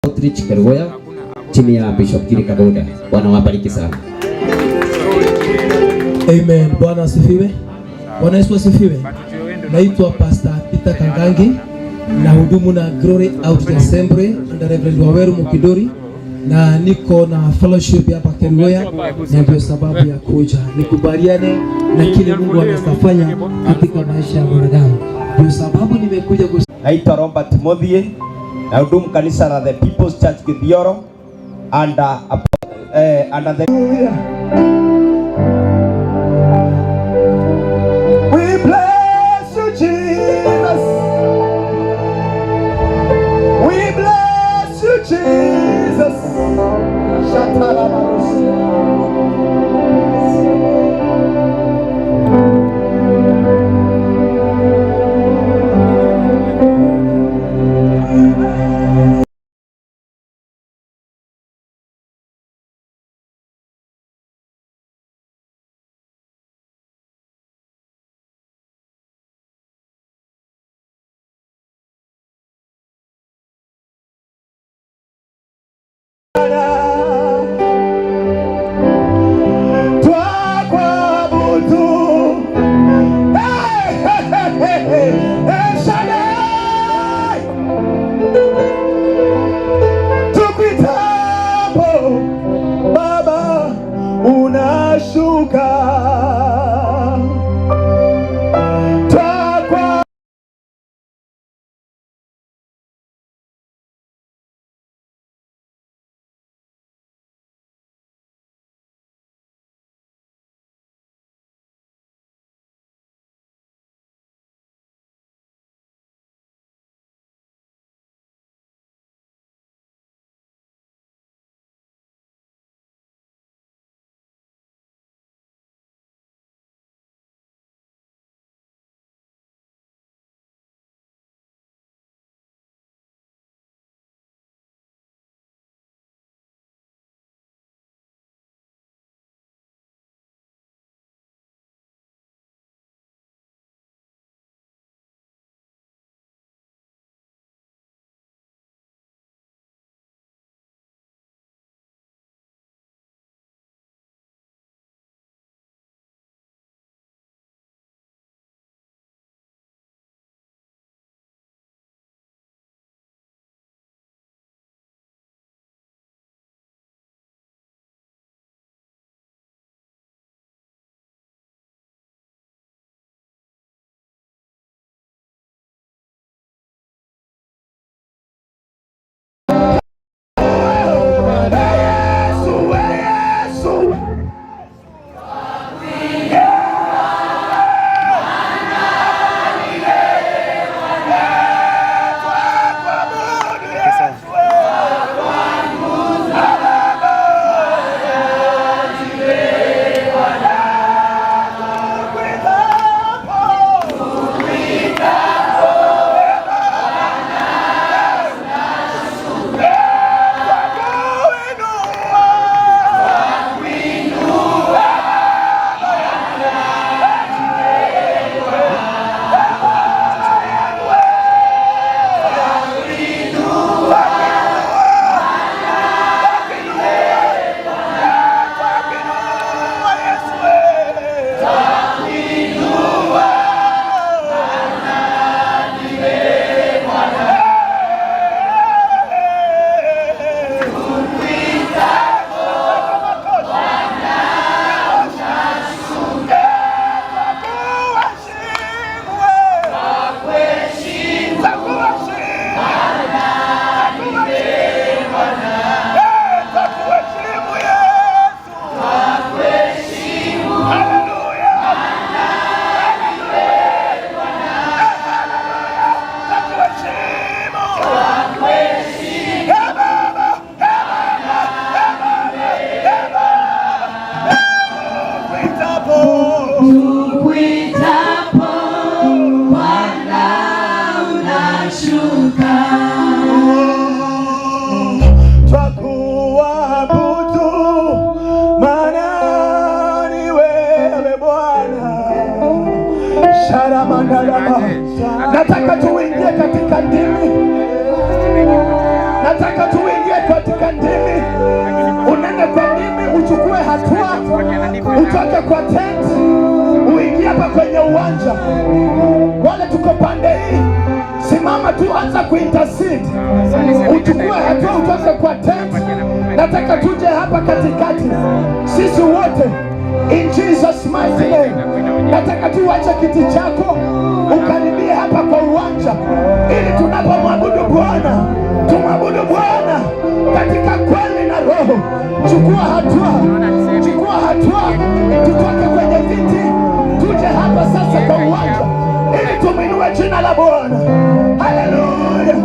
Outreach Kerugoya chini ya Bishop Giri Kagoda. Bwana wabariki sana. Amen. Bwana asifiwe. Bwana Yesu asifiwe. Naitwa Pastor Peter Kangangi na hudumu na Glory Outreach Assembly under Reverend Waweru Mukidori, na niko na fellowship hapa Kerugoya, na ndio sababu ya kuja nikubaliane na kile Mungu anafanya katika maisha ya mwanadamu. Ndio sababu nimekuja. Naitwa Robert Muthie na hudumu kanisa la The People's Church Githioro under the We bless you, Jesus. We bless you, Jesus. Shatarabarus. Twakuabudu. Hey, hey, hey, hey, hey. El Shaddai. Tukuitapo Baba unashuka. Twakwa Yesu, Yesu. Tukuitapo Bwana unashuka. Twakuabudu, maana ni wewe Bwana. Sharamandalaba. Nataka tuingie katika ndimi. Nataka tuingie katika ndimi, unene kwa ndimi, uchukue hatua, utoke kwa tent, uingie hapa kwenye uwanja. Wale tuko pande hii, simama tu, anza kuintercede, uchukue hatua, utoke kwa tent. Nataka tuje hapa katikati, sisi wote, in Jesus mighty name. Nataka tu uache kiti chako ukaribie hapa kwa uwanja, ili tunapomwabudu Bwana tumwabudu Bwana katika kweli na roho. Chukua hatua, chukua hatua, tutoke kwenye viti tuje hapa sasa kwa uwanja, ili tumwinue jina la Bwana. Haleluya,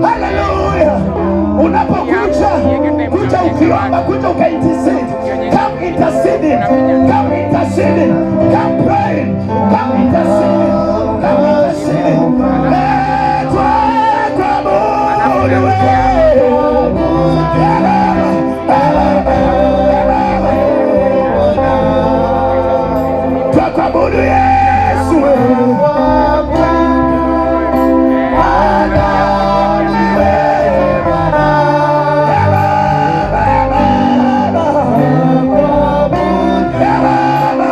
haleluya! Unapokuja, kuja ukiomba, kuja ukaintercede. Come interceding, come interceding, come praying, come interceding, come interceding. Eh, twakuabudu wewe. Eh, Baba, eh, Baba, eh, Baba. Twakuabudu Yesu. Bwana ni wewe Bwana. Eh, Baba, eh, Baba. Eh, Baba.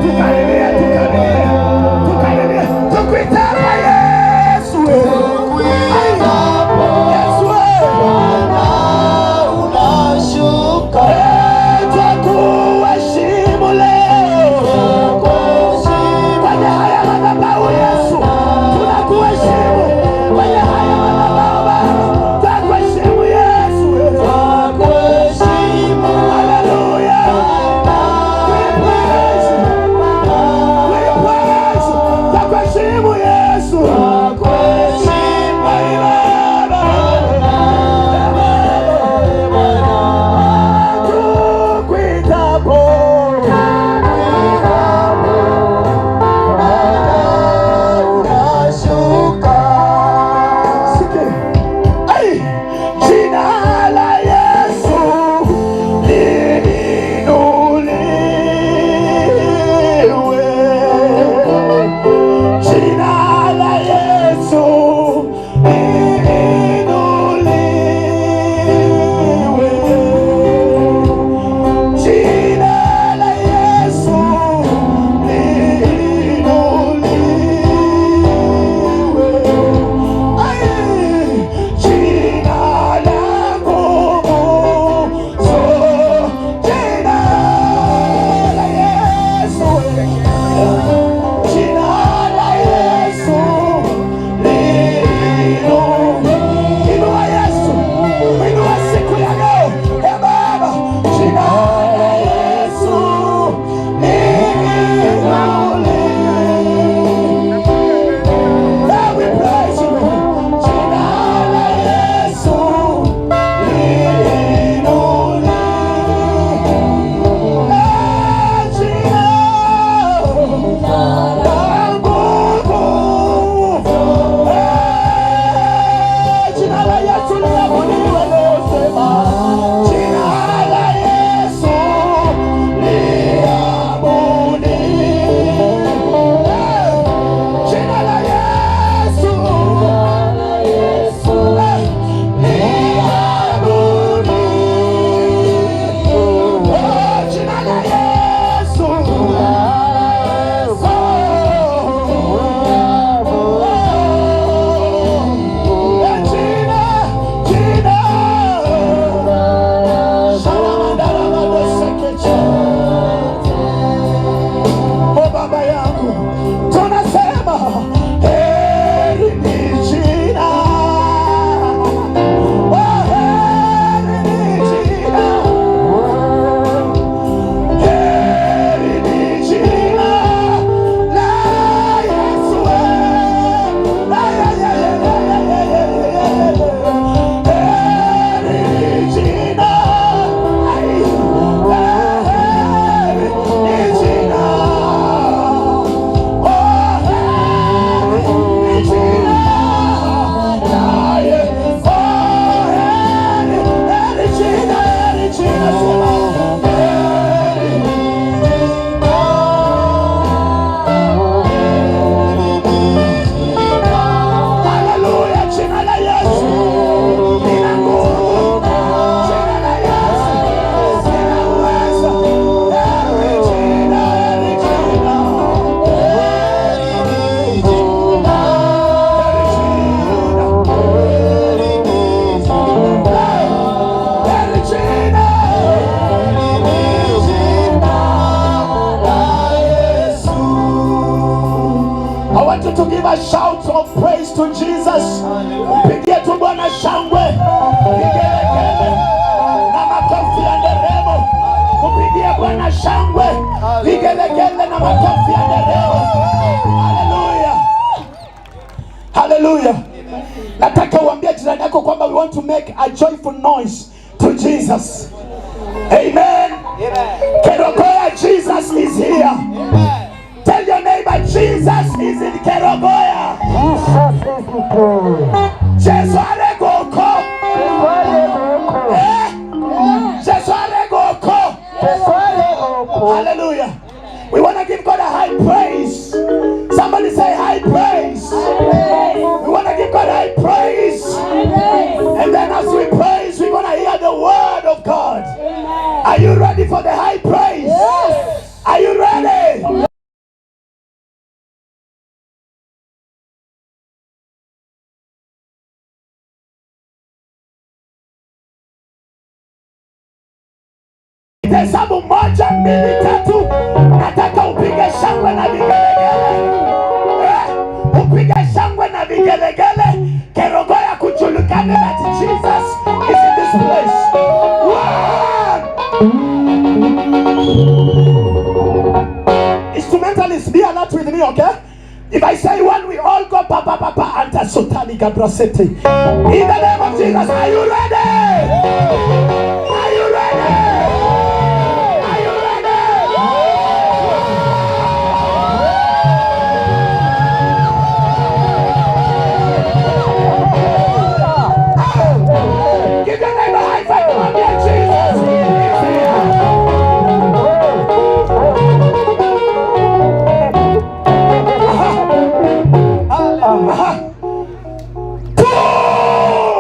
Tukaribie, tukaribie, tukaribie. Tukuite hapa Yesu. Yesu. Eh, twakuheshimu leo. you to give a shout of praise to Jesus. Mpigie tu Bwana shangwe, vigelegele na makofi ya nderemo. Mpigie Bwana shangwe, vigelegele na makofi ya nderemo. Haleluya, haleluya. Nataka uambie jirani yako kwamba we want to make a joyful noise to Jesus. Amen. Kerugoya, Jesus is here. Tell your neighbor, Jesus is in Kerugoya. Jesu aregoko. Eh? Jesu aregoko. Hallelujah. We want to give God a high praise. Somebody say high praise. We want to give God high praise. And then as we praise, we're going to hear the word of God. Are you ready for the high praise? Yes. Are you ready? Hesabu moja, mbili, tatu. Nataka upige shangwe na vigelegele. Eh, upige shangwe na vigelegele. Kerugoya kujulikane that Jesus is in this place. One. Instrumentalists, be alert with me, okay? If I say one, we all go pa pa pa pa anta sotali gabrasete. In the name of Jesus, are you ready? Are you ready? Are you ready? Give your neighbor a high five. Mwambie Jesus is here. Aha. Two.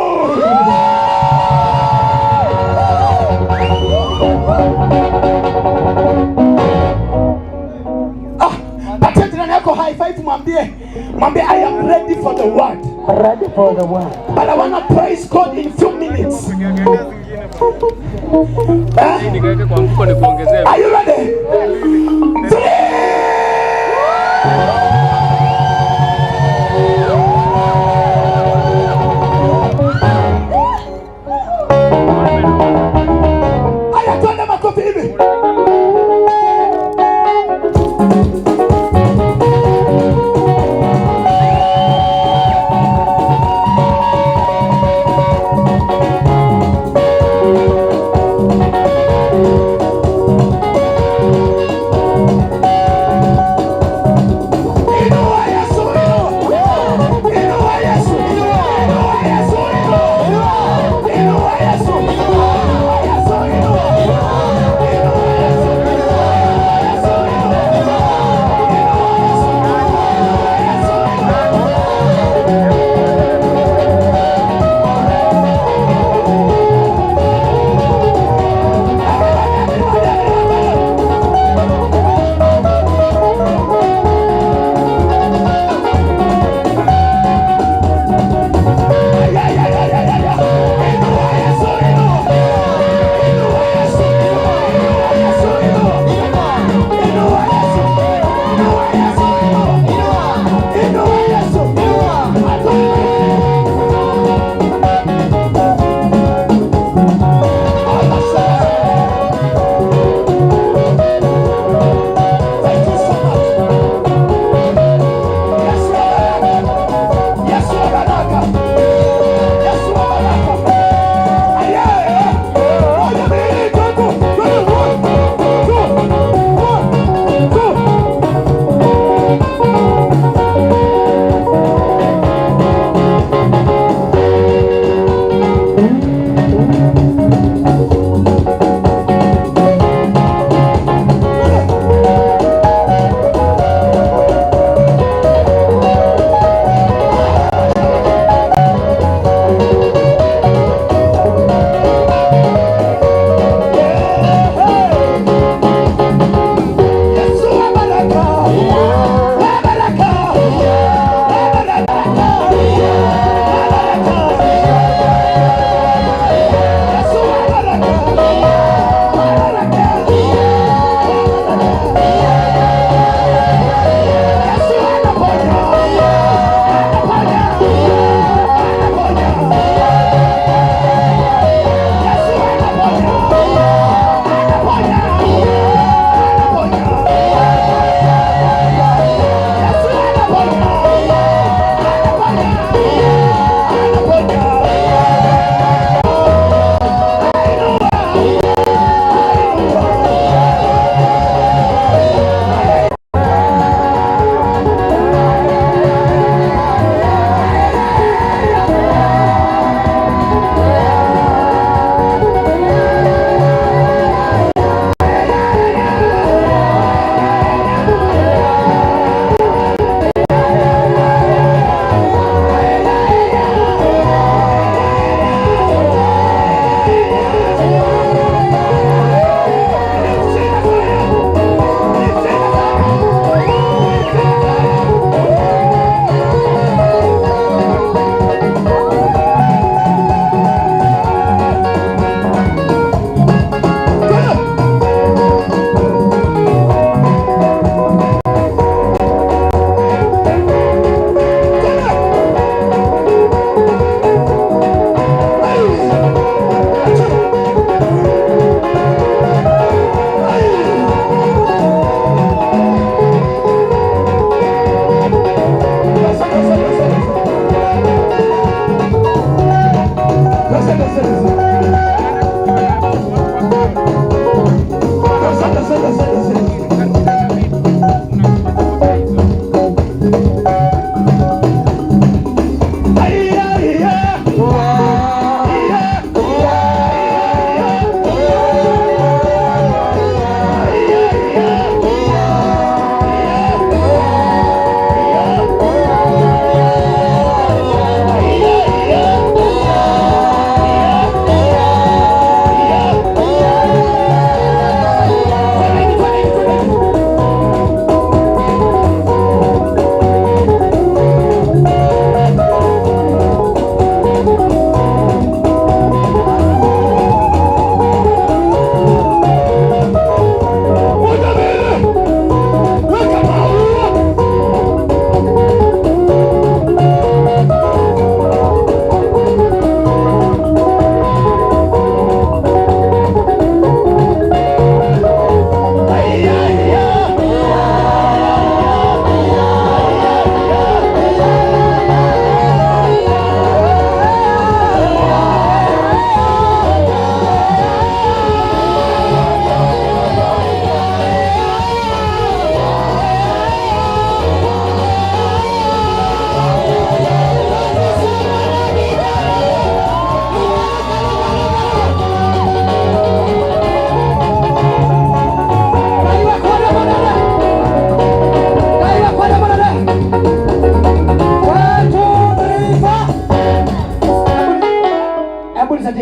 Ah, patia jirani yako high five, mwambie, mwambie, "I am ready for the word." Ready for the word. But I wanna praise God in few minutes. Eh? Nikaweke kwa mfuko nikuongezee. Are you ready? Three. Haya, twende makofi hivi.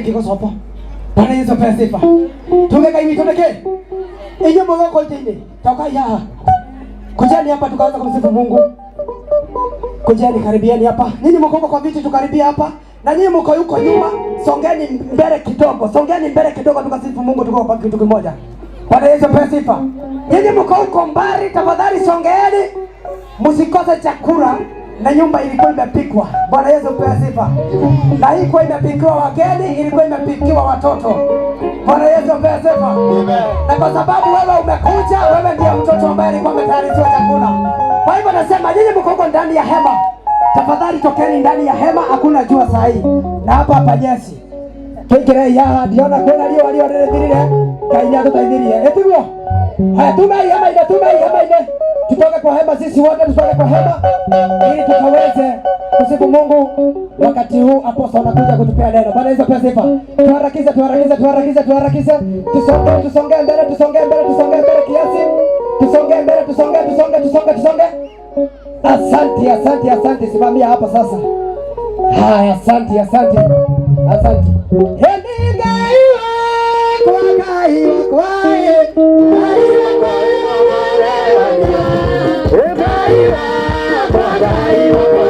Kĩgocopo. Bwana Yesu apewe sifa. Tuge Ngai witũ nĩkĩ? Inyuĩ mũgoko itĩ-inĩ, tokai haha. Kujeni hapa tukaanza kumsifu Mungu. Kujeni, karibieni hapa. Nyinyi mko huko kwa viti, tukaribia hapa. Na nyinyi mko huko nyuma, songeni mbele kidogo. Songeni mbele kidogo tukasifu Mungu tuko kwa kitu kimoja. Bwana Yesu apewe sifa. Nyinyi mko huko mbali, tafadhali songeeni. Msikose chakula na nyumba ilikuwa imepikwa. Bwana Yesu apewe sifa. Na hii ilikuwa imepikiwa wageni, ilikuwa imepikiwa watoto. Bwana Yesu apewe sifa. Na kwa sababu wewe umekuja, wewe ndiye mtoto ambaye alikuwa ametayarishiwa chakula. Kwa hivyo nasema nyinyi mko huko ndani ya hema, tafadhali tokeni ndani ya hema, hakuna jua saa hii. Na hapa hapa nyesi. Tuingire haha, ndiona kwĩna riũa riũa rĩrĩthirire. Ngai nĩatũteithirie. Ĩtiguo? Haya, tuma hii hema ile, tuma hii hema ile. Tutoke kwa hema sisi wote, tutoke kwa hema ili tukaweze kusifu Mungu. Wakati huu apostle anakuja kutupea neno. Bwana Yesu apewe sifa. Tuharakishe, tuharakishe, tuharakishe, tuharakishe. Tusonge, tusonge mbele, tusonge mbele, tusonge mbele kiasi. Tusonge mbele, tusonge, tusonge, tusonge, tusonge. Asante, asante, asante. Simamia hapa sasa. Haya, asante, asante. Asante. Eni Ngai wakwa, Ngai wakwa, Ngai wakwa, Ngai wakwa, Ngai wakwa,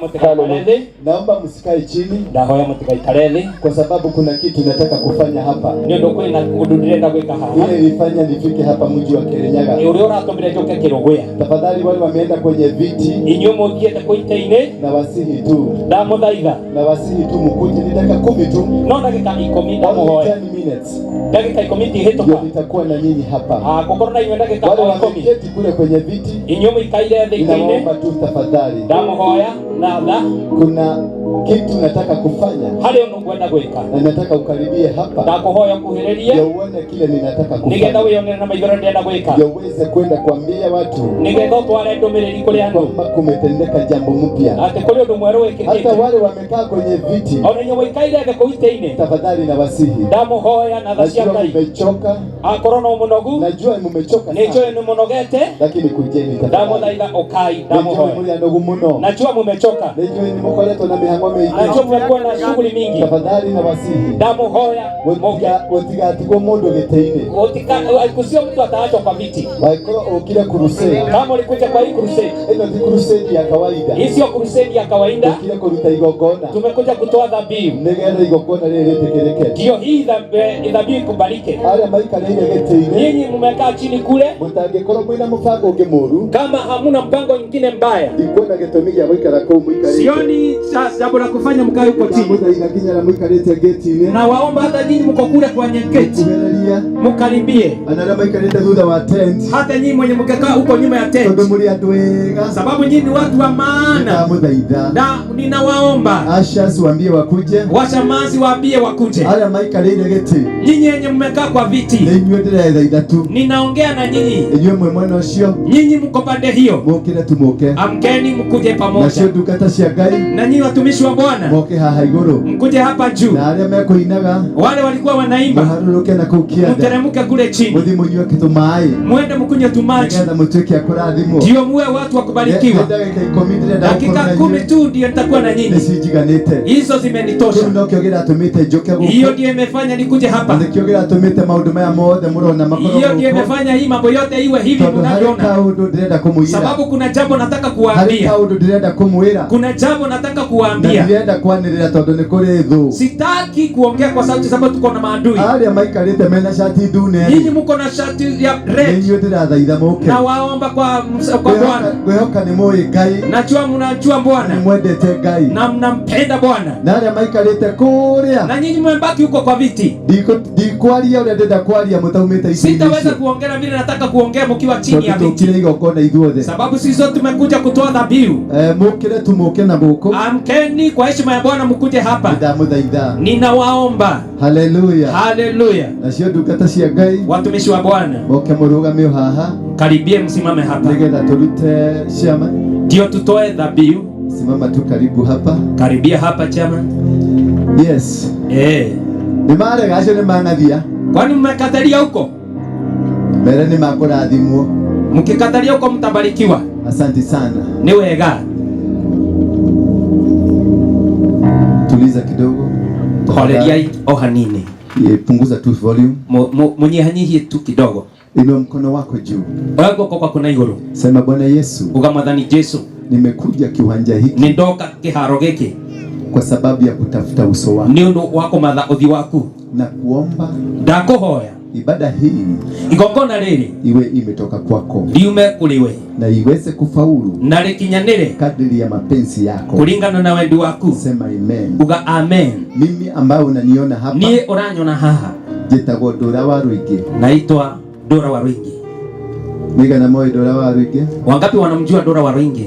Mũtigaikare thĩ. Naomba msikae chini Ndahoya mũtigaikare thĩ kwa sababu kuna kitu nataka kufanya hapa. Nĩ ũndũ kwĩna ũndũ ndĩrenda gwĩka haha. Ile ilifanya nifike hapa mji wa Kirinyaga. Nĩ ũrĩa ũratũmire njũke Kĩrũgũya. Tafadhali wale wameenda kwenye viti Inyuĩ mũthiĩte kũ itĩ-inĩ na wasihi tu, ndamũthaitha na wasihi tu mkuje, ni dakika 10 tu, no ndagĩka 10 only ndamũhoya 10 minutes ndagĩka 10 ndio itihĩtũka nitakuwa na nyinyi hapa. Ngũkorwo na inyuĩ ndagĩka Wale o 10. wameketi kule kwenye viti, Inyuĩ mũikaire thĩ itĩ-inĩ ninawaomba tu tafadhali, ndamũhoya na tha kuna kitu nataka kufanya harĩ ũndũ ngwenda gwĩka na nataka ukaribie hapa ndakũhoya ũkuhĩrĩrie ndio uone kile ninataka nĩgetha kufanya, wĩyonere na maitho ũrĩa ndĩrenda gwĩka ndio uweze kwenda kuambia watu nĩgetha ũtware ndũmĩrĩri kũrĩ andũ kwamba kumetendeka jambo mpya. Atĩ kũrĩ ũndũ mwerũ Hata wĩkĩkĩte. wale wamekaa kwenye viti, Ona inyuĩ mũikaire thĩ kũu itĩ-inĩ tafadhali na wasihi, ndamũhoya na tha cia najua Ngai mmechoka, akorwo no mũnogu najua mmechoka nĩ njũĩ sana, nĩ mũnogete lakini kujeni tafadhali. ndamũthaitha ũkai Nijue ndamũhoya muri anogu muno, najua mumechoka nijue nimukoretwo na mihango mingi. Najua mmekuwa na shughuli mingi Tafadhali na wasihi, ndamũhoya mũke gutigatigwo mundu gĩtĩ-inĩ. Kusio mtu ataachwa kwa viti. Waikorwo ukire crusade, Kama ulikuja kwa hii crusade, ĩno ti crusade ya kawaida, hii sio crusade ya kawaida. ukire kũruta igongona Tumekuja kutoa dhabihu, nĩgetha igongona rĩrĩ rĩtĩkĩrĩke. ndio hii dhabihu ikubalike. Arĩa maikarĩire gĩtĩ-inĩ, Nyinyi mmekaa chini kule, mũtangĩkorwo mwĩna mũbango ũngĩ mũũru, kama hamuna mpango mwingine mbaya, ndikuona gĩtũmi gĩa gũikara kũu mũikarĩte. sioni jambo la kufanya mkae huko chini. Ndamũthaitha nginya arĩa mũikarĩte gĩti-inĩ Na waomba hata nyinyi mko kule kwenye gate, mũkuhĩrĩrie, mkaribie, ona arĩa maikarĩte thutha wa tent, hata nyinyi mwenye mkekaa huko nyuma ya tondũ tent, mũrĩ andũ ega. sababu nyinyi ni watu wa maana. Ndamũthaitha Na ninawaomba ushers waambie wakuje, washamazi waambie wakuje. arĩa maikarĩire gĩtĩ Nyinyi yenye mmekaa kwa viti, nĩ inyuĩ ndĩrethaitha tu, ninaongea na nyinyi, inyuĩ mwĩ mwena ũcio nyinyi mko pande hiyo, mũkĩre tu mũke, amkeni mkuje nacio pamoja. ndungata cia Ngai Na nyinyi watumishi wa Bwana moke haha igũrũ, mkuje hapa juu. na arĩa mekũinaga Wale walikuwa wanaimba mũharũrũke na kũu kĩanda, mteremke kule chini, mũthiĩ mũnyue tũmaĩ mwende mkunywe tumaji, nĩgetha mũtuĩke a kũrathimwo. ndio muwe watu wa Nĩ kubarikiwa. ndagĩka 10 ndĩrenda Dakika gũkorwo na 10 inyuĩ, tu ndio nitakuwa na nyinyi, nĩ cinjiganĩte. hizo Kĩu zimenitosha. nokĩo kĩratũmĩte njũke Hiyo gũkũ, ndio imefanya nikuje na hapa, nĩkĩo kĩratũmĩte maũndũ maya mothe mũrona makorwo hiyo ndio gũkũ, imefanya hii mambo yote iwe hivi tondũ harĩ mnavyoona, kaũndũ ndĩrenda kũmũira, sababu kuna jambo nataka harĩ kuwaambia, kaũndũ ndĩrenda kũmwĩra, kuna jambo nataka na kuwaambia. ndirenda kwanĩrĩra tondũ nĩ kũrĩ thũ. Sitaki kuongea kwa sauti sababu tuko na maadui. Arĩa maikarĩte mena shati ndune Nyinyi mko na shati ya nĩ red, inyuĩ ndĩrathaitha mũke. na waomba kwa Bwana. Ngwĩhoka nĩ mũĩ Ngai, Najua mnajua nĩ Bwana mwendete Ngai, na mnampenda Bwana, na arĩa maikarĩte kũrĩa na nyinyi mmebaki huko kwa viti. ndikwaria ũrĩa ndĩrenda kwaria mũtaumĩte itĩ-inĩ Sitaweza icio, kuongea vile nataka kuongea mkiwa chini ya tondũ viti, tũkire igongona ithuothe. sababu sisi sote tumekuja kutoa dhabihu. Mũkĩre tu mũke na gũkũ, Amkeni kwa heshima ya Bwana, mkuje hapa. ndamũthaitha. Ninawaomba. Haleluya. Haleluya. Nacio ndungata cia Ngai Watumishi wa Bwana, moke mũrũgame o haha karibie, msimame hapa nĩgetha tũrute ciama. ndio tutoe dhabihu. Simama tu karibu hapa. Karibia hapa chama. Yes, nĩ marega acio nĩ mang'athia Kwani mmekatalia huko? mere nĩ makũrathimwo. Mkikatalia huko mtabarikiwa. Asante sana. Ni wega. Tuliza kidogo. Horeriai o hanini, Punguza tu volume. Munyihanyihie tu kidogo. Inua mkono wako juu, Oya guoko gwaku na igũrũ, sema Bwana Yesu, uga Mwathani Jesu, nimekuja kiwanja hiki nĩ ndoka kĩharo gĩkĩ kwa sababu ya kutafuta uso wako nĩ ũndũ wa kũmatha ũthiũ waku. na kuomba Ndakũhoya ibada hii igongona rĩrĩ iwe imetoka kwako riume kũrĩ we na iweze kufaulu na rĩkinyanĩre kadiri ya mapenzi yako. kũringana na wendi waku. Sema amen. Uga amen. Mimi ambayo unaniona hapa Niĩ ũranyona haha njĩtagwo Ndũra wa Rũingĩ. naitwa Dora wa Rũingĩ. Nĩigana moĩ Ndũra wa Rũingĩ? Wangapi wanamjua Dora wa Rũingĩ?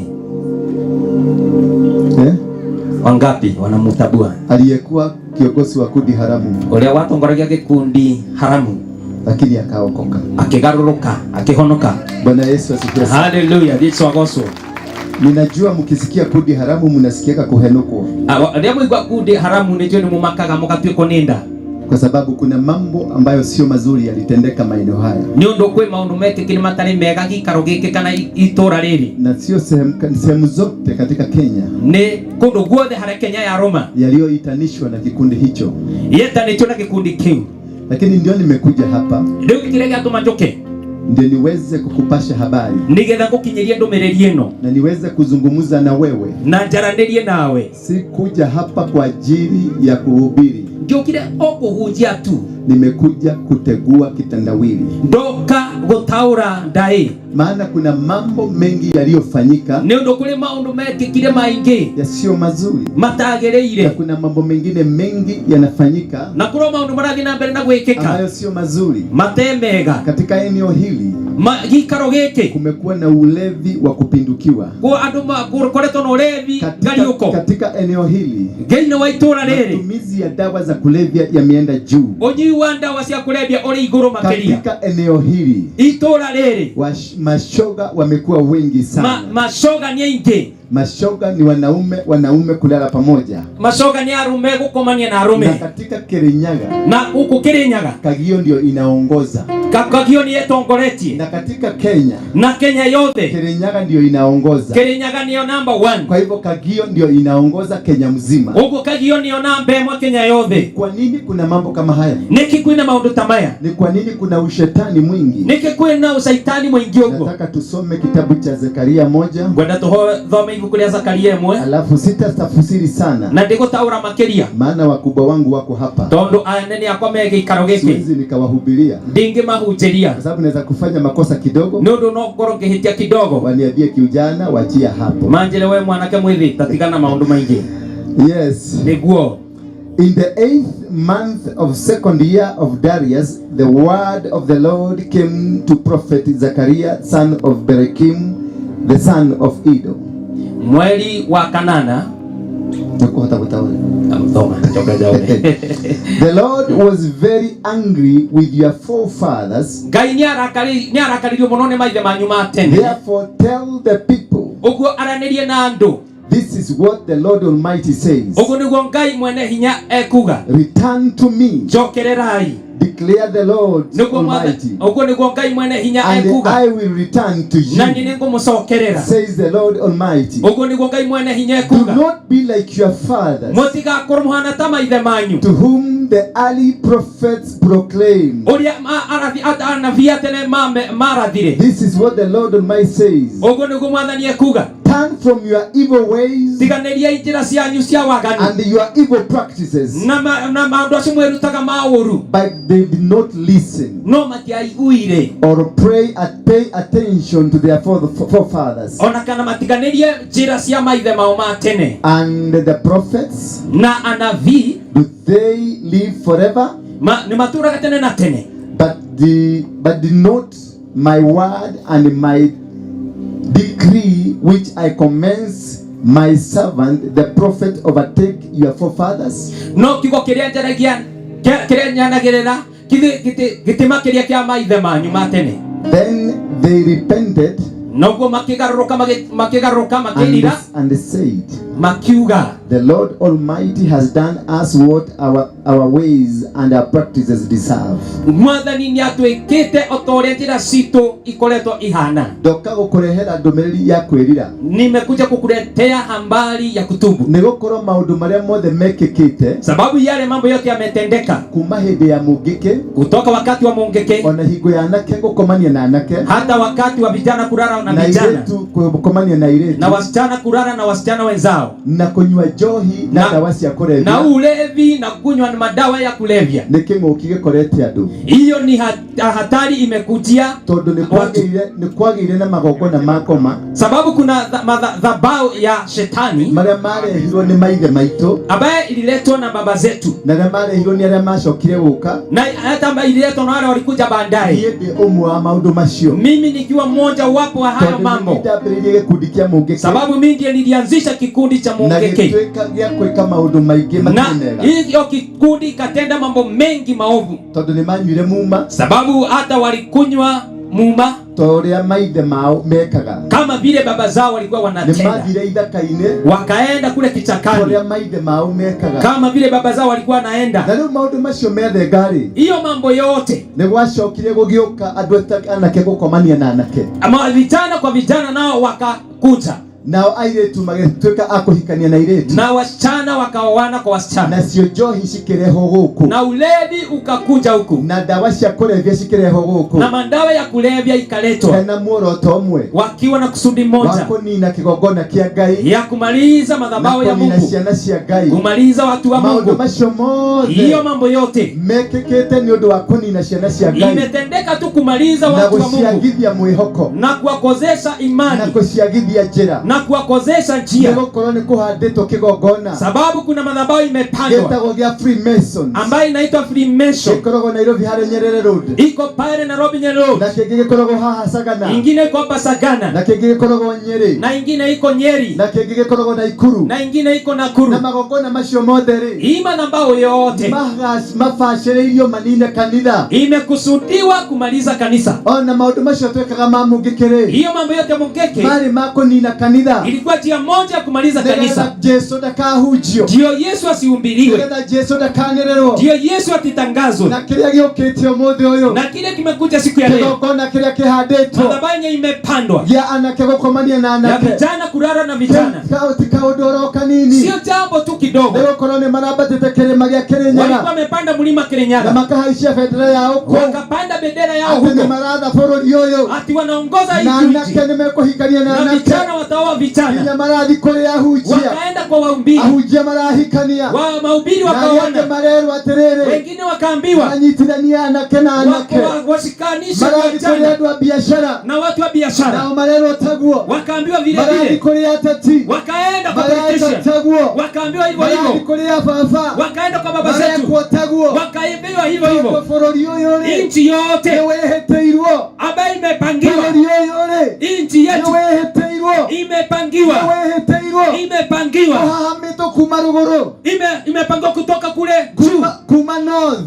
Eh? Wangapi wanamutambua? Aliyekuwa kiongozi wa kundi haramu Ũrĩa watongoragia gĩkundi haramu lakini akaokoka. akĩgarũrũka akĩhonoka. Bwana Yesu asifiwe. Haleluya, Yesu agocwo. Ninajua mkisikia kundi haramu mnasikiaka kuhenukwo, Rĩrĩa mwaigua kundi haramu nĩnjũĩ nĩ mũmakaga mũgatuĩkwo nĩ nda, kwa sababu kuna mambo ambayo sio mazuri yalitendeka maeneo haya, nĩ ũndũ kwĩ maũndũ mekĩkire matarĩ mega gĩikaro gĩkĩ kana itũra rĩrĩ, na sio sehemu zote katika Kenya nĩ kũndũ guothe harĩa Kenya ya Roma yaliyoitanishwa na kikundi hicho, yetanĩtio na gĩkundi kĩu. lakini ndio nimekuja hapa Rĩu kĩrĩa gĩatũma njũke Ndio niweze kukupasha habari nigetha ngukinyirie ndumiriri ino na niweze kuzungumza na wewe. Na njaranirie nawe. Sikuja hapa kwa ajili ya kuhubiri, Ngiukire o kuhunjia tu. Nimekuja kutegua kitandawili, Ndoka gutaura ndai. Maana kuna mambo mengi yaliyofanyika Ni undu kuri maundu mekikire maingi yasiyo mazuri, na matagiriire, kuna mambo mengine mengi yanafanyika na kuro maundu marathii na mbere na gwikika ambayo sio mazuri. Matemega. Katika eneo hili Gikaro giki kumekuwa na ulevi wa kupindukiwa. Ku andu gukoretwo na urevi ngariuko. Katika eneo hili Thiini wa itura riri matumizi ya dawa za kulevya yameenda juu. Unyui wa ndawa cia kulevya uri iguru makiria. Katika eneo hili Itura riri mashoga wamekuwa wengi sana. Mashoga ni aingi. Mashoga ni wanaume kulala pamoja. Mashoga ni arume gukomania na arume. Na katika Kirinyaga, na huku Kirinyaga Kagio ndio inaongoza. Kagio ni etongoretie. Na katika Kenya, na Kenya yote Kirinyaga ndio inaongoza. Kirinyaga ndio number 1. Kwa hivyo Kagio ndio inaongoza Kenya mzima. Huko Kagio ndio namba 1 Kenya yote. Kwa nini kuna mambo kama haya? Niki kwina maundu ta maya? Ni kwa nini kuna ushetani mwingi? Niki kwina ushaitani mwingi uguo? Nataka tusome kitabu cha Zekaria 1. Ngwenda tuthome ibuku ria Zekaria 1. Alafu sitatafsiri sana. Na ndigutaura makiria. Maana wakubwa wangu wako hapa. Tondu anene akwa me giikaro giki. Siwezi nikawahubiria. Ndingimahunjiria. Kwa sababu naweza kufanya makosa kidogo. Ni undu no ngorwo ngihitia kidogo. Waniambie kiujana wachia hapo. Manjire we mwanake mwithi tatigana maundu maingi. Yes. Niguo. In the 8th month of second year of Darius, the word of the Lord came to prophet Zechariah, son of Berekim, the son of Iddo. Mweri wa kanana. The Lord was very angry with your forefathers. Ngai ni arakaririo muno ni maithe manyu ma tene. Therefore tell the people, Uguo aranirie na andu. This is what the Lord Almighty says. Uguo niguo Ngai mwene hinya ekuga. Return to me. Njokererai. Declare the Lord Almighty. Uguo niguo Ngai mwene hinya And ekuga. I will return to you. Na ni ningumucokerera. Says the Lord Almighty. Uguo niguo Ngai mwene hinya ekuga. Do not be like your fathers. Mutigakorwo muhana ta maithe manyu. To whom the early prophets proclaimed. Uria anabii a tene marathire. This is what the Lord Almighty says. Uguo niguo Mwathani ekuga. Turn from your evil ways Tiganĩriai njĩra cianyu cia waganu. and your evil practices. Na maũndũ acio mwĩrutaga ma ũũru. But they did not listen. No matiaiguire. Or pay attention to their forefathers. Ona kana matiganĩrie njĩra cia maithe mao ma tene. And the prophets, na anabii, do they live forever? Nĩ matũraga tene na tene. But did not my word and my decree which I commence my servant the prophet overtake your forefathers? No kiugo kiria njaragia kiria nyanagirira gitima kiria kia maithe manyu ma tene. Then they repented. Noguo makigaruruka makigaruruka makirira and said, makiuga, The Lord Almighty has done us what our ways and our practices deserve. Mwathani ni atwikite o ta uria njira citu ikoretwo ihana. Ndoka gukurehera ndumiriri ya kwirira. Nimekuja kukuletea habari ya kutubu. Nigukorwo maundu maria mothe mekikite, sababu yale mambo yote yametendeka kuma hindi ya Mungiki, kutoka wakati wa Mungiki, ona hingo ya anake gukomania na anake, hata wakati wa vijana kulala na vijana, na iretu gukomania na iretu, na wasichana kulala na wasichana wenzao, na kunywa njohi na dawa cia kulevya, na ulevi na kunywa madawa ya kulevya. Ni king'ũki gĩkorete andũ. Hiyo ni hatari imekujia tondu ni kwagĩire na magongona ma ngoma, sababu kuna madhabahu ya shetani marĩa marehirwo nĩ maithe maitũ, ambaye ililetwa na baba zetu, na arĩa marehirwo nĩ arĩa macokire gũka, na hata ililetwa na wale walikuja baadaye. Niĩ ndĩ ũmwe wa maũndũ macio, mimi nikiwa mmoja wapo wa hayo mambo, ndambĩrĩirie gĩkundi kĩa Mungiki, sababu mimi ndiye nilianzisha kikundi cha na Mungiki, gĩtuĩka gĩa gwĩka maũndũ maingĩ na matarĩ mega, hiyo kikundi ikatenda mambo mengi maovu, tondu nĩ manyuire muma, sababu hata walikunywa muma ta ũrĩa maithe mao mekaga, kama vile baba zao walikuwa wanatenda. Nĩmathire ithaka-inĩ, wakaenda kule kichakani, ta ũrĩa maithe mao mekaga, kama vile baba zao walikuwa wanaenda. Na rĩu maũndũ macio methenga-rĩ, hiyo mambo yote nĩ gwacokire gũgĩũka andũ anake gũkomania na anake, ama vijana kwa vijana nao wakakuja. Nao airĩtu magĩtuĩka a kũhikania na airĩtu. Na wasichana wakaoana kwa wasichana. Nacio njohi cikĩrehwo gũkũ. Na ulevi ukakuja huku. Na ndawa cia kũrebia cikĩrehwo gũkũ. Na mandawa ya kulevya ikaletwa. Hena muoroto ũmwe. Wakiwa na kusudi Wa moja kũnina kĩgongona kĩa Ngai. Ya kumaliza Na madhabahu ya kũnina Mungu, ciana cia Ngai. Kumaliza watu wa Maũndũ Mungu. macio mothe Hiyo mambo yote mekĩkĩte nĩ ũndũ wa kũnina ciana cia Ngai. Imetendeka tu kumaliza Na watu wa Mungu. gũciagithia mwĩhoko. Na kuwakozesha imani. Na gũciagithia njĩra. Na kuwakozesha njia. Nĩgũkorwo nĩ kũhandĩtwo kĩgongona. Sababu kuna madhabahu imepandwa. Gĩtagwo gĩa Freemasons. Ambayo inaitwa Freemason. Gĩkoragwo Nairobi harĩa Nyerere Road. Iko pale Nairobi Nyerere Road. Na kĩngĩ gĩkoragwo haha Sagana. Ingine iko hapa Sagana. Na kĩngĩ gĩkoragwo Nyeri. Na ingine iko Nyeri. Na kĩngĩ gĩkoragwo Nakuru. Na ingine iko Nakuru. Na magongona macio mothe rĩ. Hii madhabahu yote Mabacĩrĩirio manine kanitha. Imekusudiwa kumaliza kanisa. Ona maũndũ macio twekaga ma Mungiki rĩ. Hiyo mambo yote Mungiki marĩ ma kũnina kanitha. Ilikuwa njia moja ya kumaliza Nĩgetha kanisa. Jesu ndakahunjio. Ndio Yesu asihubiriwe. Nĩgetha Jesu ndakanĩrĩrwo. Ndio Yesu atitangazwe. Na kĩrĩa gĩũkĩte ũmũthĩ ũyũ. Na kile kimekuja siku ya leo. Kĩgongona kĩrĩa kĩhandĩtwo. Madhabahu yenye imepandwa. Gĩa anake gũkomania na Ya anake. vijana kulala na vijana. Kau ti kaũndũ oro kanini. Sio jambo tu kidogo. Nĩgũkorwo nĩ marambatĩte kĩrĩma gĩa Kĩrĩnyaga. Walikuwa wamepanda mlima Kirinyaga. Na makahaicia bendera yao kũu. Wakapanda bendera yao Atĩ huko. nĩ maratha bũrũri ũyũ. Ati wanaongoza hii Na nchi. anake nĩmekũhikania na Na anake. vijana wataoa vijana. Nginya marathiĩ kũrĩ ahunjia. Wakaenda kwa wahubiri. Ahunjia marahikania. Wa mahubiri Na arĩa angĩ wakaoana. marerwo atĩrĩrĩ. Wengine wakaambiwa. Manyitithanie anake na anake. Washikanishe Marathiĩ kũrĩ vijana. andũ a biashara. Na watu wa biashara. Nao marerwo taguo. Wakaambiwa vile Marathiĩ vile. kũrĩ ateti. Wakaenda kwa Marerwo politician. taguo. Wakaambiwa hivyo Marathiĩ hivyo. kũrĩ a baba. Wakaenda kwa baba zetu. Marekwo taguo. Wakaambiwa hivyo hivyo. Tondũ bũrũri ũyũ rĩ. Nchi yote Nĩwĩhĩtĩirwo. ambayo imepangiwa. Bũrũri ũyũ rĩ. Nchi yetu Nĩwĩhĩtĩirwo. imepangiwa. Nĩwĩhĩtĩirwo. Imepangiwa. Ũhahamĩtwo kuma rũgũrũ. Imepangiwa kutoka kule juu. Kuma north.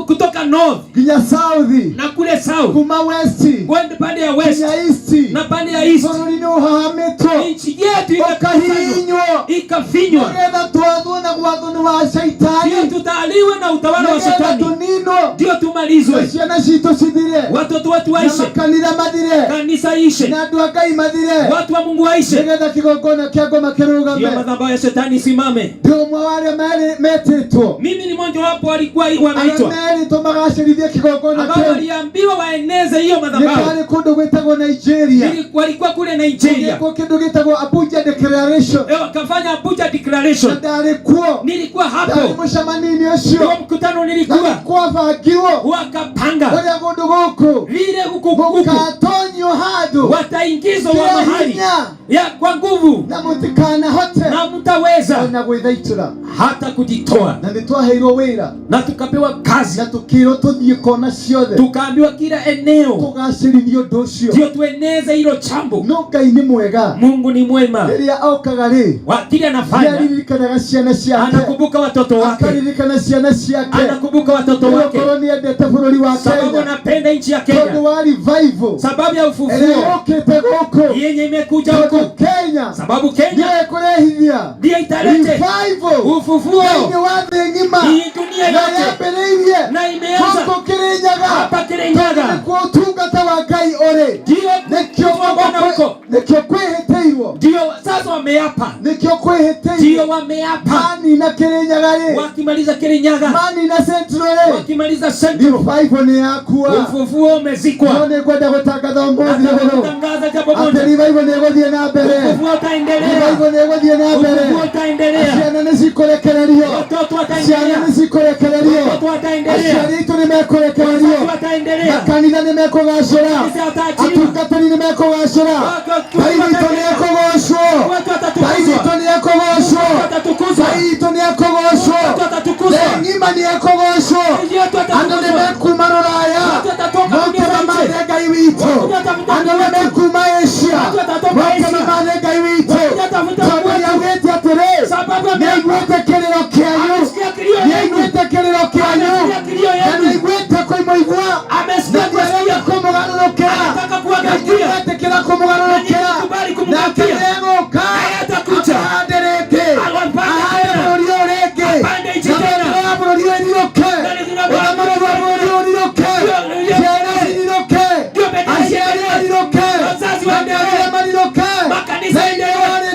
Kutoka north. Nginya south. Na kule south. Kuma west. Kwenda pande ya west. Nginya east. Na pande ya east. Bũrũri nĩ ũhahamĩtwo. Nchi yetu imekusanywa. Ũkahihinywo. Ikafinywa. Nĩgetha twathwo na gwathwo nĩ wa shaitani. Ndio tutaaliwe na utawala wa Nĩgetha shetani. tũninwo. Ndio tumalizwe. Na ciana citũ cithire. Watoto wetu Na waishe. makanitha mathire. Kanisa ishe. Na andũ a Ngai mathire. Watu wa Mungu waishe. Nĩgetha kĩgongona kĩa ngoma Ndio kĩrũgame. madhabahu ya shetani isimame. Ndĩ ũmwe wa arĩa metĩtwo. Mimi ni mmoja wapo walikuwa Arĩa wameitwa. merĩtwo magacĩrithie kĩgongona Ambao kĩu. waliambiwa waeneze hiyo Nĩ madhabahu. karĩ kũndũ gwĩtagwo Nigeria. Walikuwa kule Nigeria. Gũgĩkwo kĩndũ gĩtagwo Abuja Declaration. Wakafanya Abuja Na Declaration. ndarĩ kuo. Nilikuwa Ndarĩ hapo. mũcemanio-inĩ ũcio. Huo mkutano Na nilikuwa. nĩ kwabangirwo. Wakapanga. Ũrĩa kũndũ gũkũ. Vile huku huku. Mũgatonyio handũ. Wataingizwa wa Kĩa mahali. hinya. Ya kwa nguvu. Na mũtikanahote. Na mtaweza. Ona gwĩthaitĩra. Hata kujitoa. Na nĩ twaheirwo wĩra. Na tukapewa kazi. Na tũkĩrwo tũthiĩ kona ciothe. Tukaambiwa kila eneo. Tũgacĩrithie ũndũ ũcio. Ndio tueneze hilo chambo. No Ngai nĩ mwega. Mungu ni mwema. Rĩrĩa okaga rĩ. Kile anafanya. Nĩaririkanaga ciana ciake. Anakumbuka watoto wake. Akaririkana ciana ciake. Anakumbuka watoto wake. Nĩgũkorwo nĩendete bũrũri wa Sababu Kenya. anapenda nchi ya Tondũ Kenya. wa revival. Sababu ya Ĩrĩa ufufuo yũkĩte gũkũ. yenye imekuja Tondũ huku. Kenya Sababu Kenya nĩyo ĩkũrehithia ndiyo italete revival ufufuo thĩinĩ wa thĩ ng'ima. hii dunia Na yote yambĩrĩirie na imeanza gũkũ Kĩrĩnyaga. hapa Tondũ Kirinyaga. nĩkuo ũtungata wa Ngai ũrĩ. Ndio Nĩkĩo ufufuo Bwana huko. nĩkĩo kwĩhĩtĩirwo. Ndio sasa wameapa. Nĩkĩo kwĩhĩtĩirwo. Ndio wameapa. Manina Kĩrĩnyaga rĩ. Wakimaliza Kirinyaga, Manina Central rĩ. wakimaliza Central, Revival nĩ yakua. ufufuo No umezikwa. nĩ ngwenda gũtangatha ũmũthĩ Nataka ũyũ. kutangaza jambo Atĩ moja. revival nĩ ĩgũthiĩ na mbere. Ufufuo utaendelea. Revival nĩ ĩgũthiĩ na mbere. Ufufuo utaendelea. Ciana nĩ cikũrekererio. Watoto Ciana wataendelea. nĩ cikũrekererio. Watoto wataendelea. Aciari aitũ nĩ mekũrekererio. Watoto wataendelea. Makanitha nĩ mekũgacĩra. Kanisa wataachiliwa. Atungatĩri nĩ mekũgacĩra. Watu Ngai witũ nĩ ekũgocwo. Watu Ngai watatukuzwa. witũ nĩ ekũgocwo. Watu watatukuzwa. Ngai witũ nĩ ekũgocwo. Watu watatukuzwa. Thĩ ng'ima nĩ ekũgocwo. Nchi yetu Andũ nĩ watatukuzwa. mekuma rũraya. Watu watatoka Moke dunia za mamathe nje. Ngai witũ. Watu watafuta Andũ nĩ Mungu wetu. mekuma Asia. Watu watatoka Moke Asia. mamathe Ngai witũ. Watu watafuta Tondũ Mungu wetu. nĩaugĩte atĩrĩ, Sababu ame- nĩaiguĩte kĩrĩro kĩanyu. Amesikia kilio yenu. Nĩaiguĩte kĩrĩro kĩanyu. Amesikia kilio Na yenu. nĩaiguĩte kũmũigua. Amesikia Na nĩarenda kusikia. kũmũgarũrũkĩra. Anataka kuwageukia. Nĩetĩkĩra kũmũgarũrũkĩra. Na nyinyi mkubali Nake kumgeukia. nĩegũka. Naye atakuja. Ahande rĩngĩ. Awapande Ahande tena. bũrũri ũyũ rĩngĩ. Apande nchi Na tena. bendera ya bũrũri ũyũ ĩrirũke. Na nĩ- Ũthamaki wa bũrũri ũyũ ũrirũke. Ndio- Ciana cirirũke. Ndio bendera Aciari iendelee. marirũke. Wazazi waendelee. Makanitha marirũke. Makanisa Thĩinĩ wa yaendelee.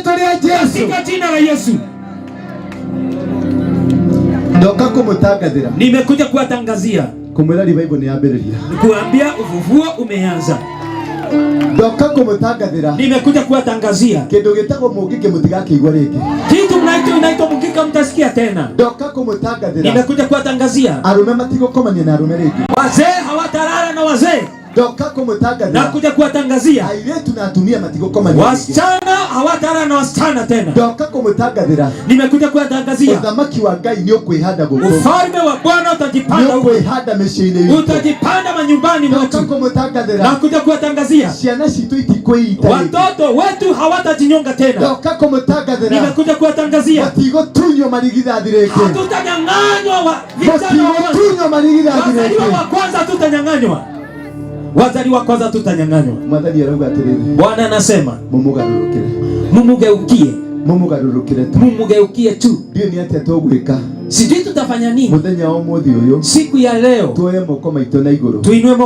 Yesu. Ndoka kũmũtangathĩra. Nimekuja kuwatangazia, Kũmwĩra revival nĩ yambĩrĩria. Kuambia ufufuo umeanza. Ndoka kũmũtangathĩra. Nimekuja kuwatangazia Kĩndũ gĩtagwo mũngĩkĩ mũtigakĩigua rĩngĩ. Kitu mnaitwa inaitwa mkika mtasikia tena. Ndoka kũmũtangathĩra. Nimekuja kuwatangazia Arũme matigũkomania na arũme rĩngĩ. Wazee hawatalala na wazee. Ndoka kũmũtangathĩra. Nakuja kuwatangazia Airĩtu na atumia matigũkomania rĩngĩ. Wasichana hawatalala na wasichana tena. Ndoka kũmũtangathĩra. Nimekuja kuwatangazia Ũthamaki wa Ngai nĩ ũkwĩhanda gũkũ. Ufalme wa Bwana utajipanda huko. Nĩ ũkwĩhanda mĩciĩ-inĩ itũ. Utajipanda manyumbani Ndoka mwetu. kũmũtangathĩra. Nakuja kuwatangazia Ciana citũ itikwĩita rĩngĩ. Watoto wetu hawatajinyonga tena. Ndoka kũmũtangathĩra. Nimekuja kuwatangazia Matigũtunywo marigithathi rĩngĩ. Hatutanyang'anywa vijana wa kwanza. Matigũtunywo marigithathi Wazaliwa rĩngĩ. wa kwanza hatutanyang'anywa. Wazaliwa kwanza hatutanyang'anywa. Mwathani arauga atĩrĩrĩ. Bwana anasema Mũmũgarũrũkĩre. Mumugeukie. Mũmũgarũrũkĩre tu. Mumugeukie tu. Ndiũĩ nĩ atĩa tũgwĩka. Sijui tutafanya nini. Mũthenya wa ũmũthĩ ũyũ. Siku ya leo. Tuoye moko maitũ na igũrũ. Tuinue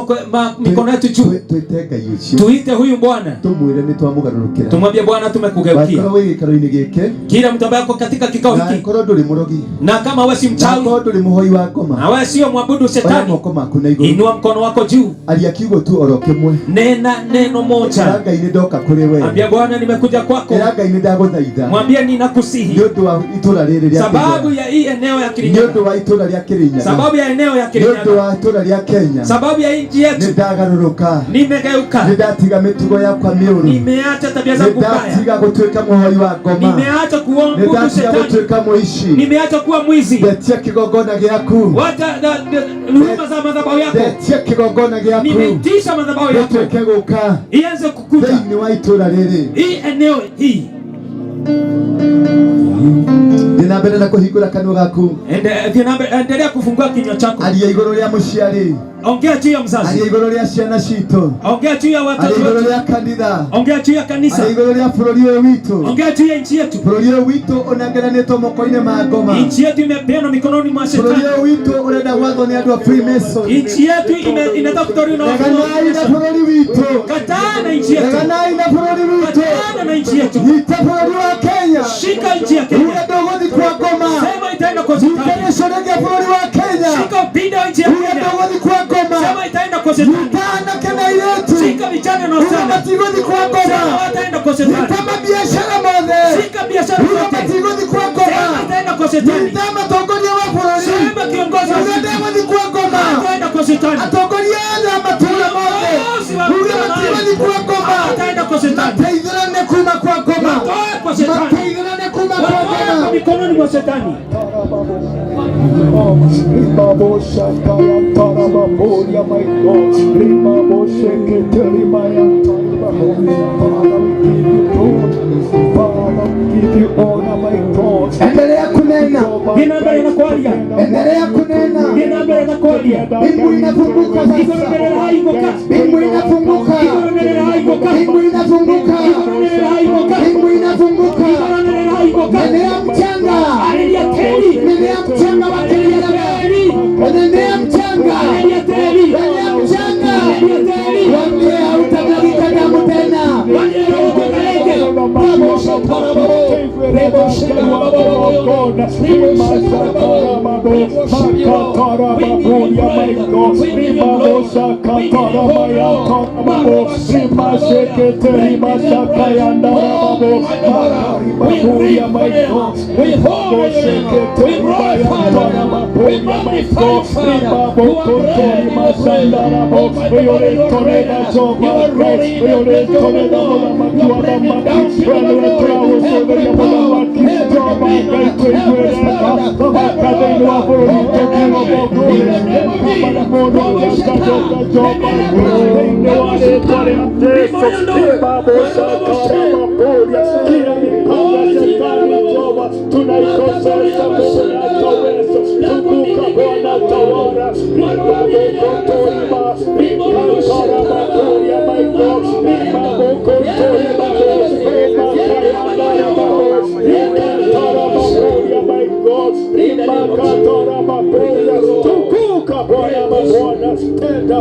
mikono yetu juu. Twĩte Ngai ũcio. Tuite huyu Bwana. Tumwĩre nĩ twamũgarũrũkĩra. Tumwambie Bwana tumekugeukia. Wakorwo wĩ gĩikaro-inĩ gĩkĩ. Kila mtu ambaye ako katika kikao Na hiki. korwo ndũrĩ mũrogi. Na kama wewe si Na mchawi. korwo ndũrĩ mũhoi wa ngoma. Na wewe sio mwabudu Oya shetani. moko maku na igũrũ. Inua mkono wako juu. Aria kiugo tu oro kĩmwe. Nena neno moja. Ĩra Ngai nĩ ndoka kũrĩ we. Ambia Bwana nimekuja kwako. Ĩra Ngai nĩ ndagũthaitha. Mwambie ninakusihi. Nĩ ũndũ wa itũra rĩrĩ rĩa Sababu Kĩrĩnyaga. ya hii eneo ya Nĩ Kirinyaga. ũndũ wa itũra rĩa Kĩrĩnyaga. Sababu ya eneo ya Nĩ ũndũ Kirinyaga. wa itũra rĩa Kenya. Sababu ya nchi yetu. Nĩ ndagarũrũka. Nimegeuka. Nĩ ndatiga mĩtugo yakwa mĩũru. Nimeacha tabia Nĩ zangu mbaya. ndatiga gũtuĩka mũhoi wa ngoma. Nimeacha kuwa Nĩ mwabudu ndatiga shetani. gũtuĩka mũici. Nimeacha kuwa mwizi. Ndetia kĩgongona gĩaku. Wacha huruma za madhabahu yako. Ndetia kĩgongona gĩaku. Nimeitisha madhabahu yako. Gĩtuĩke gũka. Ianze kukuja. Thĩinĩ wa itũra rĩrĩ. Hii eneo hii. Thiĩ na mbere na kũhingũra kanua gaku. Endelea kufungua kinywa chako. Aria igũrũ rĩa mũciari. Ongea juu ya mzazi. Aria igũrũ rĩa ciana citũ. Ongea juu ya watoto Aria igũrũ wetu. rĩa kanitha. Ongea juu ya kanisa. Aria igũrũ rĩa bũrũri ũyũ witũ. Ongea juu ya nchi yetu. Bũrũri ũyũ witũ ũnengeranĩtwo moko-inĩ ma ngoma. Nchi yetu imepeanwa mikononi mwa Bũrũri shetani. ũyũ witũ ũrenda gwathwo nĩ andũ a Freemason. Nchi yetu inataka kutawaliwa na Reganai na Freemason. bũrũri witũ. Kataa na nchi yetu. Reganai na bũrũri witũ. Kataa na nchi yetu. Nyita bũrũri wa Kenya. Shika nchi ya Kenya. Uga ndũgũthiĩ kwa ngoma. Sema itaenda kwa Nyita shetani. gĩcũrĩ kĩa bũrũri wa Kenya. Shika upinde wa nchi ya Uga Kenya. ndũgũthiĩ kwa ngoma. Sema itaenda kwa shetani. Nyita anake na airĩtu. Shika vijana na Uga wasichana. matigũthiĩ kwa Sema ngoma. wataenda kwa shetani. Nyita mabiashara mothe. Shika biashara Uga zote. matigũthiĩ kwa ngoma. Sema itaenda kwa shetani. Nyita matongoria wa bũrũri. Sema kiongozi wa Uga nchi. ndegũthiĩ kwa ngoma. Hataenda kwa shetani. Atongoria othe a matũũra mothe. Viongozi wa Uga matigũthiĩ kwa ngoma. Hataenda kwa shetani. Mateithũrane kuma kwa ngoma. Watoe kwa shetani. Mateithũrane kuma kwa Watoe kwa ngoma. mikononi mwa shetani. Endelea kunena. Gina mbere na kwaria. Endelea kunena. Gina mbere na kwaria. Mbingu inafunguka Igũrũ sasa. nĩrĩraigũka. Mbingu inafunguka. Igũrũ nĩrĩraigũka. Mbingu inafunguka. Igũrũ nĩrĩraigũka. Mbingu inafunguka. Igũrũ nĩrĩraigũka. Nenea mchanga. Arĩria tĩri. Nenea mchanga wa Kirinyaga. Nenea mchanga. Arĩria tĩri. Nenea mchanga. Arĩria tĩri. Waambie hautamwagika damu tena.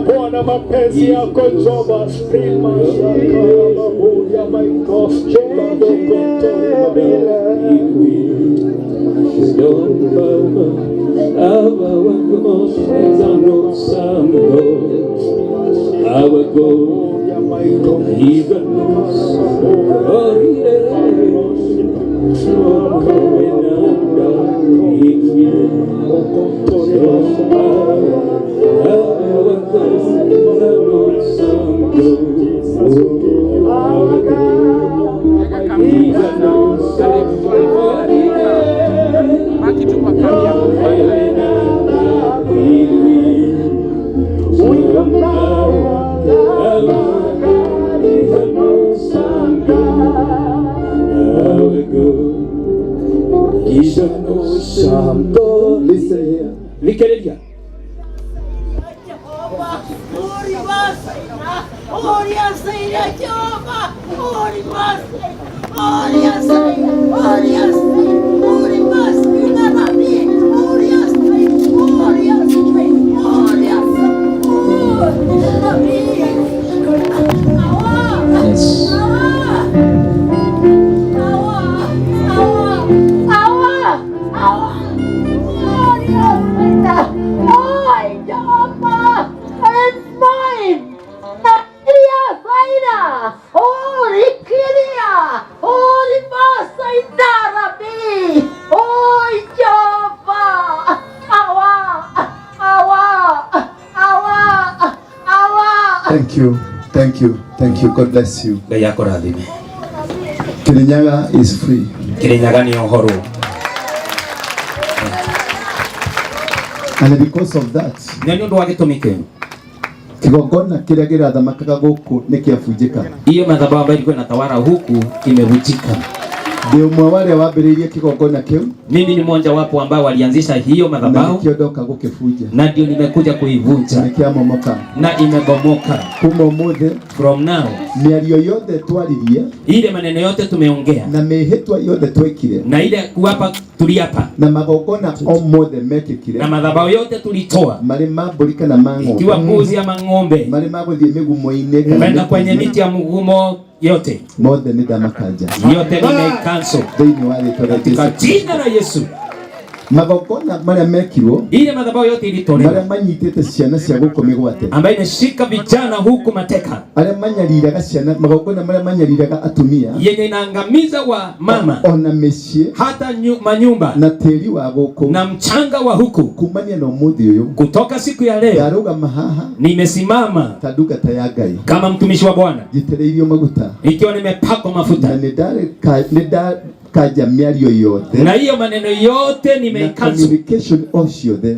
Bwana Bwana, mapenzi yako Jehova, rima shaka mabuya maiko Jehova Listen here. Thikĩrĩria. Yes. Thank you. Thank you. Thank you. God bless you. Ngai akũrathime. Kirinyaga is free. Kĩrĩnyaga nĩ ohorwo. And because of that, Na nĩ ũndũ wa gĩtũmi kĩu, kigongona kĩrĩa kĩrathamakaga gũkũ nĩ kĩabunjĩka. hiyo madhabahu ambayo ilikuwa inatawala huku imevunjika. Ndĩ ũmwe wa arĩa wambĩrĩirie kĩgongona kĩu Mimi ni mmoja wapo ambao walianzisha hiyo na madhabahu nĩkĩo ndoka gũkĩbunja na ndio nimekuja kuivunja na nĩkĩamomoka. na imebomoka. Kuma ũmũthĩ From now, mĩario yothe twaririe ile maneno yote tumeongea na mĩhĩtwa yothe twekire na ile kuapa tuliapa na magongona o mothe mekĩkire na madhabahu yote tulitoa, marĩ ma mbũri kana ma ikiwa ng'ombe mbuzi ama ng'ombe, marĩ ma gũthiĩ mĩgumo-inĩ kana kwenda kwenye mĩtĩ-inĩ, miti ya mugumo, yote mothe nĩ ndamakanja yote nimecancel thĩinĩ wa rĩtwa rĩa katika Jesũ. jina la Yesu. Magongona marĩa mekirwo Ile madhabahu yote ilitolewa marĩa manyitĩte ciana cia gũkũ mĩgwate ambayo imeshika vijana huku mateka, arĩa manyariraga ciana magongona marĩa manyariraga atumia yenye inaangamiza wa mama ona mĩciĩ hata manyumba na tĩri wa gũkũ na mchanga wa huku. kumania na ũmũthĩ ũyũ Kutoka siku ya leo ndarũgama haha nimesimama ta ndungata ya Ngai kama mtumishi wa Bwana njitĩrĩirio maguta ikiwa nimepakwa na mafuta, nĩ ndareka mĩario yothe na hiyo maneno yote na nimeicancel communication o ciothe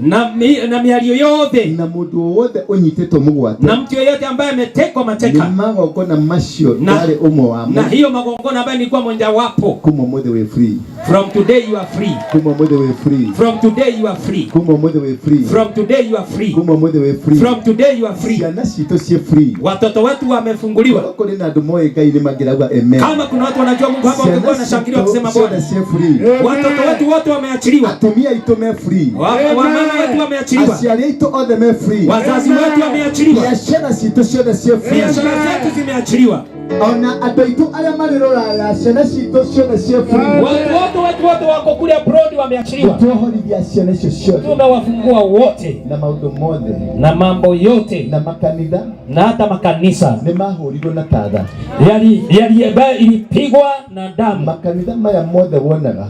na miario yote na mũndũ o wothe ũnyitĩtwo mũgwate na mtu yeyote ambaye ametekwa nĩ mateka magongona macio Na- ndarĩ ũmwe wamo na hiyo magongona ambayo nilikuwa mmoja wapo. kuma ũmũthĩ wĩ free From today you are free. kuma ũmũthĩ wĩ free From today you are free. kuma ũmũthĩ wĩ free From today you are free. kuma ũmũthĩ wĩ free From today you are free. ciana citũ ciĩ free Watoto wetu wamefunguliwa. Korwo kũrĩ na andũ moĩ Ngai nĩ mangĩrauga amen Kama kuna watu wanajua Mungu hapa, wangekuwa ciana wanashangilia citũ wakisema ciothe Bwana, ciĩ free watoto wetu wote wameachiliwa, atumia aitũ me free wamama wetu wameachiliwa, aciari aitũ othe me free wazazi wetu wameachiliwa, biacara citũ ciothe ciĩ free biashara zetu zimeachiliwa, ona andũ aitũ arĩa marĩ rũraya ciana citũ ciothe ciĩ free watu wote wetu wote wako kule abroad wameachiliwa. tuohorithia ciana icio ciothe Tumewafungua wote na maũndũ mothe na mambo yote na makanitha na hata makanisa nĩ mahũrirwo na tatha yali yali ambayo ilipigwa na damu. makanitha maya mothe wonaga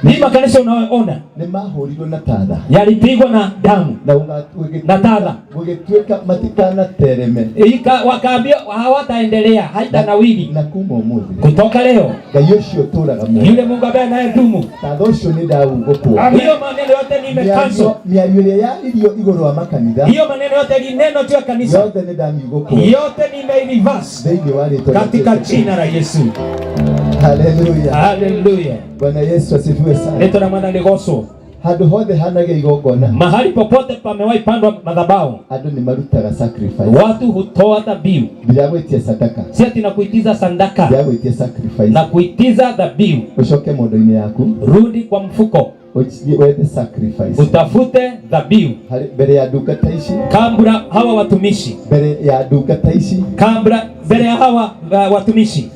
Ni makanisa unayoona nĩ mahũrirwo na tatha yalipigwa na damu na na tadha, gũgĩtuĩka matikanatereme wakaambia hawataendelea, haitanawili. na kuma ũmũthĩ Kutoka leo Ngai ũcio ũtũraga muoyo yule Mungu ambaye anayedumu, tatha ũcio nĩ ndaugũkwo hiyo maneno yote nimecancel. mĩario ĩrĩa yaririo igũrũ wa makanitha Hiyo maneno yote lineno juu ya kanisa yothe nĩ ndamiugũkwo yote nimereverse thĩinĩ wa rĩtwa rĩa katika Jesũ. jina la Yesu. Haleluya. Haleluya. Bwana Yesu asifiwe sana. Rĩtwa rĩa Mwathani rĩgoocwo. Handũ hothe hanagĩa igongona Mahali popote pamewahi pandwa madhabahu, andũ nĩ marutaga sacrifice. watu hutoa dhabihu, Ndiragwĩtia sadaka, si ati na kuitiza sandaka ndiragwĩtia sacrifice. na kuitiza dhabihu. Ũcoke mondo-inĩ yaku Rudi kwa mfuko, Wethe sacrifice Utafute dhabihu harĩ mbere ya ndungata ici, kabla hawa watumishi, mbere ya ndungata ici, kabla mbele ya hawa watumishi,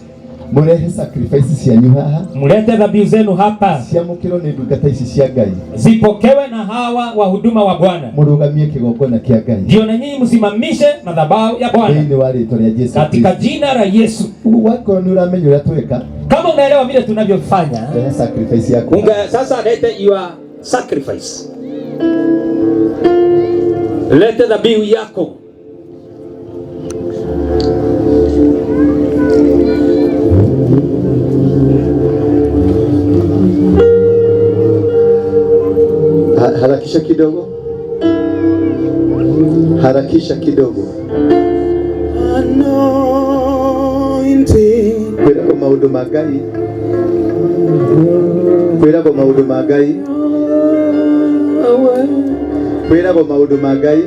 murehe sacrifice cianyu haha, mlete dhabihu zenu hapa, ciamũkĩrwo nĩ ndungata ici cia Ngai, zipokewe na hawa wahuduma wa Bwana, mũrũgamie kĩgongona kĩa Ngai ndio na nyinyi msimamishe madhabahu ya Bwana thĩinĩ wa rĩtwa rĩa Jesu katika Kristo. jina la Yesu. Ũguo wakorwo nĩ ũramenya ũrĩa tweka, Kama unaelewa vile tunavyofanya, rehe sacrifice yaku. unga sasa lete your sacrifice, lete dhabihu yako. Harakisha kidogo, harakisha kidogo. Kwĩragwo maũndũ ma Ngai, kwĩragwo maũndũ ma Ngai, kwĩragwo maũndũ ma Ngai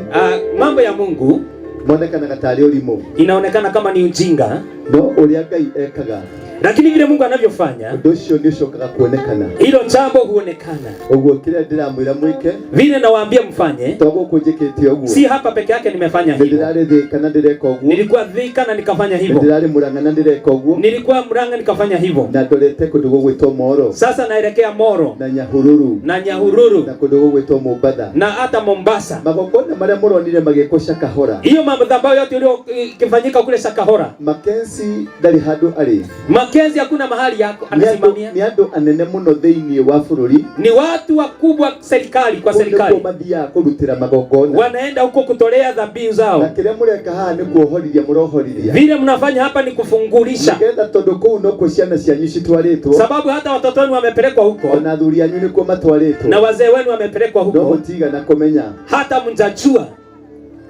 Mambo ya Mungu monekanaga tarĩ ũrimũ, inaonekana kama ni ujinga, no ũrĩa Ngai ekaga, lakini vile Mungu anavyofanya, ũndũ ũcio nĩ ũcokaga kuonekana. hilo jambo huonekana. Ũguo kĩrĩa ndĩramwĩra mwĩke, Vile nawaambia mfanye, to gũkũ njĩkĩte ũguo, si hapa peke yake nimefanya nĩ hivyo. ndĩrarĩ Thika na ndĩreka ũguo, Nilikuwa Thika na nikafanya nĩ hivyo, ndĩrarĩ Murang'a na ndĩreka ũguo, nilikuwa Murang'a nikafanya hivyo. na ndorete kũndũ gũgwĩtwo Moro Sasa naelekea Moro na Nyahururu na Nyahururu na kũndũ gũgwĩtwo Mombatha. na hata Mombasa. Magongona marĩa mũronire magĩkwo Shakahola, Hiyo madhabahu yote iliyofanyika kule Shakahora, Mackenzie ndarĩ handũ arĩ. Makenzi hakuna mahali yako Nĩ andũ anasimamia, nĩ andũ anene mũno thĩinĩ wa bũrũri, ni watu wakubwa serikali kwa kũu nĩkuo serikali, mathiaga kũrutĩra magongona, wanaenda huko kutolea dhabihu na zao. kĩrĩa mũreka haha nĩ kuohorithia mũrohorithia, Vile mnafanya hapa ni kufungulisha, nĩgetha tondũ kũu nokuo ciana cianyu citwarĩtwo, sababu hata watoto wenu wamepelekwa huko ona athuri anyu nĩkuo matwarĩtwo, na wazee wenu wamepelekwa no huko, mũtigana kũmenya. hata mjajua.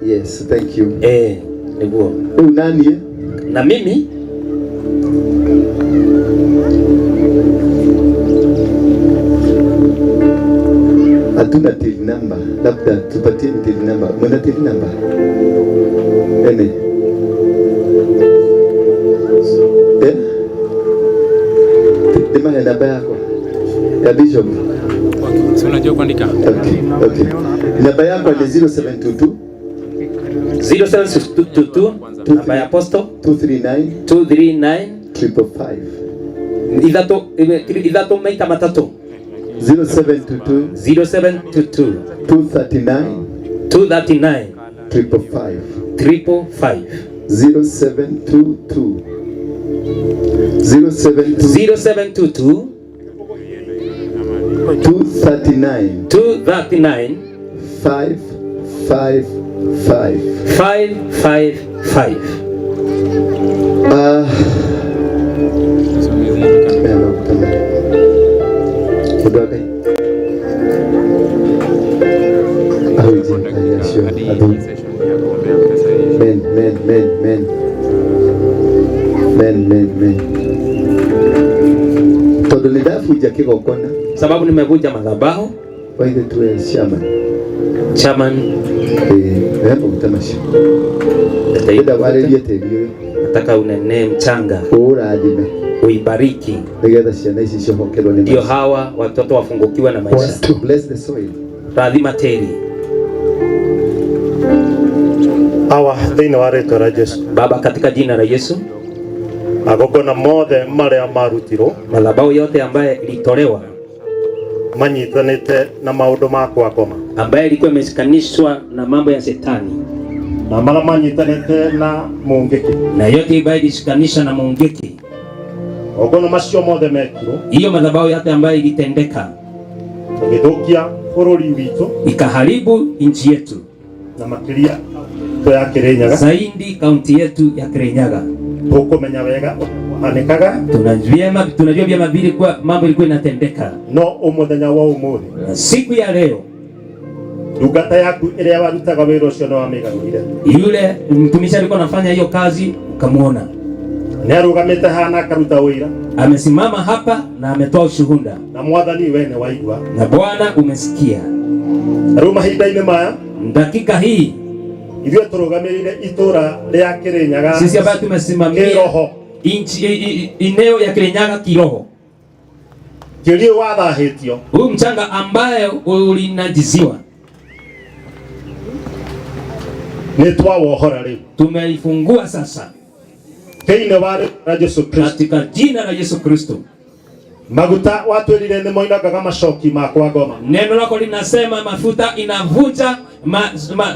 Yes, thank you. Niguo Rĩu naniĩ na mimi hatuna till number, labda tupatie till number. Muna till number ene eh? Ndimahe namba yako ya bishop. Si unajua kuandika? Okay, okay. Namba yako ni 0722 0722 namba ya apostle 239 239 555. Ithatu maita matatu. 0722 0722 239 239 555. 555. 0722 072 0722 239 239 555. 555. Mũndũ wa Ngai. Ahunjia Ngai acio athuri. Men, men, men, men. Men, men, men. Tondũ nĩ ndabunja kĩgongona, Sababu nimevunja madhabahu. waithe tuwe chairman. Chairman, Eh, maguta macio. Ndĩrenda warĩrie tĩri ũyũ, nataka unenee mchanga, ũũrathime, uibariki, nĩgetha ciana ici cihokerwo nĩ ndio maica. hawa watoto wafungukiwe na maisha. Bless the soil. Rathima tĩri. Awa thĩinĩ wa rĩtwa rĩa Jesu, Baba, katika jina la Yesu, magongona mothe marĩa marutirwo madhabahu yote ambaye ilitolewa, manyitanĩte na maũndũ ma kwa ngoma, ambaye ilikuwa imeshikanishwa na mambo ya shetani, na marĩa manyitanĩte na mũngĩki, na yote ambayo ilishikanishwa na mungiki, magongona macio mothe mekirwo hiyo madhabahu yote ambayo ilitendeka magĩthũkia bũrũri witũ ikaharibu nchi yetu, na makĩria to ya Kĩrĩnyaga. zaidi kaunti yetu ya Kirinyaga. Tũkũmenya wega ũrĩa Tunajua vyema vile kwa mambo ilikuwa inatendeka. no ũmũthenya wa ũmũthĩ, Na siku ya leo ndungata yaku ĩrĩa warutaga wĩra ũcio nĩ wamĩgarũrire. Yule mtumishi alikuwa anafanya hiyo kazi ukamuona Nĩ arũgamĩte haha na akaruta ũira, amesimama hapa na ametoa ushuhuda, na mwathani we nĩ waigua. na Bwana umesikia. Rĩu mahinda-inĩ maya, Dakika hii ithuĩ tũrũgamĩrĩire itũra rĩa Kĩrĩnyaga sisi ambayo tumesimamia kĩroho, inchi eneo ya Kirinyaga kiroho, Tĩri ũyũ wathahĩtio, Huu mchanga ambaye ulinajiziwa, nĩ twawohora rĩu tumeifungua sasa thĩinĩ wa rĩtwa rĩa Jesu Kristo. Katika jina la Yesu Kristo. Maguta watwĩrire nĩ moinangaga macoki ma kwa ngoma. Neno lako linasema mafuta inavunja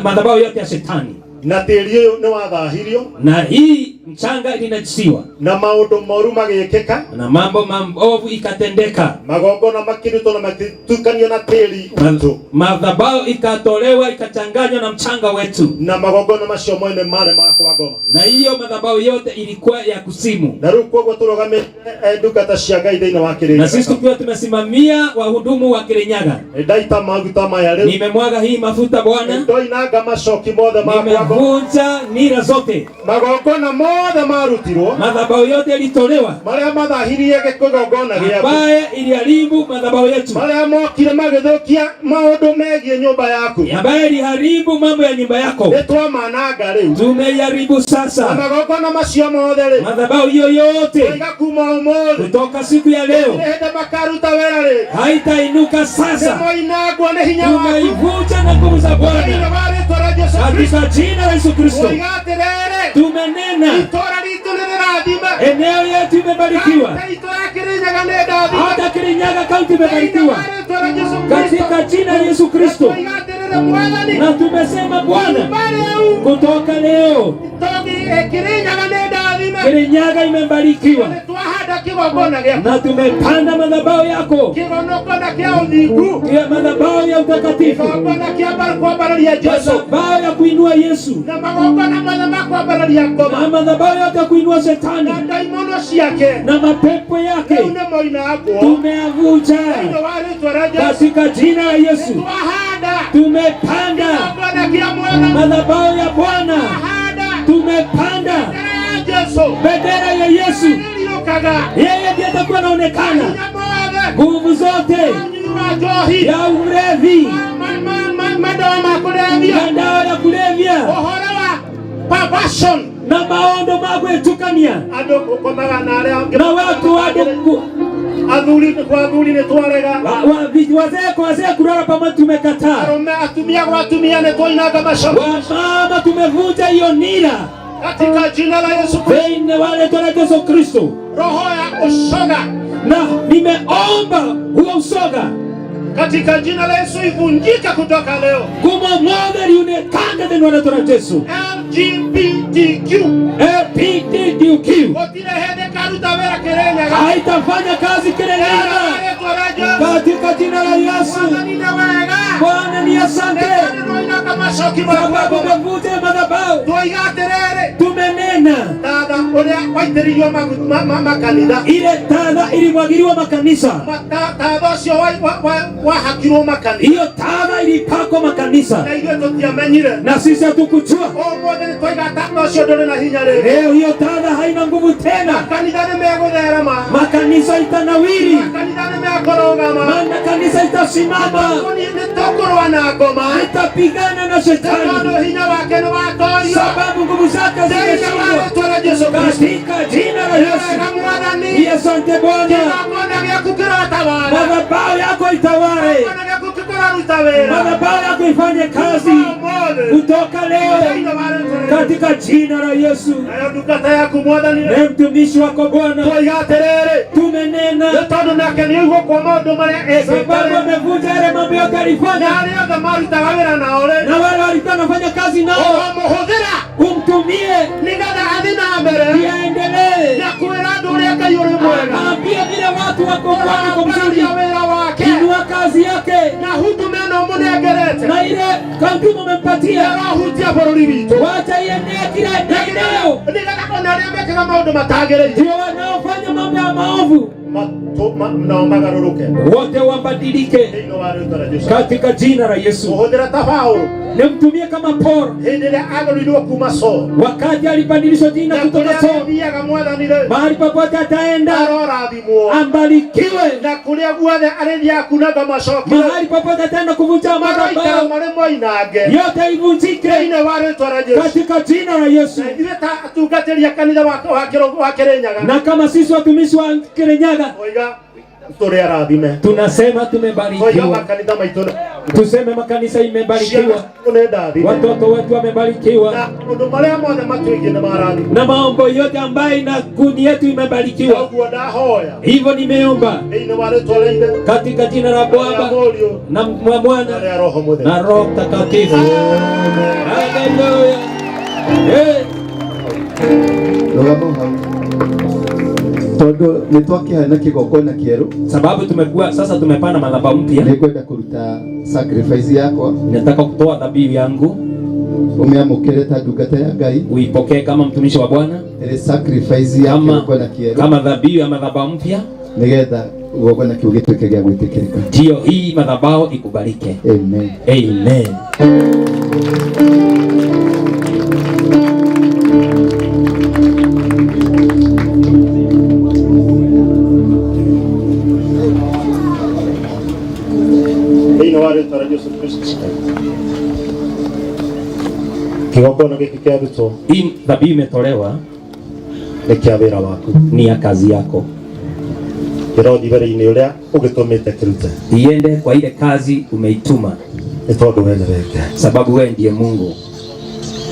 madhabahu yote ya shetani. Na tĩri ũyũ nĩ wathahirio, na hii mchanga ilinajisiwa, na maũndũ moru magĩkĩka, na mambo maovu ikatendeka, magongona makĩrutwo na magĩtukanio na tĩri witũ, madhabahu ikatolewa ikachanganywa na mchanga wetu, na magongona macio mwene marĩ ma kwa ngoma, na hiyo madhabahu yote ilikuwa ya kusimu. Na rĩu koguo tũrũgamĩte ndungata cia Ngai thĩinĩ wa Kĩrĩnyaga, na sisi tukiwa tumesimamia wahudumu wa Kirinyaga, ndaita maguta maya rĩu, nimemwaga hii mafuta Bwana, ndoinanga macoki mothe ma kwa ngoma, nimevunja nira zote, magongona mothe marutirwo, madhabahu yote yalitolewa, maria mathahirie kigongona gĩaku, ambaye iliharibu madhabahu yetu, maria mokire magĩthũkia maũndũ megiĩ nyũmba yaku, ambaye iliharibu mambo ya nyumba yako, nĩtwamananga rĩu, tumeiharibu sasa. Na magongona macio mothe rĩ, madhabahu hiyo yote oiga kuma ũmũthĩ, kutoka siku ya leo, hĩndĩ makaruta wĩra rĩ, haitainuka sasa, nĩmoinangwo nĩ hinya waku, tumeivunja na nguvu za Bwana thĩinĩ wa rĩtwa rĩa Jesũ Kristo, katika jina la Yesu Kristo. Oiga atĩrĩrĩ, tumenena, itũũra ritũ nĩrĩrathime, eneo yetu imebarikiwa, hata Kirinyaga kaunti imebarikiwa katika jina la Yesu Kristo. Na tumesema Bwana, kutoka leo Kirinyaga imebarikiwa, na tumepanda madhabahu yako ya madhabahu ya utakatifu, madhabahu ya kuinua Yesu, na madhabahu yote ya kuinua shetani na mapepo yake, tumeavunja katika jina la Yesu. Tumepanda madhabahu ya Bwana, tumepanda bendera ya Yesu. Yeye ndiye atakuwa anaonekana. Nguvu zote ya ulevi, madawa ya kulevya na maondo magwetukania na watu wazee kwa wazee kulala pamoja, tumekataa. Wamama tumevunja hiyo nira katika jina la Yesu Kristo, wale tuna Yesu Kristo. Roho ya ushoga, na nimeomba huo ushoga katika jina la Yesu ivunjike kutoka leo. Kumomode liunekane tena wale tuna Yesu. LGBTQ LGBTQ otire hede karuta wera Kirinyaga, haitafanya kazi Kirinyaga katika jina la Yesu. Bwana ni asante sababu umevunja madhabahu. Tumenena ile tadha ilimwagiliwa makanisa, hiyo tadha ilipakwa makanisa, na sisi hatukujua. Leo hiyo tadha haina nguvu tena. Makanisa itanawiri, makanisa itasimama, itapigana na shetani, sababu nguvu zake zimeshindwa katika jina la Yesu. Asante Bwana, madhabahu yako itawale, madhabahu yako ifanye kazi kutoka leo katika jina la Yesu. Na mtumishi wako Bwana, tumenena sababu amevunja yale mambo yote alifanya, na wale walikuwa wanafanya kazi nao, umtumie iendelee, akaambia vile watu wako kwako mzuri, inua kazi yake na ile kampuni umempatia, wacha ienee kila eneo, ndio wanaofanya mambo ya maovu wote wabadilike katika jina la Yesu. Nimtumie kama Paul wakati alibadilishwa jina kutoka Saul, mahali popote ataenda ambarikiwe. Mahali popote ataenda kuvunja madhabahu yote ivunjike katika jina la Yesu. Na kama sisi watumishi wa Kirinyaga, Tũrĩ arathime. Tunasema Twoiga tumebarikiwa. makanitha maitũ nĩ- Tuseme makanisa ciana imebarikiwa, citũ nĩ ndathime. watoto wetu wamebarikiwa, Na maũndũ marĩa mothe matwĩgiĩ nĩ marathimwo. na maombo yote ambayo ina kuni yetu imebarikiwa. Koguo ndahoya Hivyo nimeomba thĩinĩ wa rĩtwa rĩa Ithe katika jina la na rĩa Baba Mũriũ na na Mwana rĩa Roho Mũtheru. na Roho Mtakatifu. Haleluya. Hey. Rũgama hau tondũ nĩ twakĩheana kĩgongona kĩerũ Sababu tumekuwa sasa tumepanda madhabahu mpya, nĩngwenda kũruta sacrifice yakwa nataka kutoa dhabihu yangu, ũmĩamũkĩre ta ndungata ya Ngai uipokee kama mtumishi wa Bwana, ĩrĩ sacrifice ya Kama- kĩgongona kĩerũ kama dhabihu ya madhabahu mpya, nĩgetha kĩgongona kĩu gĩtuĩke gĩa gwĩtĩkĩrĩka. ndiyo hii madhabahu ikubalike. Amen. Amen. Thĩinĩ wa rĩtwa rĩa Jesũ Kristo kĩgongona gĩkĩ kĩarutwo Hii dhabihu imetolewa nĩ kĩa wĩra waku ni ya kazi yako, kĩrothi mbere-inĩ ũrĩa ũgĩtũmĩte kĩrute iende kwa ile kazi umeituma, nĩ tondũ we nĩwe Ngai. sababu wewe ndiye Mungu.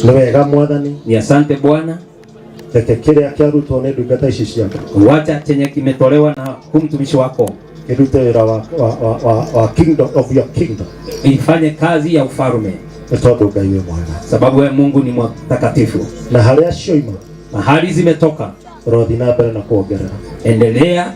Nĩ wega Mwathani Ni asante Bwana, reke kĩrĩa kĩarutwo nĩ ndungata ici ciaku wacha chenye kimetolewa na huu mtumishi wako kĩrute wĩra wa kingdom of your kingdom ifanye kazi ya ufalme, nĩ tondũ Ngai wĩ mwega sababu wewe Mungu ni mtakatifu. na harĩa cioima Mahali zimetoka, ũrothi na mbere na kuongerera endelea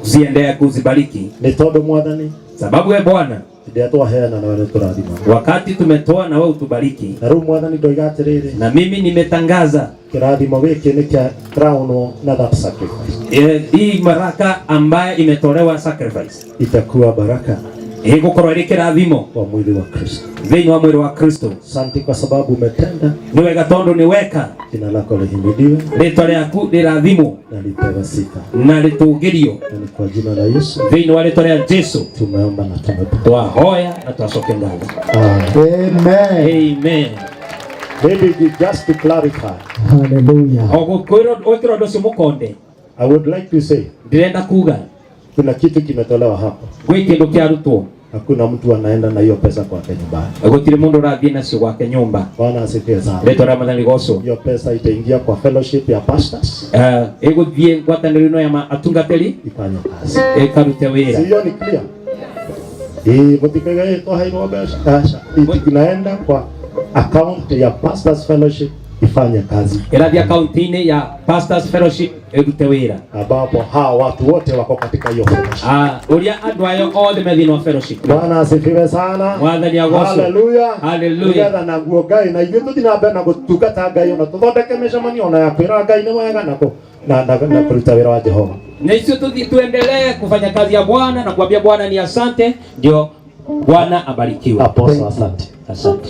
kuziendea kuzibariki, nĩ tondũ Mwathani sababu wewe Bwana, hĩndĩ ĩrĩa twaheana nawe nĩ tũrathimaga wakati tumetoa na wewe utubariki. na rĩu Mwathani ndoiga atĩrĩrĩ Na mimi nimetangaza kĩrathimo gĩkĩ nĩ kĩa crownwo na that sacrifice hii baraka ambaye imetolewa sacrifice itakuwa baraka igukorwo ĩrĩ kĩrathimo kwa mwili wa Kristo. thĩinĩ wa mwĩrĩ wa Kristo. Asante kwa sababu umetenda, Nĩ wega tondũ nĩ weka, jina lako lihimidiwe rĩtwa rĩaku rĩrathimwo na lipewe sifa, na rĩtũgĩrio na ni kwa jina la Yesu thĩinĩ wa rĩtwa rĩa Jesu tumeomba na tumepokea. twahoya na twacokia ngatho. Amen. Amen. Maybe just to clarify, Hallelujah. O gwĩkĩrwo ũndũ ũcio mũkonde, I would like to say ndĩrenda kuga kuna kitu kimetolewa hapa, gwĩ kĩndũ kĩarutwo, hakuna mtu anaenda na hiyo pesa kwake nyumbani. gũtirĩ mũndũ ũrathiĩ nacio gwake nyũmba. Bwana asifiwe sana. Rĩtwa rĩa Mwathani rĩgocwo. Hiyo pesa itaingia kwa fellowship ya pastors Ĩgũthiĩ ngwatanĩro ĩno ya atungatĩri ifanye kazi. ĩkarute wĩra. Si hiyo ni clear? Eh, mtikaiga twaheirwo mbeca. Aca, inaenda kwa account ya pastors fellowship ifanye kazi, Ĩrathiĩ akaunti-inĩ ya Pastors Fellowship ĩrute wĩra. ambapo hawa watu wote wako katika hiyo fellowship. Ũrĩa andũ ayo othe me thĩinĩ wa fellowship. Bwana asifiwe sana. Mwathani agocwo. Haleluya. Haleluya. Nigetha naguo Ngai na ithuĩ tũthiĩ na mbere na gũtungata Ngai ona tũthondeke mĩcemanio ona ya kwĩra Ngai nĩ wega na na kũruta wĩra wa Jehova. Na sisi tuendelee kufanya kazi ya Bwana na kuambia Bwana ni asante, ndio Bwana abarikiwe. Apostle, asante. Asante.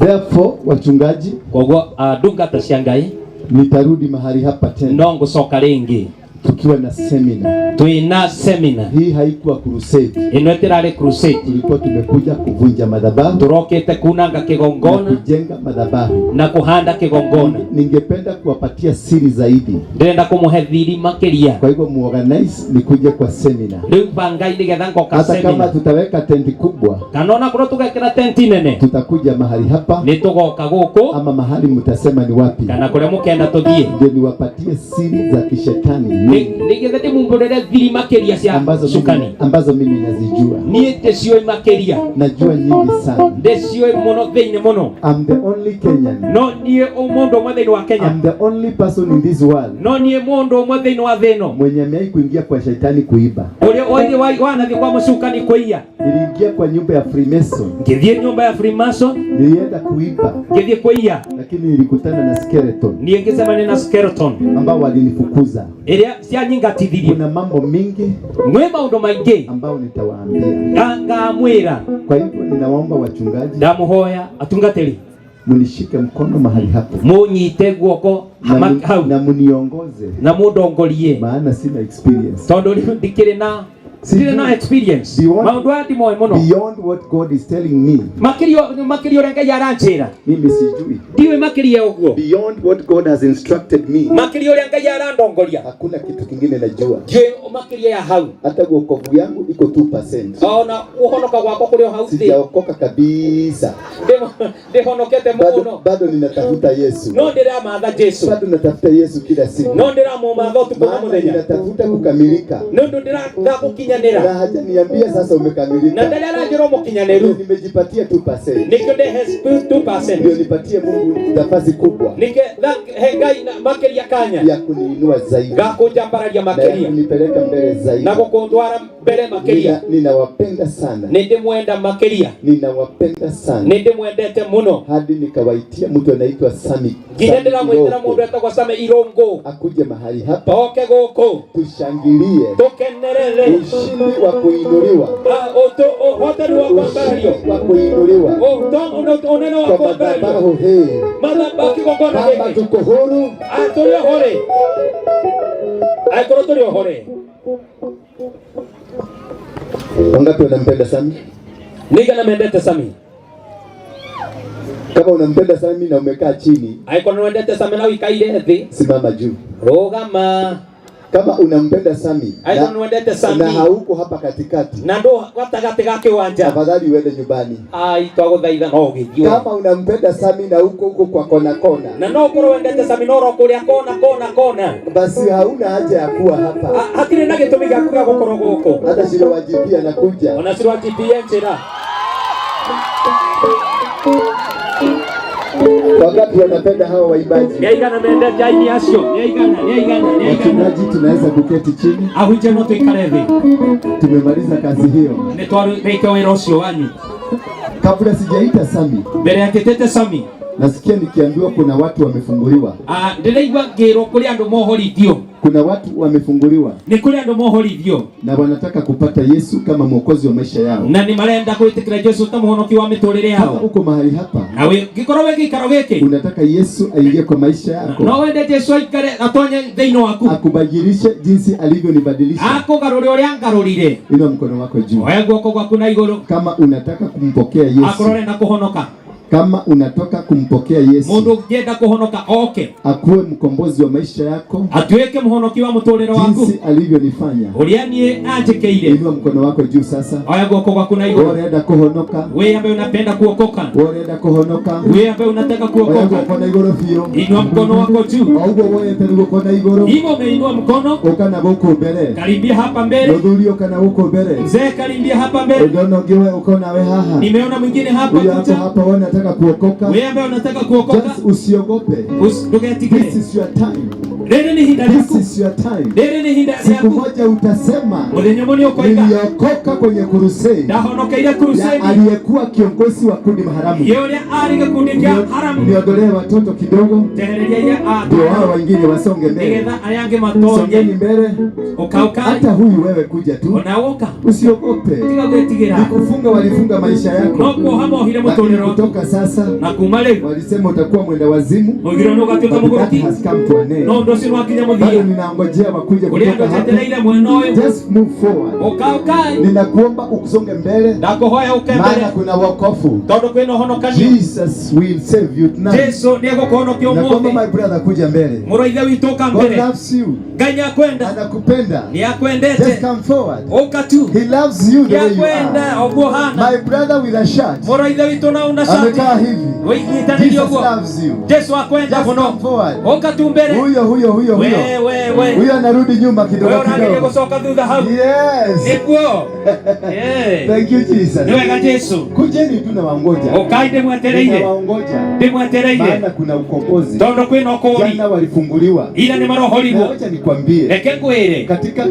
Therefore, wachungaji, Koguo ndungata cia Ngai nitarudi mahali hapa tena no ngũcoka rĩngĩ tukiwa na semina. twĩna semina Hii haikuwa crusade, ĩno ĩtĩrarĩ crusade, tulikuwa tumekuja kuvunja madhabahu tũrokĩte kunanga na kĩgongona kujenga madhabahu. na kũhanda kĩgongona. Ningependa kuwapatia siri zaidi, Ndĩrenda kũmũhe thiri makĩria. kwa hivyo muorganize nikuje kwa semina. Rĩu bangai nĩgetha ngoka Hata kama semina, tutaweka tenti kubwa, kana ona korwo tũgekĩra tenti nene tutakuja mahali hapa nĩ tũgoka gũkũ ama mahali mtasema ni wapi, kana kũrĩa mũkenda tũthiĩ ndio niwapatie siri za kishetani nyingi nĩgetha ndĩmumbũrĩre thiri makĩria cia cukani. ambazo mimi nazijua, Niĩ ndĩciũĩ makĩria, najua nyingi sana. ndĩciũĩ mũno thĩinĩ mũno. I'm the only Kenyan. No niĩ mũndũ ũmwe thĩinĩ wa Kenya, I'm the only person in this world no niĩ mũndũ ũmwe thĩinĩ wa thĩ ĩno mwenye amewahi kuingia kwa shaitani kuiba. ũrĩa wanathiĩ kwa mũcukani kũiya. Niliingia kwa nyumba ya Freemason, Ngĩthiĩ nyũmba ya Freemason, nilienda kuiba, ngĩthiĩ kũiya, lakini nilikutana na skeleton niĩ ngĩcemania na skeleton ambao walinifukuza. ĩrĩa cianyingatithirie. Kuna mambo mingi Mwĩ maũndũ maingĩ ambao nitawaambia. ngamwĩra. Kwa hivyo ninawaomba wachungaji Ndamũhoya atungatĩri munishike mkono mahali hapo mũnyite guoko hau na muniongoze, na mũndongorie, maana sina experience. tondũ rĩu ndikĩrĩ na Ndirĩ na experience. Maũndũ aya ndimoĩ mũno. Beyond what God is telling me. Makĩria ũrĩa Ngai aranjĩra. Mimi sijui. Ndiũĩ makĩria ũguo. Beyond what God has instructed me. Makĩria ũrĩa Ngai arandongoria. Hakuna kitu kingine najua. Ndiũĩ makĩria ya hau. Hata wokovu yangu iko 2%. Ona ũhonoka gwakwa kũrĩ o hau thĩ. Sijaokoka kabisa. Ndĩhonokete mũno. Bado ninatafuta Yesu. No ndĩramatha Jesu. Bado natafuta Yesu kila siku. No ndĩramũmatha ũtukũ na mũthenya. Ninatafuta kukamilika. Nĩ ũndũ ndĩratha gũkinyanĩra. Na hajaniambia sasa umekamilika. Na ndarĩ aranjĩra mũkinyanĩru. Nimejipatia 2%. Nĩkĩo ndehe 2%. Ndio nipatie Mungu nafasi kubwa. Nĩgetha he Ngai makĩria kanya. Ya kuniinua zaidi. Gakũnjambararia makĩria. Na kunipeleka mbele zaidi. Na gũkũndwara mbere makĩria. Ninawapenda sana. Nĩndĩmwenda makĩria. Ninawapenda sana. Nĩndĩmwendete mũno. Hadi nikawaitia mtu anaitwa Sami. Nginya ndĩramwĩtĩra mũndũ etagwo Sami Irũngũ. Akuje mahali hapa. Oke gũkũ. Tushangilie. Tukenerere. Ushindi wa kuinuliwa. Ũhotani wa kwambarario. Wa kuinuliwa. Ũnene wa kwambarario. Madhabahu hii. Madhabahu kigongona gĩkĩ. Kama tuko huru. Tũrĩ ohore. Angĩkorwo tũrĩ ohore. Wangapi wanampenda Sami? Nĩ aigana mendete Sami? Kama unampenda Sami na umekaa chini, angĩkorwo nĩwendete Sami na ũikaire thĩ, simama juu. Rũgama. Kama unampenda Sami na hauko hapa katikati, na ndo gatagatĩ ga kĩwanja, tafadhali uende nyumbani. Ai, twagũthaitha no ũgĩthiĩ. Kama unampenda Sami na uko huko kwa kona kona, na no ũkorwo wendete Sami no ro kũrĩa kona kona kona, basi hauna haja ya kuwa hapa. Hatirĩ na gĩtũmi gĩaku gĩa gũkorwo gũkũ. Hata Shiro wa GP anakuja. Ona Shiro wa GP njĩra. Wangapi wanapenda hawa waimbaji? Nĩ aigana mendete aini acio? Nĩ aigana, nĩ aigana, nĩ aigana. Wachungaji, tunaweza kuketi chini. Ahunjia no tuikare thĩ. Tumemaliza kazi hiyo. Nĩ twarĩkia wĩra ũcio wanyu. Kabla sijaita Sami, mbere ya ngĩtĩte Sami, nasikia nikiambiwa kuna watu wamefunguliwa. Ndĩraigua ngĩrwo kũrĩ andũ mohorithio. Kuna watu wamefunguliwa. Nĩ kũrĩ andũ mohorithio. Na wanataka kupata Yesu kama mwokozi wa maisha yao. Na nĩ marenda gwĩtĩkĩra Yesu ta mũhonoki wa mĩtũrĩre yao. Kama uko mahali hapa. Na we ngĩkorwo wĩ gĩikaro gĩkĩ. Unataka Yesu aingie kwa maisha yako. No wende Yesu aikare atonye thĩinĩ waku. Akubadilishe jinsi alivyonibadilisha. Akũgarũre ũrĩa ngarũrire. Inua mkono wako juu. Oya guoko gwaku na igũrũ. Kama unataka kumpokea Yesu. Akorwo ũrenda kũhonoka. Kama unatoka kumpokea Yesu, mundu ũngĩenda kũhonoka oke, akuwe mkombozi wa maisha yako, atuĩke mũhonoki wa mũtũrĩre waku, jinsi alivyonifanya, ũrĩa niĩ anjĩkĩire. Inua mkono wako juu sasa. Oya guoko gwaku na igũrũ. Wewe unataka kuhonoka, wewe ambaye unapenda kuokoka, wewe unataka kuhonoka, wewe ambaye unataka kuokoka, oya guoko na igũrũ biũ. Inua mkono wako juu. O ũguo woete guoko na igũrũ, hivyo umeinua mkono, ũka na gũkũ mbere, karibia hapa mbele. Mũthuri ũka na gũkũ mbere, mzee karibia hapa mbele. Ndona ũngĩ we uko nawe haha, nimeona mwingine hapa. Huyo hapo hapa, wewe unataka kuokoka, wewe ambaye unataka kuokoka, just usiogope, usigetigire. This is your time. Rĩrĩ nĩ ihinda rĩaku. This is your time. Rĩrĩ nĩ ihinda rĩaku. Siku moja utasema mũthenya ũmwe nĩũkoiga, niliokoka kwenye crusade. Ndahonokeire crusade. Ya aliyekuwa kiongozi wa kundi maharamu. Ye ũrĩa arĩ gĩkundi kĩa haramu. Niondolee watoto kidogo. Njehereria ndio hao wengine wasonge mbele. Nĩgetha arĩa angĩ matonye. Songeni mbele. Ũka, ũka. Hata huyu wewe kuja tu. Ona woka. Usiogope. Tiga gwĩtigĩra. Nikufunga walifunga maisha yako. No kuoha mohire mũtũrĩre waku. Kutoka sasa. Na kuma rĩu. Walisema utakuwa mwenda wazimu. Moigire nĩ ũgatuĩka But that mũgũrũki. has come to an end. No ũndũ ũcio nĩwakinya mũthia. Bado ninaongojea wakuje Ũrĩa kutoka andũ hapo. njetereire mwena ũyũ. Just move forward. Ũka, ũka. Ninakuomba usonge mbele. Ndakũhoya ũke mbere. Maana kuna wokovu. Tondũ kwĩna ũhonokanio. Jesus will save you tonight. Jesu nĩegũkũhonokia ũmũthĩ. Nakuomba my brother kuja mbele. Mũrũ wa Ithe witũ ũka God mbere. loves you. Ngai nĩakwenda. Anakupenda. Nĩakwendete. Just come forward. Ũka tu. He loves you the way you are. Nĩakwenda ũguo ũhana. My brother with a shirt. Mũrũ wa Ithe witũ na una shati. Amekaa hivi. Wĩnyitanĩrie Jesus ũguo. loves you. Jesu akwenda Just mũno. come forward. Ũka tu mbere. Huyo huyo huyo huyo. We, we, we. Huyo anarudi nyuma kidogo Wewe ũrageria kidogo. gũcoka thutha hau. Yes. Nĩguo. Yeah. Thank you Jesus. Nĩ wega Jesu. Kujeni tu na wangoja. Ũkai ndĩmwetereire. Ninawaongoja. Ndĩmwetereire. Maana kuna ukombozi. Tondũ kwĩna ũkũũri. Jana walifunguliwa. Ira nĩ marohorirwo. Na wacha nikwambie. Reke ngwĩre. Katika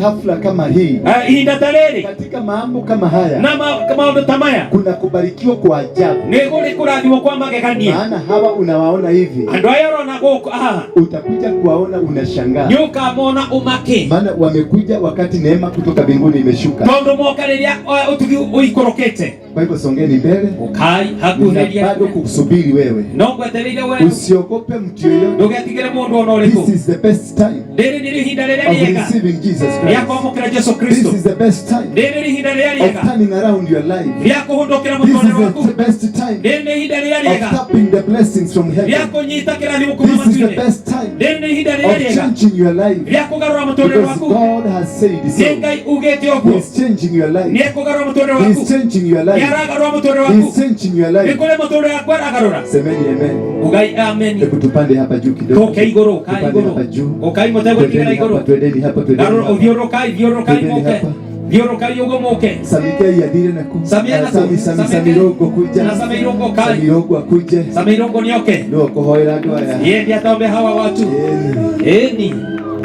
hafla kama hii. Ihinda ta rĩrĩ. Katika mambo kama haya. Na maũndũ ta maya. Kuna kubarikiwa kwa ajabu. Nĩ kũrĩ kũrathimwo kwa magegania. Maana hawa unawaona hivi. Andũ aya ũrona gũkũ haha. Utakuja kuwaona unashangaa. Nĩ ũkamona ũmake. Maana wamekuja wakati neema kutoka mbinguni imeshuka. Tondũ moka rĩrĩa ũtugi ũikũrũkĩte. Kwa hivyo songeni mbele. Ukai Nina hakuhĩrĩria. bado kukusubiri wewe. No ngwetereire we. Usiogope mtu yeyote. Ndũgetigĩre mũndũ ona ũrĩkũ. This is the best time Rĩrĩ nĩrĩo ihinda rĩrĩa of rĩega receiving Jesus rĩa Christ. kwamũkĩra Jesu This Kristo. is the best time Rĩrĩ nĩ ihinda rĩrĩa of rĩega turning around your life. rĩa kũhũndũkĩra This mũtũũrĩre is waku. the best time Rĩrĩ nĩ ihinda rĩrĩa of rĩega tapping the blessings from rĩa heaven. kũnyita kĩrathimo kuma This is the matu-inĩ. best time Rĩrĩ nĩ ihinda rĩrĩa of rĩega changing your life rĩa kũgarũra mũtũũrĩre because waku. God has said Nĩ so. Ngai ugĩte ũguo. He's changing your Nĩ life. ekũgarũra mũtũũrĩre waku. He's changing your Nĩ life. aragarũra mũtũũrĩre waku. He's changing your Nĩ life. kũrĩ mũtũũrĩre waku aragarũra. Semeni amen. Ugai amen. Hebu tupande hapa juu kidogo. Tũke igũrũ, kai Tupande igũrũ. hapa juu. Ũkai mũtegwĩtigĩra Twendeni igũrũ. hapa, twendeni hapa, twendeni Garũra hapa. ũthiũrũrũkai, thiũrũrũkai Twendeni mũke. hapa. Thiũrũrũkai ũguo mũke. Samikei adire na ku. Samia na ku. Sami Sami Samia Sami Rogo kuja. Na Sami Rogo kai. Sami Rogo akuje. Sami Rogo nĩoke. Ndio kuhoera andũ aya. Yeye ndiye ataombe hawa watu. Eni. Eni.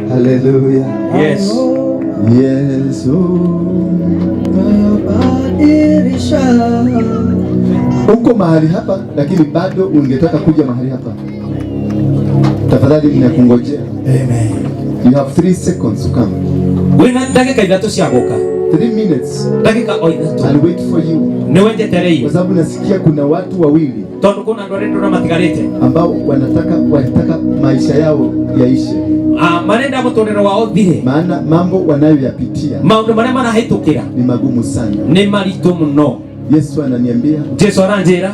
Hallelujah. Yes. Yesu. Uko mahali hapa lakini bado ungetaka kuja mahali hapa. Tafadhali ninakungojea. Amen. You have 3 seconds to come. Wĩna ndagĩka ithatũ cia gũka. 3 minutes. Ndagĩka o ithatũ. I'll wait for you. Nĩ wenjetereire. Kwa sababu nasikia kuna watu wawili Tondũ kuna andũ arĩa ndĩrona matigarĩte. ambao wanataka maisha yao yaishe. Ah, marenda mũtũũrĩre wao ũthire. Maana mambo wanayoyapitia Maũndũ marĩa marahĩtũkĩra ni magumu sana. nĩ maritũ mũno. Yesu ananiambia Jesu aranjĩra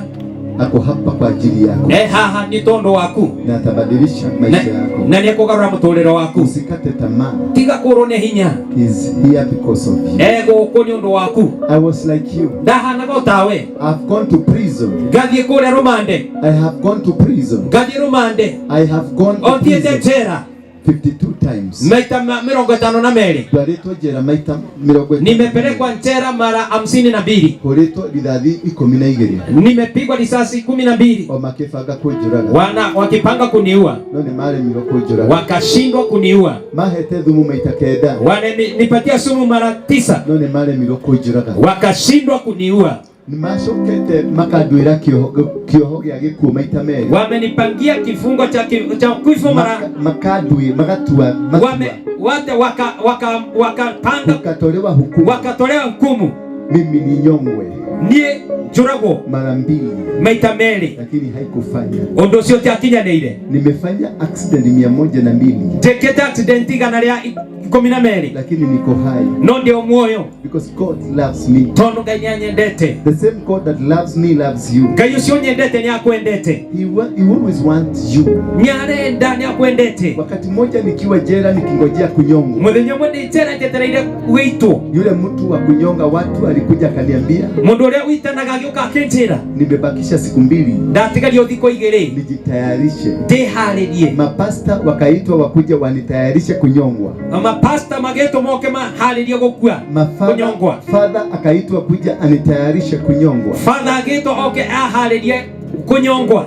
ako hapa kwa ajili yako e haha nĩ tondũ waku na atabadilisha maisha yako. na nĩ ekũgarũra mũtũũrĩre waku. Usikate tamaa. Tiga kũrwo nĩ hinya. He's here because of you. E gũkũ nĩ ũndũ waku. I was like you. Ndahanaga o tawe. I've gone to prison. Ngathiĩ kũrĩa rũmande. I have gone to prison. Ngathiĩ rũmande. I have gone to O thiĩte prison njera 52 times. maita 52. Ndwaritwo njera maita 52. Nimepelekwa njera mara 52. Hũrĩtwo rithathi 12. Nimepigwa risasi 12. O makĩbanga kũnjũraga. Wana wakipanga kuniua No nĩ maremirwo kũnjũraga. wakashindwa kuniua. Mahete thumu maita 9. Wananipatia sumu mara 9 No nĩ maremirwo kũnjũraga. wakashindwa kuniua. Nĩmacokete makanduĩra kĩoho gĩa gĩkuũ maita 2. Wamenipangia kifungo cha kifo mara Makandui magatua matua. wame wate waka waka wakapanga Ukatolewa hukumu. wakatolewa hukumu Mimi ni nyongwe niĩ njũragwo mara 2 maita 2 lakini haikufanya. Ũndũ ũcio ũtiakinyanĩire. Nimefanya accident 102 Njĩkĩte accident 112 lakini niko hai no ndĩ o muoyo because God loves me. tondũ Ngai nĩanyendete. The same God that loves me loves you. Ngai ũcio ũnyendete nĩakwendete. He always wants you. Nĩarenda nĩakwendete. Wakati mmoja nikiwa jela nikingojea kunyongwa, Mũthenya ũmwe ndĩ njera njetereire gũitwo, yule mtu wa kunyonga watu alikuja akaniambia, mũndũ ũrĩa ũitanaga agĩũka akĩnjĩra nimebakisha siku 2 ndatigario thikũ 2 nijitayarishe. ndĩharĩrie. Mapasta wakaitwa wakuja wanitayarishe kunyongwa. Mapasta magĩtwo moke maharĩrie gũkua kũnyongwa. Father akaitwa kuja anitayarishe kunyongwa, Father agĩtwo oke aharĩrie kũnyongwa.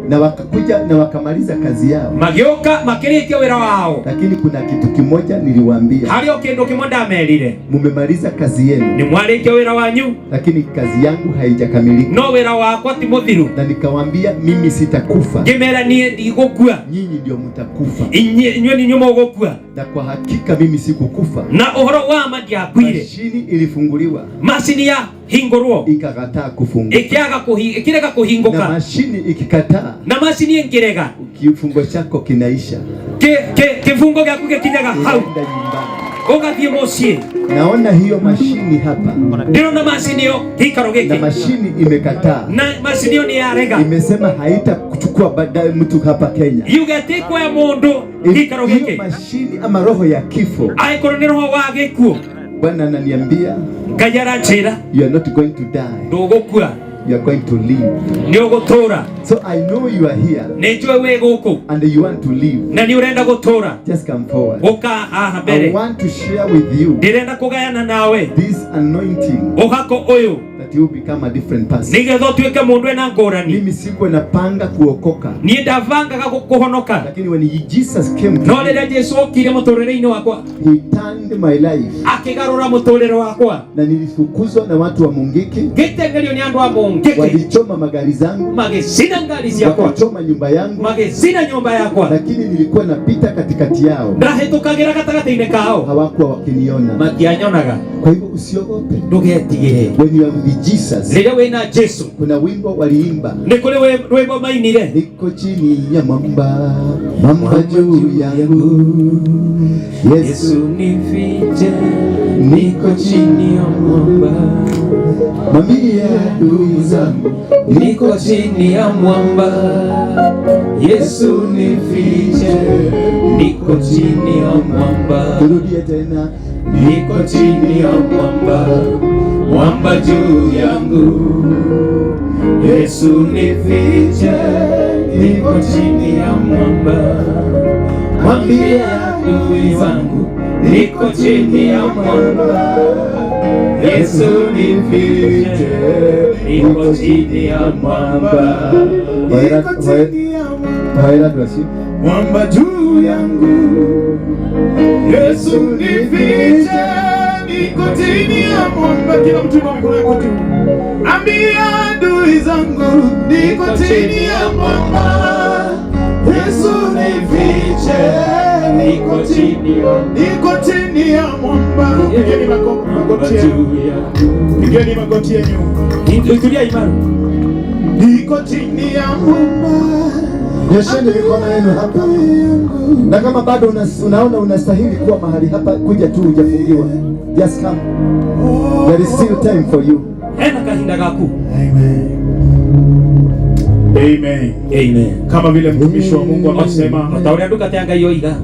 na wakakuja na wakamaliza kazi yao. Magĩũka makĩrĩkia wĩra wao. Lakini kuna kitu kimoja niliwaambia, Harĩ o kĩndũ kĩmwe ndamerire, mumemaliza kazi yenu, nĩ mwarĩkia wĩra wanyu lakini kazi yangu haijakamilika. no wĩra wakwa ti mũthiru. Na nikawaambia mimi sitakufa, Ngĩmera niĩ ndigũkua, nyinyi ndio mtakufa. inyuĩ nĩ inyuĩ mũgũkua. Na kwa hakika mimi sikukufa. Na ũhoro wa ma ndiakuire. Mashini ilifunguliwa Macini ya hingũrwo ikakataa kufunguka, ĩkĩaga ĩkĩrega na kũhingũka, mashini ikikataa, na macini ĩngĩrega kifungo chako kinaisha, kĩbungo gĩaku gĩkinyaga hau unaenda nyumbani. ũgathiĩ mũciĩ. Naona hiyo mashini hapa, Ndĩrona macini ĩyo gĩikaro na gĩkĩ, mashini imekataa, na macini ĩyo nĩ yarega, imesema haitakuchukua baadaye mtu hapa Kenya. yuga ĩtĩkuoya mũndũ gĩikaro Hiyo gĩkĩ mashini ama roho ya kifo, angĩkorwo nĩ roho wa gĩkuũ. Bwana ananiambia Ngai aranjĩra you are not going to die, ndũgũkua, you are going to live. nĩ ũgũtũũra. So I know you are here Nĩ njũĩ wĩ gũkũ and you want to live. na nĩ ũrenda gũtũũra. Just come forward. Ũka haha I mbere, want to share with you ndĩrenda kũgayana nawe this anointing ũhako ũyũ that you become a different person. nĩgetha ũtuĩke mũndũ ena ngũrani. Mimi sikuwa napanga kuokoka, Niĩ ndabangaga kũhonoka, lakini when Jesus came to no me, rĩrĩa Jesũ okire mũtũũrĩre-inĩ wakwa he turned my life, akĩgarũra mũtũũrĩre wakwa. na nilifukuzwa na watu wa Mungiki, Ngĩteng'erio nĩ andũ a Mũngĩkĩ, walichoma magari zangu, magĩcina ngari ciakwa, wakachoma nyumba yangu, magĩcina nyũmba yakwa. lakini nilikuwa napita katikati yao, Ndahĩtũkagĩra gatagatĩ-inĩ kao, hawakuwa wakiniona. matianyonaga. Kwa hivyo usiogope, Ndũgetigĩre. when you are with Jesus, Rĩrĩa wĩna Jesu, kuna wimbo waliimba, nĩ kũrĩ rwĩmbo mainire, niko chini ya mwamba, mwamba juu yangu, Yesu nifiche, niko chini ya mwamba, mwambie adui zangu, niko chini ya mwamba, Yesu nifiche, niko chini ya mwamba. Turudie tena, niko chini ya mwamba, mwamba juu yangu, Yesu nifiche, niko chini ya mwamba, mwambie adui zangu, niko chini ya mwamba, Yesu nifiche, niko chini ya mwamba, niko chini ya mwamba, mwamba juu yangu, Yesu nifiche, niko chini ya mwamba. Kila mtu inua mikono yako juu, ambia adui zangu, niko chini ya mwamba, Yesu nifiche, niko chini ya mwamba. Pigeni magoti yenu, pigeni magoti yenu, tulia imara, niko chini ya mwamba. Nyosheni mikono yenu hapa, na kama bado unaona unastahili kuwa mahali hapa, kuja tu, hujafungiwa. Just come, there is still time for you. Hena kahinda gaku. Amen. Amen. Amen. Kama vile mtumishi wa Mungu amesema, ta ũrĩa ndungata ya Ngai yoiga,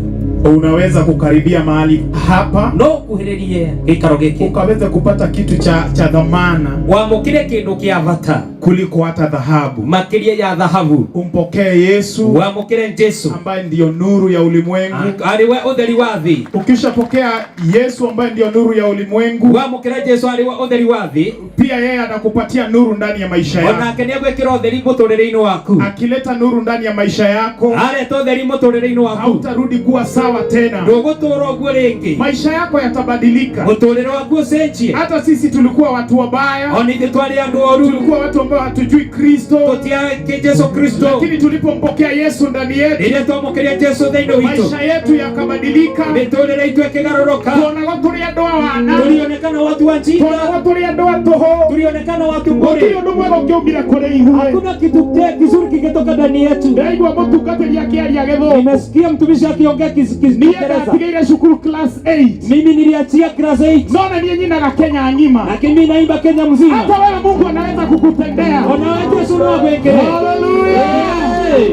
unaweza kukaribia mahali hapa no kuhĩrĩrie gĩikaro gĩkĩ, ukaweza kupata kitu cha dhamana wamũkĩre kĩndũ kĩa bata kuliko hata dhahabu, makĩria ya dhahabu. Umpokee Yesu, wamũkĩre Jesu ambaye ndiyo nuru ya ulimwengu, arĩ we ũtheri wa thĩ. Ukishapokea Yesu ambaye ndiyo nuru ya ulimwengu, wamũkĩra Jesu arĩ we ũtheri wa thĩ, pia yeye atakupatia nuru ndani ya maisha yako. Onake nĩegwĩkĩra ũtheri mũtũrĩre-inĩ waku. Akileta nuru ndani ya maisha yako, areta ũtheri mũtũrĩre-inĩ waku, hautarudi kuwa sawa tena, ndũgũtũra ũguo rĩngĩ, maisha yako yatabadilika, mũtũrĩre waku ũcenjie. Hata sisi tulikuwa watu wabaya, ona ithuĩ twarĩ andũ oru, tulikuwa watu ambao hatujui Kristo, tũtiakĩ Jesu Kristo, lakini tulipompokea Yesu ndani yetu, rĩrĩa twamũkĩria Jesu thĩinĩ witũ, maisha yetu yakabadilika, mĩtũrĩre itũ ĩkĩgarũrũka. Tuonagwo tũrĩ andũ a wana, tulionekana watu wa njinga, tuonagwo tũrĩ andũ a tũhũ, tulionekana watu bure. Gũtirĩ ũndũ mwega ũngĩaumire kũrĩ ithuĩ. Hakuna kitu kizuri kingetoka ndani yetu. Ndaigua mũtungatĩri akĩaria Gĩthũngũ, nimesikia mtumishi akiongea niĩ Kiingereza. ndatigĩire cukuru class 8, mimi niliachia class 8, no na niĩ nyinaga Kenya ng'ima, lakini mimi naimba Kenya mzima. Hata wewe Mungu anaweza kukutendea. Ona wewe Yesu no agwĩkĩre. Haleluya!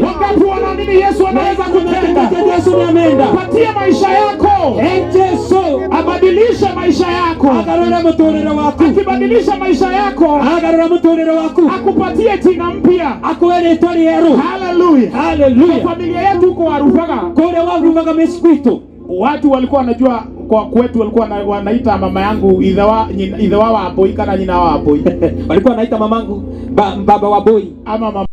Wangapi wanaamini Yesu anaweza kutenda? Yesu ni ameenda. Patie maisha yako. Yesu abadilishe maisha yako. Agarũra mũtũrĩre waku. Akibadilisha maisha yako, agarũra mũtũrĩre waku, akupatie jina mpya, akuhe rĩtwa rĩerũ. Haleluya. Haleluya. Kwa familia yetu huko Warubaga, kũrĩa Warubaga mĩciĩ kwitũ, watu walikuwa wanajua kwa kwetu walikuwa wanaita mama yangu ithe wa Wambui kana nyina wa Wambui. Walikuwa wanaita mamangu baba wa Boi ama mama.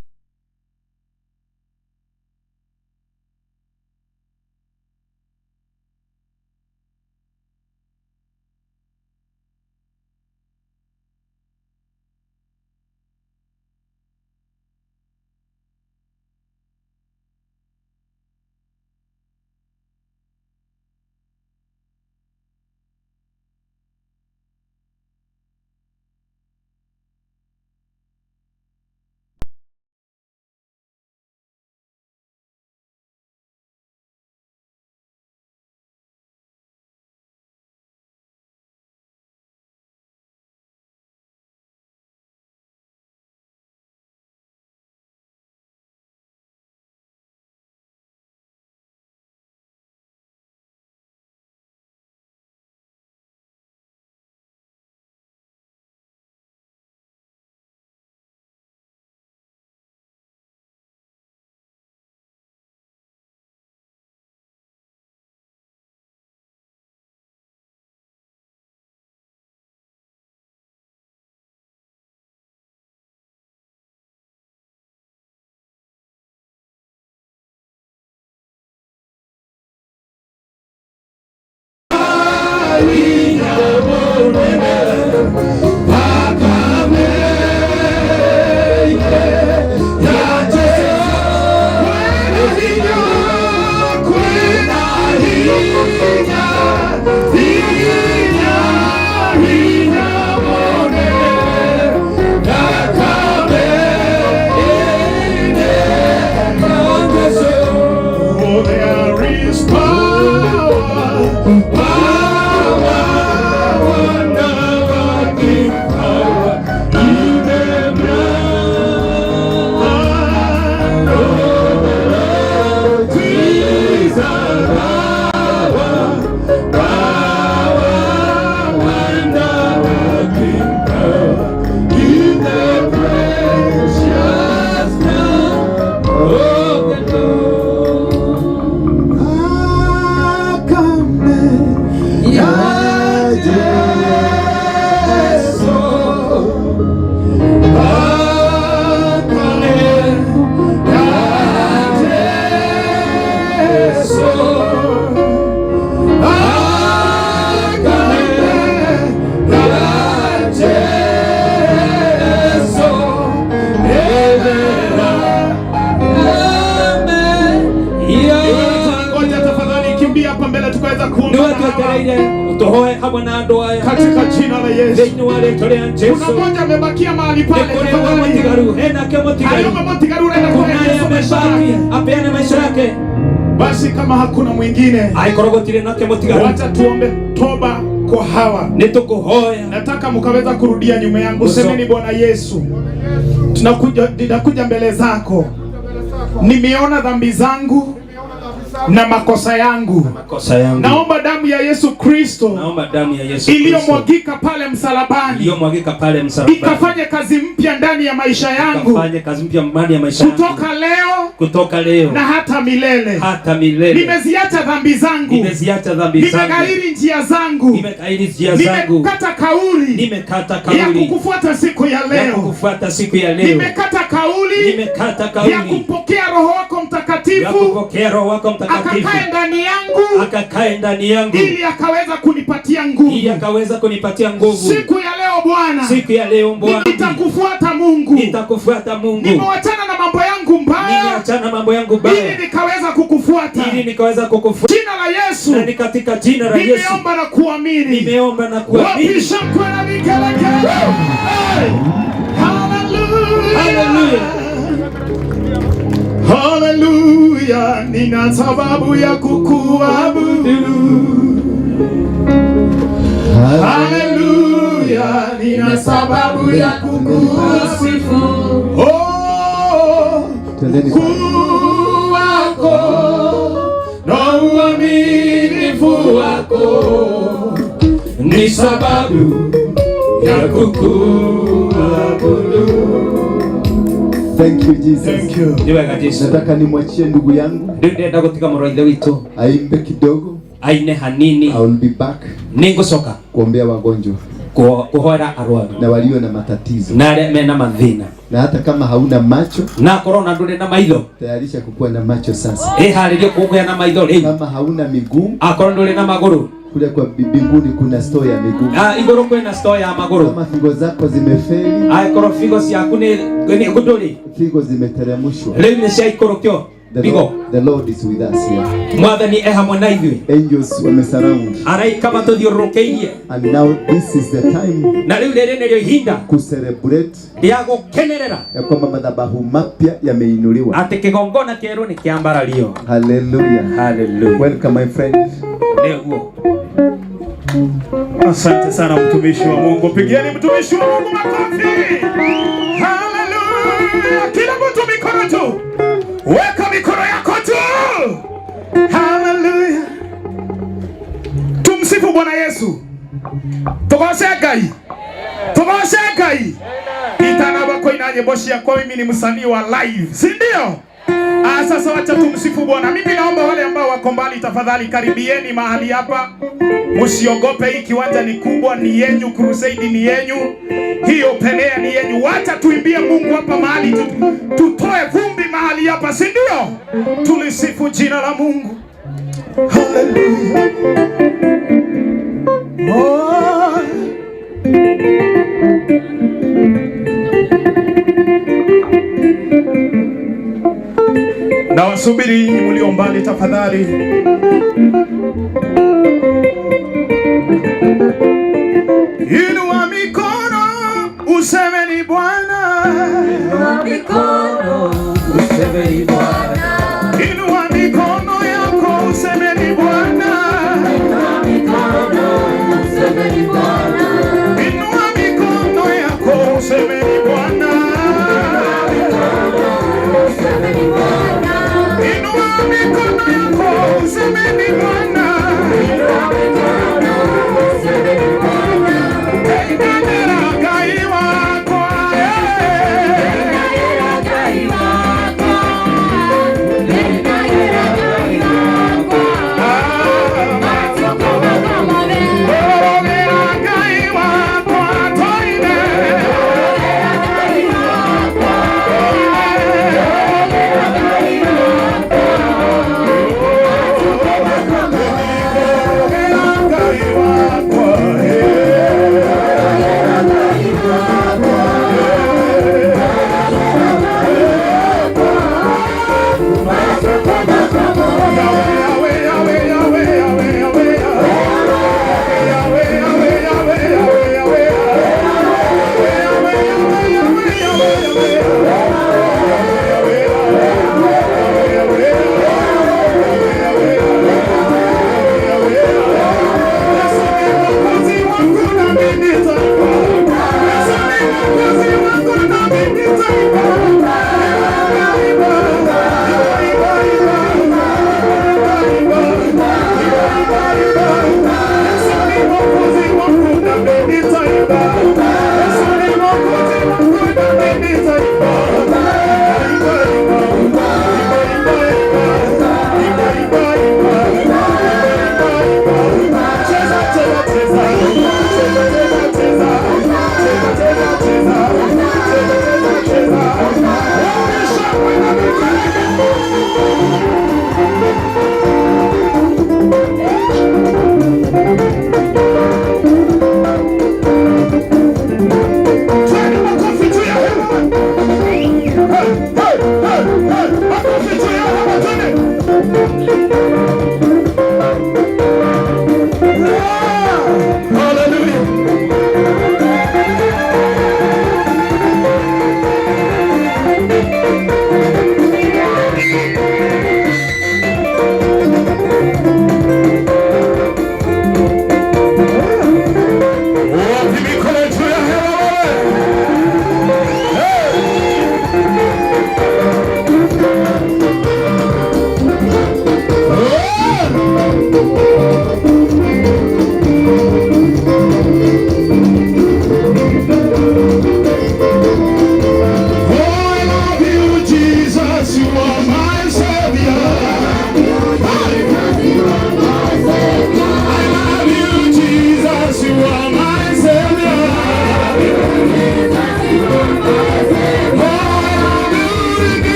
Ngoja tafadhali, kimbia hapa mbele tukaweza kuomba Nĩwe twetereire tũhoe hamwe na andũ aya katika jina la Yesu. Thĩinĩ wa rĩtwa rĩa Kuna Jesu. mmoja amebakia mahali pale, Nĩ kũrĩ ũmwe tafadhali. mũtigaru henake mũtigaru Ayume mũtigaru unaenda kwa kunaye Yesu maisha amebaki yake. apeane maisha yake. Basi kama hakuna mwingine, Angĩkorwo gũtirĩ nake mũtigaru, wacha tuombe toba kwa hawa. Nĩ tũkũhoya. Nataka mkaweza kurudia nyuma yangu, Uso. Semeni Bwana Yesu, tunakuja, ninakuja mbele zako, nimeona dhambi zangu na makosa yangu. Makosa yangu. Naomba damu ya Yesu Kristo Naomba damu ya Yesu Kristo iliyomwagika pale msalabani iliyomwagika pale msalabani ikafanye kazi mpya ndani ya maisha yangu ikafanye kazi mpya ndani ya maisha yangu kutoka leo kutoka leo na hata milele. hata milele. Nimeziacha dhambi zangu, Nimeziacha dhambi zangu, nimeghairi njia zangu, nimeghairi njia zangu, nimekata kauli nimekata ya kauli kukufuata siku ya ya leo, kukufuata siku ya leo, nimekata kauli nimekata ya kauli kumpokea Roho wako ya Mtakatifu kupokea Roho wako Mtakatifu akakae ndani yangu akakae ndani yangu ili akaweza kunipatia ili nguvu akaweza kunipatia nguvu. siku ya leo Bwana, Siku ya leo Bwana, nitakufuata Mungu, nitakufuata Mungu. nimewachana na mambo yangu mbaya Nimeachana mambo yangu ili baya nikaweza kukufuata. ili nikaweza kukufuata. Jina la Yesu Na ni katika jina la Yesu nimeomba na kuamini. nimeomba na kuamini. Wapisha kwena vigelegele. Hey! Hallelujah. Hallelujah. Hallelujah, nina sababu ya kukuabudu. Hallelujah, nina sababu ya kukusifu. Oh, Twendeni pale. ukuu wako na uaminifu wako Ni sababu ya kukuabudu. Thank you Jesus. Thank you. Nĩ wega Jesu. Nataka nimwachie ndugu yangu Rĩu ndĩrenda gũtiga mũrũ wa ithe witũ aimbe kidogo. Aine hanini. I will be back Nĩ ngũcoka kuombea wagonjwa kũhoera arwaru na walio na matatizo, na arĩa mena mathĩna, na hata kama hauna macho, na akorwo na ndũrĩ na maitho, tayarisha kukuwa na macho sasa. Ĩharĩrie kũgĩa na maitho rĩu. Kama hauna miguu, Akorwo ndũrĩ na magũrũ, kule kwa mbinguni kuna store ya miguu. Ah, igũrũ kwĩna store ya magũrũ. Kama figo zako zimefeli, Angĩkorwo figo ciaku nĩ ndũrĩ, figo zimeteremshwa, rĩu nĩ ciaikũrũkio the figo. Lord is with us here. Mwathani e hamwe na ithuĩ. Angels wamesurround. Araika matũthiũrũrũkĩirie. And now this is the time Na rĩu rĩrĩ nĩrĩo ihinda kucelebrate rĩa gũkenerera ya kwamba madhabahu mapya yameinuliwa. Atĩ kĩgongona kĩerũ nĩ kĩambarario. Hallelujah. Hallelujah. Welcome my friend. Nĩguo. Asante sana mtumishi wa Mungu. Pigieni mtumishi wa Mungu makofi. Hallelujah. Kila mtu mikono juu. Weka mikono yako juu. Hallelujah. Tumsifu Bwana Yesu. Tugoce Ngai. Tugoce Ngai. Itanaba koina nyimbo ciakwa, mimi ni msanii wa live, si ndio? Ah, sasa wacha tumsifu Bwana. Mimi naomba wale ambao wako mbali, tafadhali karibieni mahali hapa. Msiogope, hii kiwanja ni kubwa, ni yenyu, crusade ni yenyu, hiyo pelea ni yenyu. Wacha tuimbie Mungu hapa mahali tutoe vumbi mahali hapa, si ndio? Tulisifu jina la Mungu. Hallelujah. Oh. Na wasubiri nyinyi mlio mbali tafadhali. Inua mikono useme ni Bwana. Inua mikono useme ni Bwana. Inua mikono yako useme ni Bwana. Inua mikono useme ni Bwana. Inua mikono yako useme ni Bwana. Inua mikono useme ni Bwana. Inua mikono yako useme ni Bwana. Inua mikono useme ni Bwana. Ngai wakwa, Ngai wakwa.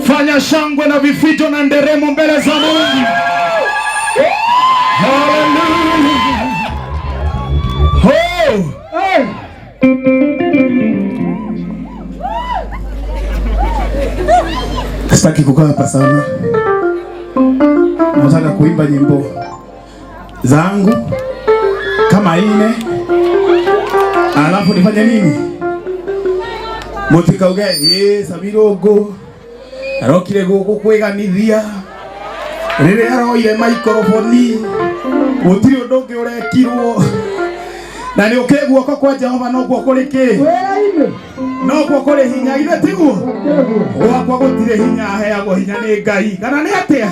Fanya shangwe na vifijo na nderemo mbele za Mungu. Hallelujah. Ho! Sitaki kukaa hapa sana, nataka kuimba nyimbo zangu kama ine, alafu nifanye nini? Mutikauge ĩ Sabirũngũ arokire gũkũ kwĩganithia rĩrĩa aroire maikoroboni gũtirĩ ũndũ ũngĩ ũrekirwo na nĩ ũkĩ guoko kwa Jehova noguo kũrĩ kĩ noguo kũrĩ hinya ithe tiguo gwakwa gũtirĩ hinya aheagwo hinya nĩ Ngai kana nĩ atĩa?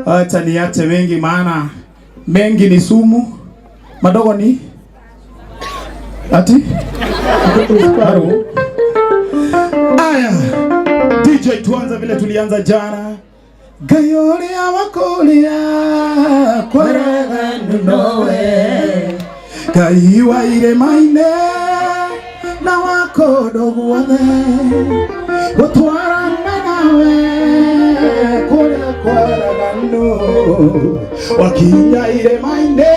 Acha niache mengi, maana mengi ni sumu, madogo ni ati Haro. Aya, DJ tuanze vile tulianza jana. Ngai ũrĩa wa kũrĩa kwaraganu nowe, Ngai wa irĩma-inĩ na wa kũndũ guothe, gũtwarana nawe kũrĩa kwaraganu, wakinya irĩma-inĩ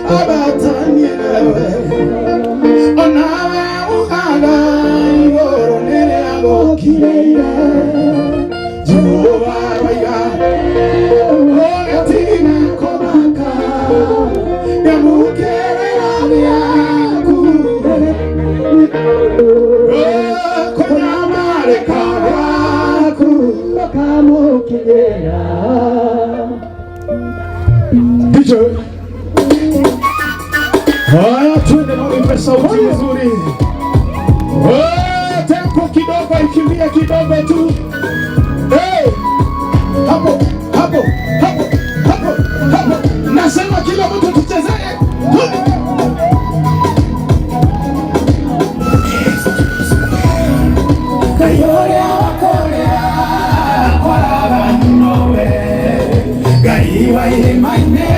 abatanie nawe, onawe ugaga igũrũ nĩrĩa gũkirĩire. Jehova roiga ũgatiga kũmaka nĩamũkĩrĩra gĩaku kũnyamarĩka gwaku ũkamũkinyĩra. DJ, haya twende na nipe sauti nzuri. Tempo kidogo, ikimbie kidogo tu. Hey, hapo hapo hapo hapo hapo, nasema kila mtu tuchezee. Ngai ũrĩa wa kũrĩa kwaraganu nowe, Ngai wa irĩma-inĩ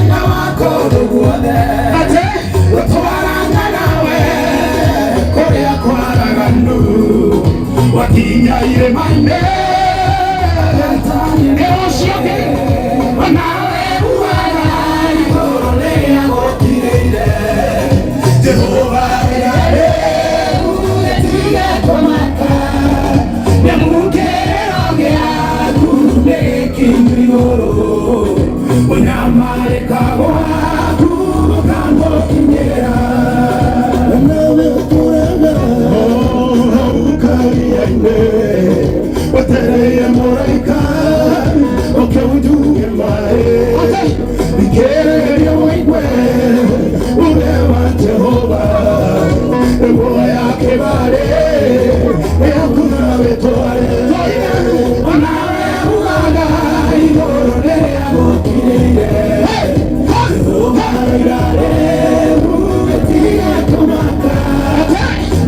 na wa kũndũ guothe, gũtwarana nawe kũrĩa kwaraganu, wakinya irĩma-inĩ ũcio ũngĩ onawe ugaga igũrũ rĩrĩa gũkirĩire. Jehova rĩu gũtige kũmaka nĩamũkĩrĩro gĩaku nĩgĩkinyu igũrũ, ũnyamarĩka gwaku gũkamũkinyĩra. Nawe ũtũraga ũkaria-inĩ wetereire mũraika oke ũnduge maĩ thikĩrĩria ũigue uge wa Jehova nguo ya kĩbarĩ yaku nawe tware onawe ugaga igũrũ rĩrĩa gũkirĩire. Jehova roiga rĩu gũtige kũmaka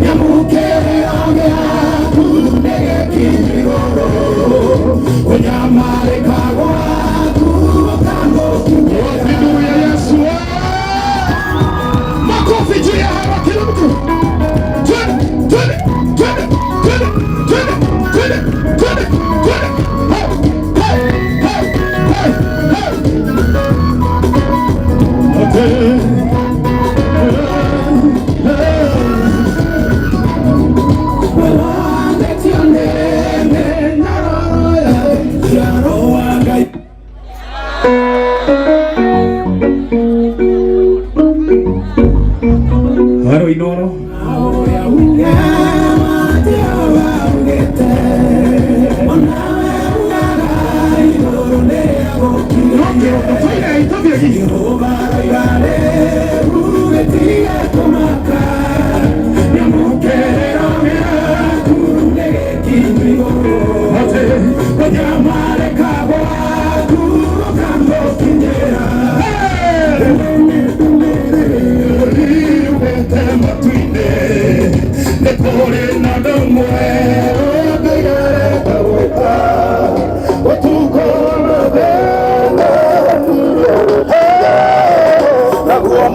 nĩamũkĩrĩro gĩaku nĩgĩkinyu igũrũ, kũnyamarĩka gwaku gũkamũkinyĩra. Nuru ya Yesu. Makofi juu ya hawa kila mtu. Twende, twende, twende, twende, twende, twende, twende, twende. Hey, hey, hey, hey, hey. Okay. Haro inoro.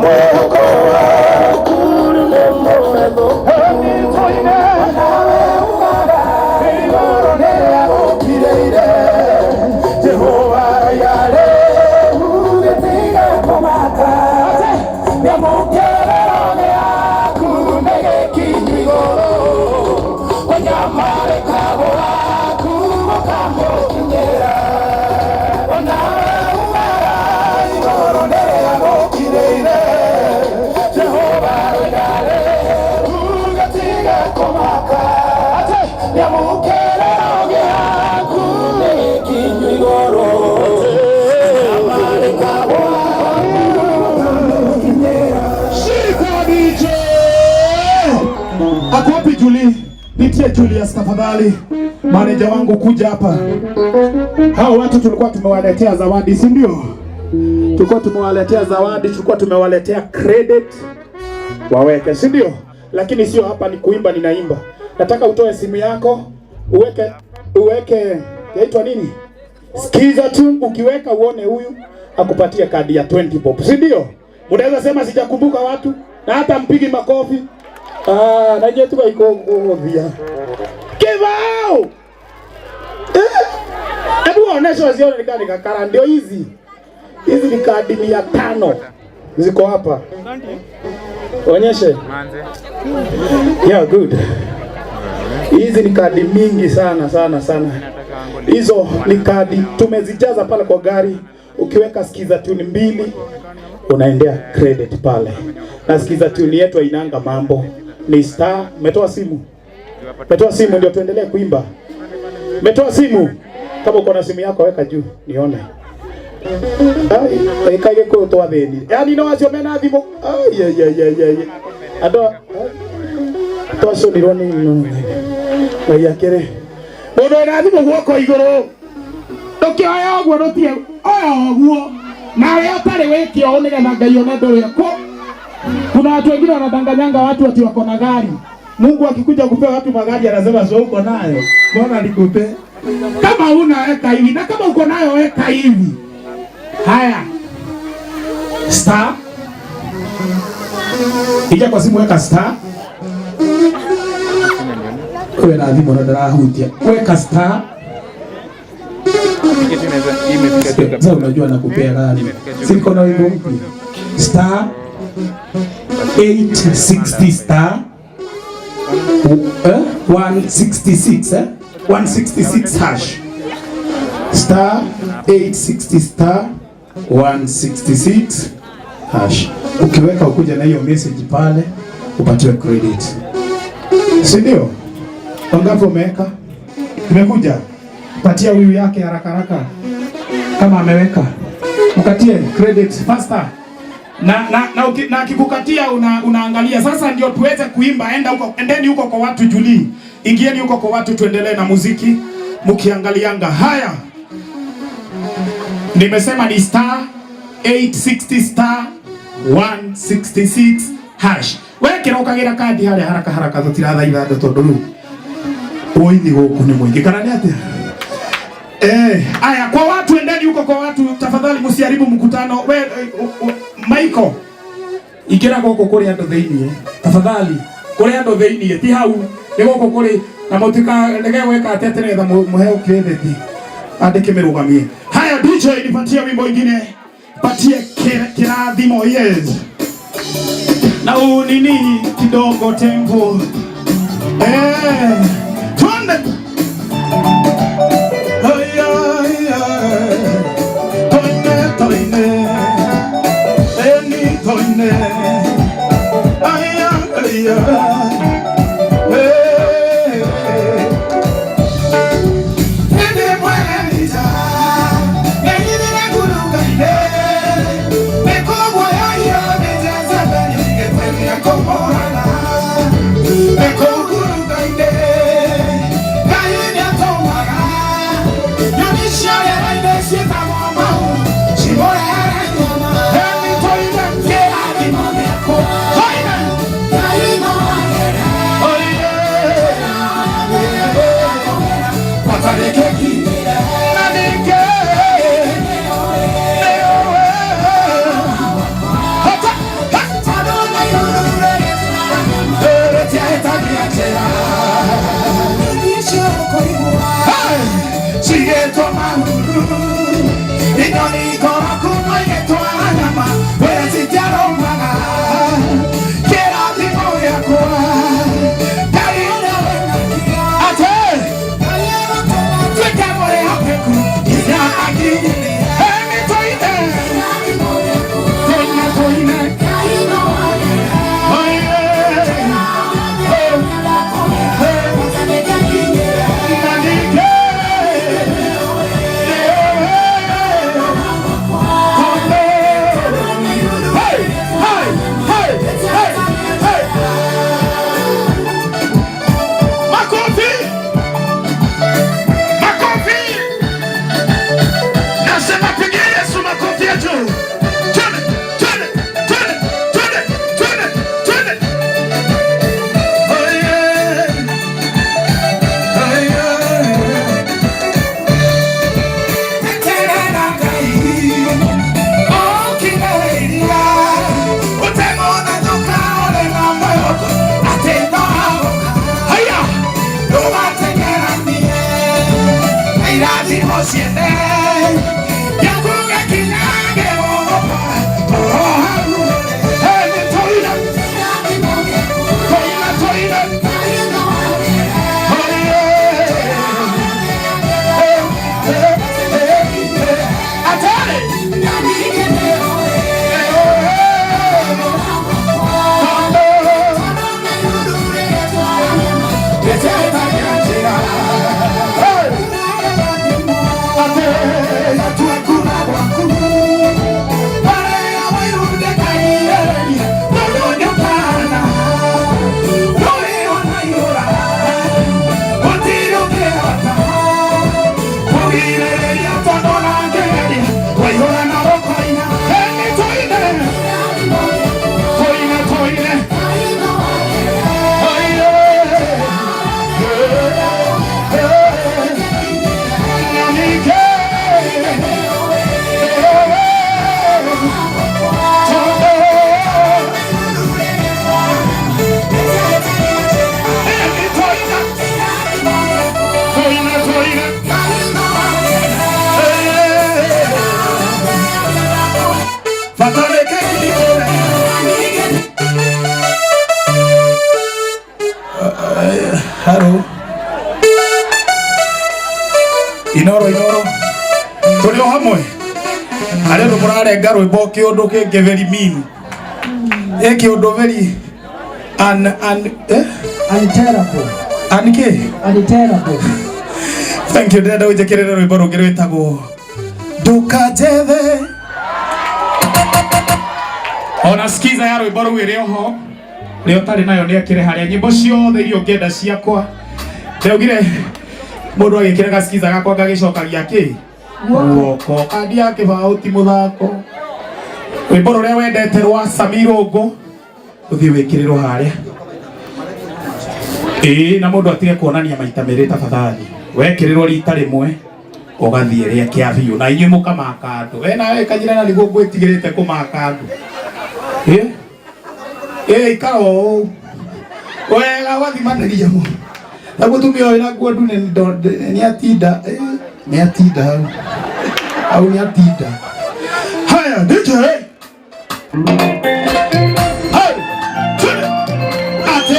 Mwĩhoko waku nĩ mũhethũku. Nawe ugaga igũrũ nĩrĩagũkirĩire. Jehova rĩu gĩtiga kũmaka. Nĩamũkĩrĩro gĩaku nĩ gĩkinyu igũrũ. Kũnyamarĩka gwaku gũkamũkinyĩra. Onawe ugaga igũrũ nĩrĩagũkirĩire. Jehova rĩu gĩtiga kũmaka. Nĩamũkĩrĩro gĩaku nĩ gĩkinyu igũrũ. Kũnyamarĩka gwaku gũkamũkinyĩra. Shika DJ. Ako wapi Julie? Nitie Julius tafadhali. Maneja wangu kuja hapa. Hao watu tulikuwa tumewaletea zawadi, si ndio? Tulikuwa tumewaletea zawadi, tulikuwa tumewaletea credit waweke, si ndio? Lakini sio hapa ni kuimba, ninaimba. Nataka utoe simu yako uweke yaitwa nini? Skiza tu, ukiweka uone huyu akupatie kadi ya 20 bob, si ndio? Mnaweza sema sijakumbuka watu na hata mpigi makofi. Ah, na tu ikogothia. Kibao. Eh? Hebu waoneshe wazione ni kadi kakara ndio hizi. Hizi ni kadi 500 ziko hapa. Onyeshe. Yeah, good. Hizi ni kadi mingi sana sana sana. Hizo ni kadi tumezijaza pale kwa gari. Ukiweka skiza tune 2 unaendea credit pale. Na skiza tune yetu hainanga mambo. Ni star. Umetoa simu? Umetoa simu ndio tuendelee kuimba. Umetoa simu? Kama uko na simu yako weka juu nione. Ai, kaige ko to atheni. Yaani no acio mena thimu. Ai ai ai ai ai. Ando twaconirwo ni Ngai akĩrĩ. Mũndũ wĩna thimũ guoko igũrũ. Ndũkĩoya ũguo ndũtige. Oya ũguo. Nawe ũtarĩ wĩke ũũ nĩgetha Ngai one ndũrĩ ko. Kuna watu wengine wanadanganyanga watu ati wako na gari. Mungu akikuja kupea watu magari anasema sio uko nayo. Mbona nikupe? Kama huna weka hivi na kama uko nayo weka hivi. Haya. Star. Ija kwa simu weka star. Wewe na thimu na ndarahutia. Weka star. Sasa unajua nakupea gari. Siko na wimbo mpya. Star 860 star 166 166 hash. Star 860 star 166 hash. Ukiweka ukuja na hiyo message pale upatiwe credit. Si ndio? Wangapi umeweka? Imekuja. Patia huyu yake haraka haraka. Kama ameweka. Mkatie credit faster. Na akikukatia unaangalia. Sasa ndio tuweze kuimba. Enda huko, endeni huko kwa watu Julie. Ingieni huko kwa watu tuendelee na muziki mkiangalianga. Haya. Nimesema ni star 860 star 166 hash. Wewe kirokagira kadi haria haraka haraka tutirathaitha andu tondu riu uithi guku ni mwingi kana ni atia? Aya kwa watu, endeni huko kwa watu tafadhali, msiharibu mkutano. We Michael, ingira guku kuri andu thiini tafadhali, kuri andu thiini ti hau ni guku kuri na mutika rege gweka atia nigetha muheo credit andike mirugamie. Haya DJ nipatie wimbo ingine, patie kirathimo. Yes. Na unini kidogo tempo. Twende. Ay ay ay. Toine toine. Eni toine. Ay ay ay. Ũrarenga rwĩmbo kĩũndũ kĩngĩ very mean. Ĩ kĩũndũ very an an eh? Unterrible. An kĩ? Unterrible. Thank you. Ndĩrenda ũnjĩkĩrĩre rwĩmbo rũngĩ rwĩtagwo Ndũkanjethe. Ona skiza ya rwĩmbo rũu ĩrĩ oho rĩa ũtarĩ nayo nĩ akĩrĩ harĩa nyĩmbo ciothe iria ũngĩenda ciakwa. Ndaugire mũndũ agĩkĩra gaskiza gakwa ngagĩcokagia kĩ guoko kandi ya kĩbaũ ti mũthako. Rwĩmbo rũrĩa wendete rwa Samirũngũ ũthiĩ wĩkĩrĩrwo harĩa. Ĩĩ na mũndũ atige kuonania maita merĩ tafadhali. Wekĩrĩrwo rita rĩmwe ũgathiĩ rĩa kĩa biũ na inyuĩ mũkamaka andũ. We nawe kanyira na nĩguo ngwĩtigĩrĩte kũmaka andũ. Ĩ ĩ ikara ũũ wega ũgathimanĩria mũno. Na mũtumia ũyũ na nguo ndune nĩ atinda nĩ atinda hau hau nĩ atinda. Haya DJ. Hey! Twende! Ate!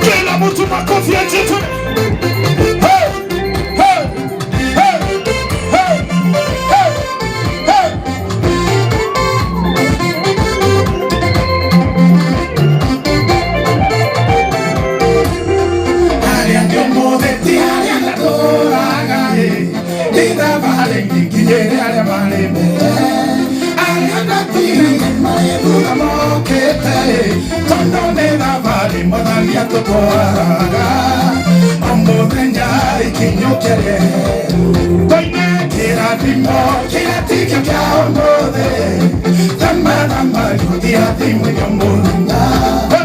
Kila mtu makofi ya jitu. Hey! Hey! Hey! Hey! Hey! Hey! Arĩa angĩ ũmũthĩ ti arĩa ndatũraga ĩ, ndithabarĩ nginyĩre arĩa marĩ mbere. Arĩa ndatigire marĩ thutha mokĩte ĩ, tondũ nĩ thabarĩ Mwathani atũtwaraga. O mũthenya ikinyũkĩre. Toine kĩrathimo kĩrĩa tikĩo kĩa ũmũthĩ. Thama irathimo iria mũthenya.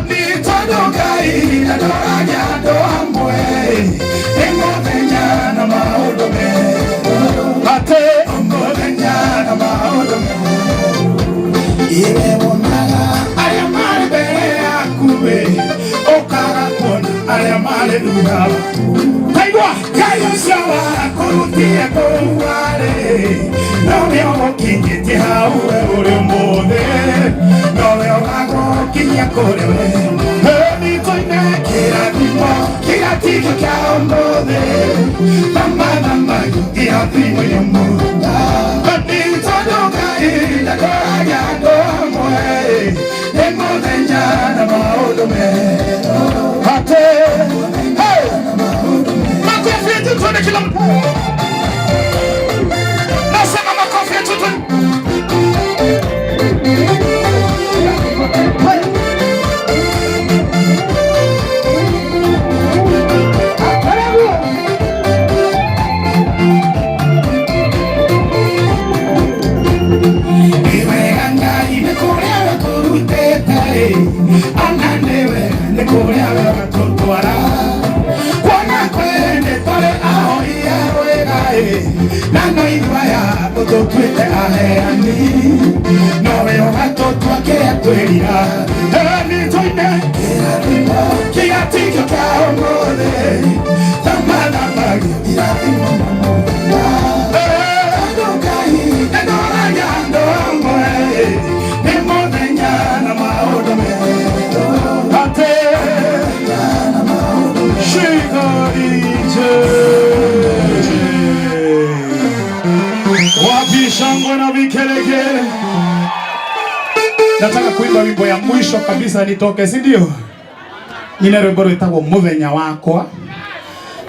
Nĩ tondũ Ngai ndandoragia andũ amwe. Nĩ mũthenya na maũndũ mega. Atĩ o mũthenya na maũndũ mega. Iwe wonaga arĩa marĩ mbere yaku ĩ, ũkaga kuona arĩa marĩ thutha waku. Taigua Ngai ũcio wakũrutire kũu warĩ, nowe ũgũkinyĩtie hau we ũrĩ ũmũthĩ, nowe ũgagũkinyia kũrĩa we. Nĩ tũine kĩrathimo kĩrĩa tikĩo kĩa ũmũthĩ, thama thama irathimo iria mũthenya. Nĩ tondũ Ngai ndandoragia andũ amwe, nĩ mũthenya na maũndũ mega. Atĩ, hey! Makofi yetu tuone kila mtu. Nasema makofi yetu tuone. Niwega Ngai nĩ kũrĩa we kũrutĩte ĩ, ona nĩwe nĩ kũrĩa we watũtwara. Kuona kwĩ nĩ tũrĩ ahoi a rwĩga ĩ, na no ithuĩ aya ũtũtuĩte aheani, nowe ũgatũtua kĩrĩa twĩrira. Nĩ tũine kĩrathimo kĩrĩa tikĩo kĩa ũmũthĩ, thama Shika DJ. Wapi shangwe na vigelegele? Nataka kuimba wimbo ya mwisho kabisa nitoke, si ndio? Nyine rwimbo rwitagwo muthenya wakwa.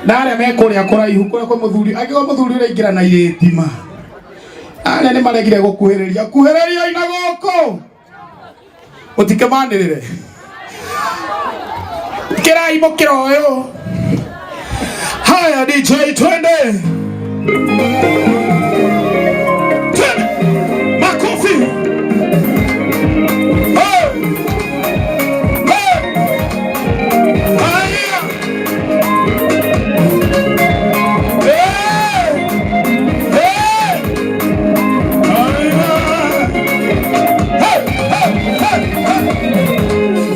Na aria me kuria kuraihu kuria kwa muthuri, angĩkorwo muthuri ũraingĩra na irĩtima. Aria nĩ maregire gũkuhĩrĩria, kuhĩrĩria ina gũkũ. Ũtikemanĩrĩre. Kĩrai mũkĩra ũyũ. Haya DJ, twende. Twende. Makofi. Hey. Hey. Haya. Hey. Hey. Haya. Hey, hey, hey, hey.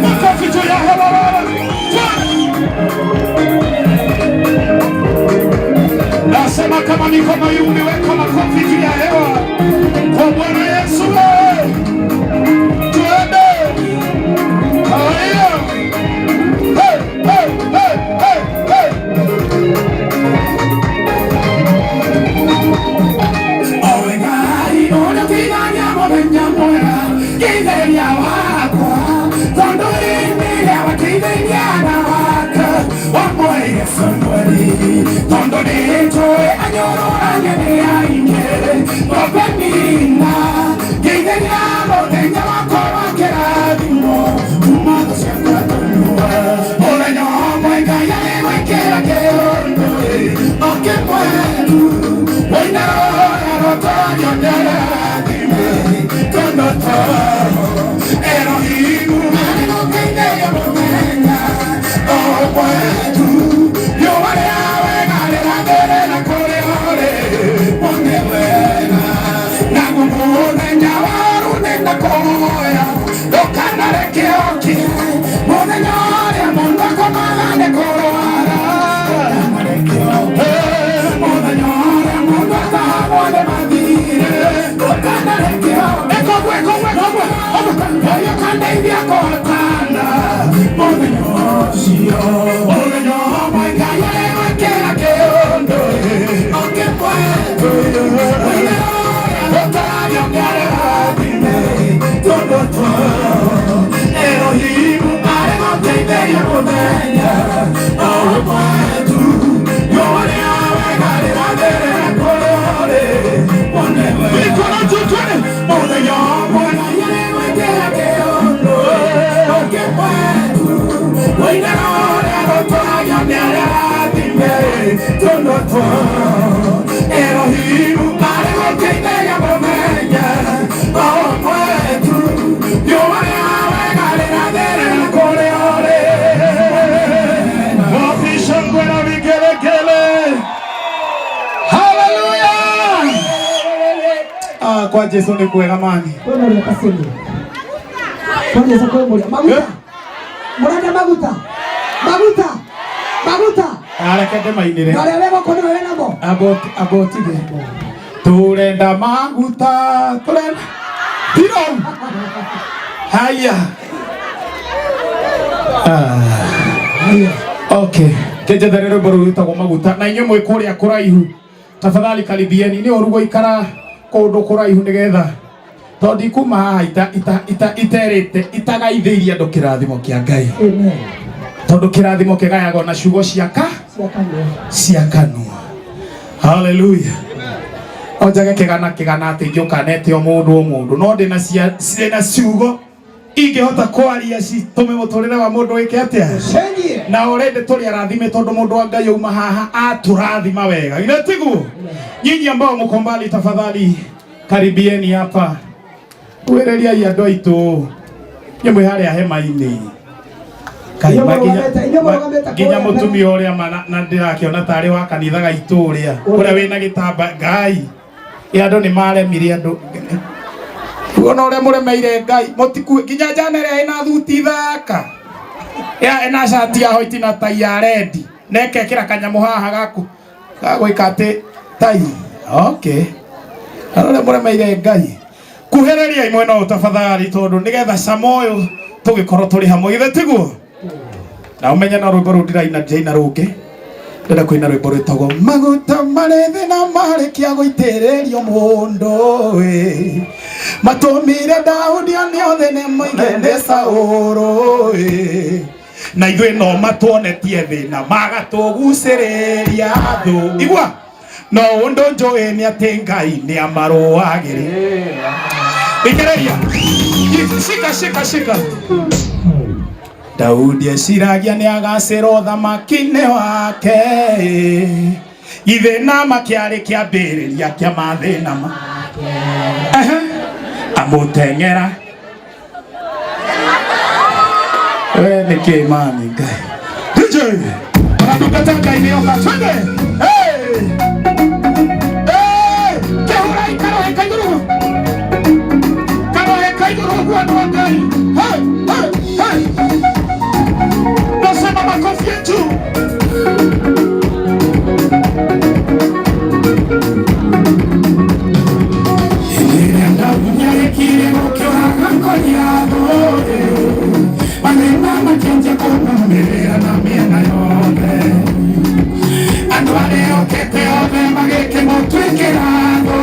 Makofi juu ya hewa wewe. Nasema kama mikono hii umeweka makofi juu ya hewa kwa Bwana Yesu wewe. Tuende. Haya. Hey, hey, hey, hey, hey. Mikono juu twende. Wapi shangwe na vigelegele? Ah, kwa Jesu nĩ kwega mani. Kwĩ mũrĩa kacini. Kwa Jesu kwĩ mũrĩa. Maguta. Mũrenda maguta. Maguta. Maguta. Areke ndĩmainĩre. Na ũrĩa wĩ gũkũ nĩwe wĩ namo. Amba ũtige. Turenda maguta, turenda. Tiro. Haya. Ah. Okay. Kenjethere rwĩmbo rũu rwĩtagwo maguta na inyuĩ mwĩ kũrĩa kũraihu tafadhali karibieni nĩ ũru gũikara kũndũ kũraihu nĩgetha tondũ ndikuma haha iterĩte itagaithĩirie andũ kĩrathimo kĩa Ngai. Amen. Tondũ kĩrathimo kĩgayagwo na ciugo ciaka Cia kanua. Cia kanua. Haleluya. O njage kĩgana kĩgana atĩ ingĩũka nete o mũndũ o mũndũ no ndĩna cia ndĩna ciugo ingĩhota kwaria citũme mũtũrĩre wa mũndũ wĩke atĩa? Cenjie. Na already tũrĩ arathime tondũ mũndũ wa Ngai auma haha atũrathima wega, githĩ tiguo? Nyinyi ambao mko mbali, tafadhali karibieni hapa, kuhĩrĩriai andũ aitũ nyũmwe harĩa hema-inĩ. Kai, Inyuĩ mũrũgamĩte- inyuĩ mũrũgamĩte nginya kũrĩa. Mũtumia ũrĩa ma na ndĩrakĩona tarĩ wa kanitha gaitũ ũrĩa ũrĩa wĩna gĩtamba Ngai. Ĩ andũ nĩ maremire andũ kuona ũrĩa mũremeire Ngai mũtikue nginya njana ĩrĩa ĩna thuti thaka ya ĩna cati ya white na tai ya red na ĩkekĩra kanyamũ haha gaku gagwĩka atĩ tai. Okay, na ũrĩa mũremeire Ngai, kuhĩrĩriai mwena ũyũ tafadhali tondũ nĩgetha cama ũyũ tũgĩkorwo tũrĩ hamwe, githĩ tiguo? Na ũmenye no rwĩmbo rũu ndĩraina, ndĩraina rũngĩ, ndĩrenda kũina rwĩmbo rwĩtagwo maguta marĩ thĩ na marĩkia gũitĩrĩrio mũndũ ĩ matũmire Daudi one othe nĩ mũingĩ nĩ Saũlũ ĩ na ithuĩ no matuonetie thĩna magatũgucĩrĩria thũ igua no ũndũ njũĩ nĩ atĩ Ngai nĩ amarũagĩrĩra. Ikereria, shika shika shika. Daudi eciragia nĩ agacĩra ũthamaki-inĩ wake, ithĩna makĩarĩ kĩambĩrĩria kĩa mathĩna ma. Ehe. Amũteng'era we nĩkĩ mani Ngai DJ ona ndungata Ngai nĩ yoka, twende. Hey! Hey! Kĩhũrai karohe igũrũ, karohe igũrũ ũguo andũ a Ngai. Hey! Hey! Hey! Nasema makofi ya juu. Hĩndĩ ĩrĩa Daudi arĩkirie gũkĩũraga Goliathũ, mathĩna makĩanjia kũmumĩrĩra na mĩena yothe. Andũ arĩa okete othe magĩkĩmũtuĩkĩra thũ,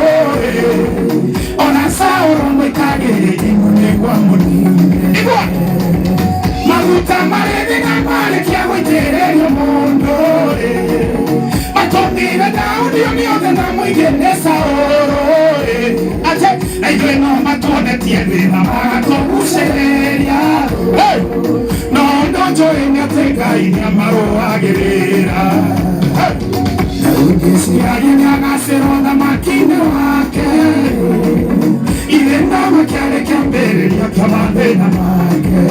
ona Saũlũ mũikagĩri imu nĩguo amũnine. Igua! Maguta marĩ thĩna marĩkia gũitĩrĩrio mũndũ matũmire Daudi one othe na mũingĩ nĩ Saũlũ atĩ na ithuĩ no matuonetie thĩna magatũgucĩrĩria. Hey! No ũndũ njũĩ nĩ atĩ Ngai nĩ amarũagĩrĩra. Hey! Daudi eciragia nĩ agacĩra ũthamaki-inĩ wake, ithĩna makĩarĩ kĩambĩrĩria kĩa mathĩna make.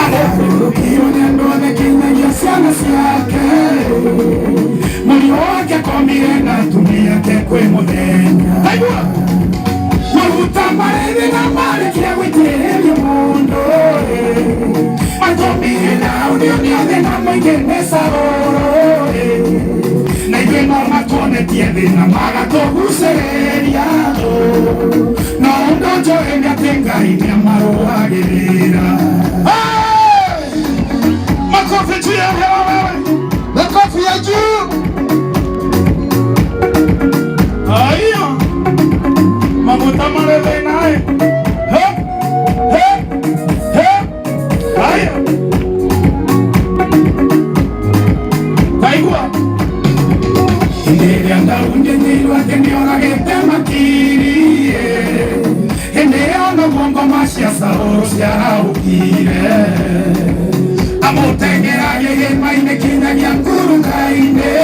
Arehurũkirwo nĩ andũ othe kinyagia ciana ciake, mũriũ wake akomire na atumia ake kwĩ mũthenya. Aigua! Maguta marĩ thĩna marĩkia gũitĩrĩrio mũndũ matũmire Daudi one othe na mũingĩ nĩ Saũlũ na ithuĩ no matuonetie thĩna magatũgucĩrĩria no ũndũ njũĩ nĩ atĩ Ngai nĩ amarũagĩrĩra. Hey! Makofi juu ya hewa wewe. Makofi ya juu. Haya. Maguta marĩ thĩna ĩ. He! He! He! Haya. Taigua. Hĩndĩ ĩrĩa Daudi enyeirwo atĩ nĩoragĩte makiri hĩndĩ ĩyo noguo ngoma cia Saũlũ ciarahũkire amũteng'era gĩthima-inĩ kinyagia ngurunga-inĩ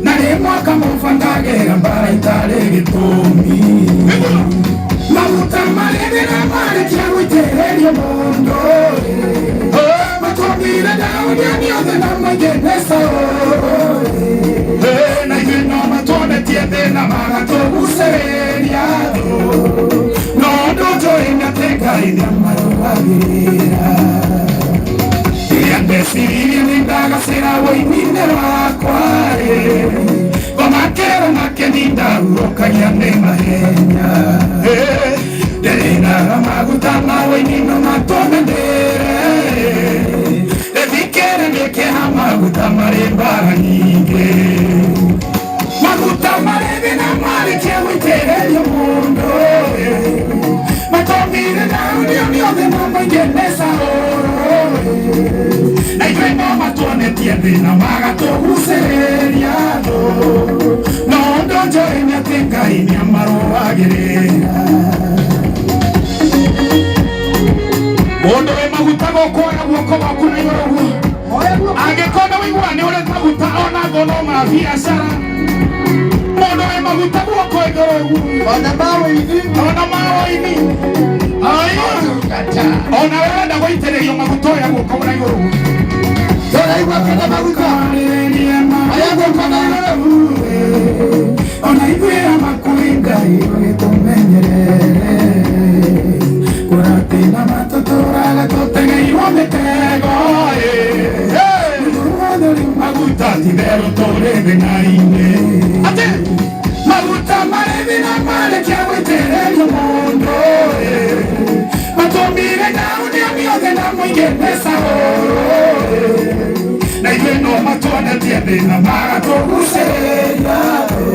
na rĩmwe akamũbangagĩra mbara itarĩ gĩtũmi. Maguta marĩ thĩna marĩkia gũitĩrĩrio mũndũ matũmire Daudi one othe na maingĩ nĩ Saũlũ na ithuĩ no matuonetie thĩna magatũgucĩrĩria. Ũini-inĩ wakwa ĩ Ngomakĩra makĩninda hurũkagia nĩ mahenya. Ndĩrĩinaga maguta ma ũini no matũme ndĩre. Ĩthikĩre nĩkĩha maguta marĩ mbara nyingĩ. Maguta marĩ thĩna marĩkia gũitĩrĩrio mũndũ. Matũmire Daudi one thĩna mũingĩ nĩ Saũlũ. Na ithuĩ no matuonetie thĩna magatũgucĩrĩria thũ. No ũndũ njũĩ nĩ atĩ Ngai nĩamarũagĩrĩra. Mũndũ wĩ maguta gũkũ oya guoko gwaku na igũrũ guo. Angĩkorwo nĩ wĩigua nĩ ũrĩ maguta ona ngono ma biacara. Mũndũ wĩ maguta guoko igũrũ guo. Ona ma ũini. Ona ma ũini. Aya. Ona we wenda gũitĩrĩrio maguta oya guoko na igũrũ guo. Tũraigua kena maguta. Oya guoko na igũrũ. Ona ithuĩ amakũrĩ Ngai ũgĩtũmenyerere. Kũratina matũtũraga tũtegeirwo mĩtego ĩ. Maguta ti-itherũ tũrĩ thĩna-inĩ. Atĩ maguta marĩ thĩna marĩkia gũitĩrĩrio mũndũ ĩ. Matũmire Daudi one thĩna mũingĩ nĩ Saũlũ ĩ. Na ithuĩ no matuonetie thĩna magatũgucĩrĩria thũ.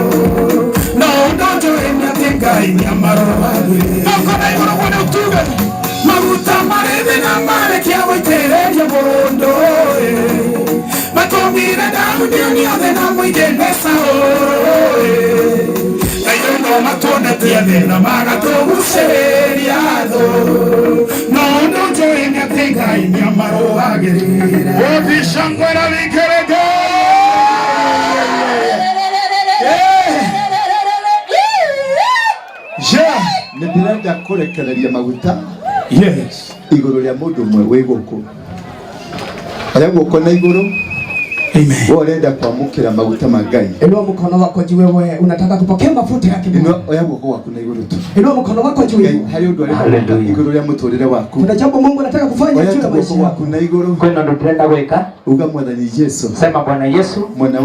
No ũndũ njũĩ nĩ atĩ Ngai nĩamarũagĩrĩra. Moko na igũrũ guo nĩ ũtuge. Maguta marĩ thĩna marĩkia gũitĩrĩrio mũndũ ĩ. Matũmire Daudi one thĩna mũingĩ nĩ Saũlũ ĩ. Na ithuĩ no matuonetie thĩna magatũgucĩrĩria thũ. No ũndũ njũĩ nĩ atĩ Ngai nĩamarũagĩrĩra. Wapi shangwe na vigelegele? Yeah. Nĩ ndĩrenda kũrekereria maguta Yes. igũrũ rĩa mũndũ ũmwe wĩ gũkũ. Oya guoko na igũrũ. Amen. Wewe ũrenda kwamũkĩra maguta ma Ngai. Inua mkono wako juu wewe unataka kupokea mafuta yake Mungu. Inua oya guoko gwaku na igũrũ tu. Inua mkono wako juu. Ngai harĩ ũndũ arenda gwĩka igũrũ rĩa mũtũrĩre waku. Kuna jambo Mungu anataka kufanya Oya juu ya tu guoko maisha yako. gwaku na igũrũ. Kwĩna ũndũ ndĩrenda gwĩka. Uga Mwathani Yesu. Sema Bwana Yesu, Mwana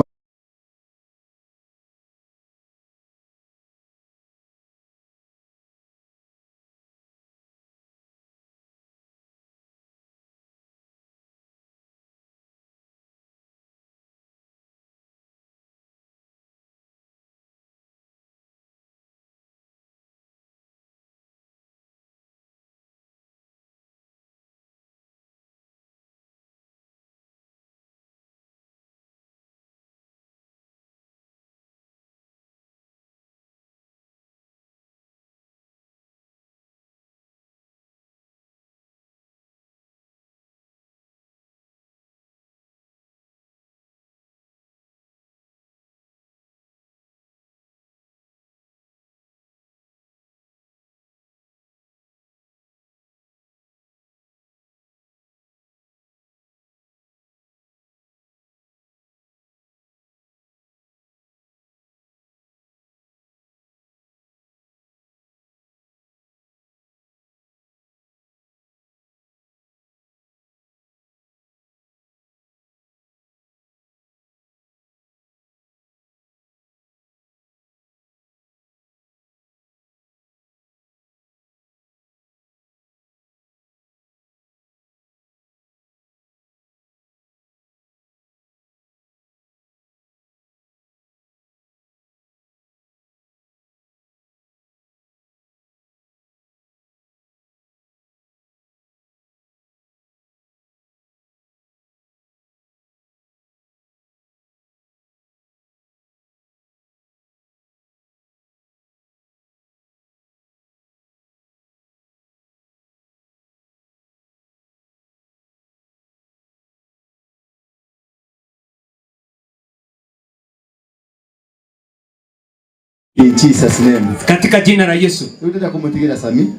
In Jesus name. Katika jina la Yesu. Rĩu ndĩrenda kũmũtigĩra Sami.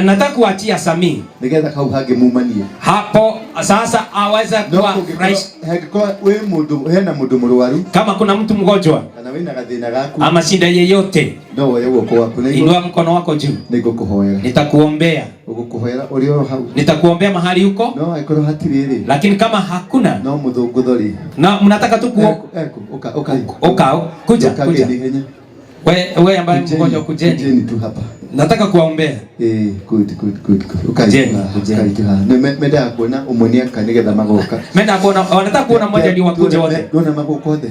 Nataka kuachia Sami. Nĩgetha kau hangĩ mumanie. Hapo sasa aweze No kuwa rais. hangĩkorwo wĩ mũndũ hena mũndũ mũrwaru. Kama kuna mtu mgonjwa kana wĩna gathĩna gaku ama shida yeyote, no woye guoko gwaku na igũrũ. Inua mkono wako juu. Nĩngũkũhoera. Nitakuombea. Ũgũkũhoera ũrĩ o hau. Nitakuombea mahali huko. No angĩkorwo hatirĩ rĩ. Lakini kama hakuna no mũthũngũtho rĩ. Na mnataka tu ku Uka uka uka kuja kuja. We ambaye mgonjwa kujeni. Kujeni tu hapa. Nataka kuwaombea. Good good good good. Ukai. Ukai tu haha. Mendaga kuona ũmwe nĩ aka nĩgetha magoka. Menda kuona wanataka kuona mmoja ndio wakuje wote. Ndona magoka othe.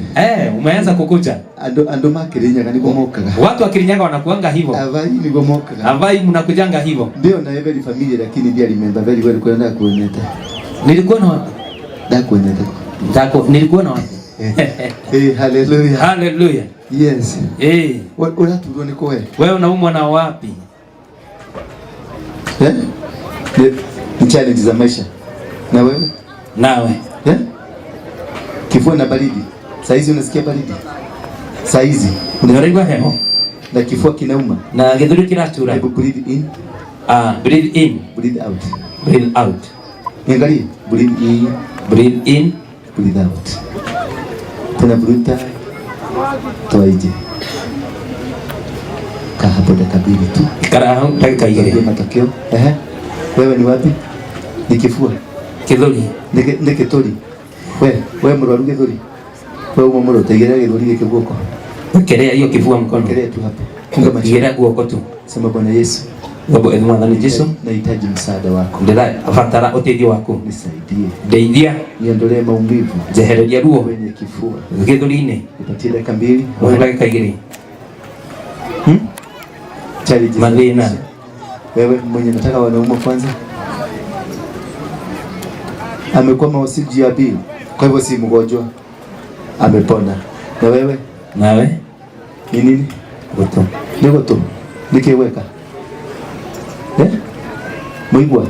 Umeanza kukuja. Andũ makĩrĩnyaga nĩguo mokaga. Watu wa Kirinyaga wanakuanga hivyo. Avai nĩguo mokaga. Avai mnakujanga hivyo. Ndio na every familia lakini ndiye remember very well kwa ndakuonete. Nilikuwa na wapi? Ndakuonete. Ndako nilikuwa na wapi? Hallelujah. Hallelujah. Yes. Ũraturwo nĩ kũwe? Wewe unaumwa na wapi? Ni challenge za maisha. Na wewe? Nawe. Kifua na baridi. Saizi unasikia baridi? Saizi unaigua heho. Na kifua kinauma. Na gĩthũri kĩratura. Hebu breathe in. Breathe in. Breathe out. Breathe out. Niangalie. Breathe in. Breathe in. Breathe out. Tena vuruta. Toa nje. Kaa hapo dakika mbili tu. Ikara hau dakika igĩrĩ. Matokeo. Wewe ni wapi? Ni kifua. Gĩthũri. Ni gĩthũri. We mũrwaru gĩthũri. We uma mũrwaru taigĩrĩra gĩthũri gĩkĩ guoko. Wekelea hiyo kifua mkono. Wekelea tu hapo. Funga macho. Igĩrĩra guoko tu. Sema Bwana Yesu. Mwathani Jesu. Nahitaji msaada wako. Ndĩrabatara ũteithio waku. Nisaidie. Ndeithia. Niondolee maumivu. Njehereria ruo. Kwenye kifua. Gĩthũri-inĩ. Nipatie dakika mbili. Ũhe dakika igĩrĩ. Challenge. Mathĩna. Wewe mwenye nataka wanaume kwanza. Amekuwa mawasili ya pili. Kwa hivyo si mgonjwa. Amepona. Na wewe? Nawe? Ni nini? Gutu. Ni gutu. Nikiweka. Muigwa.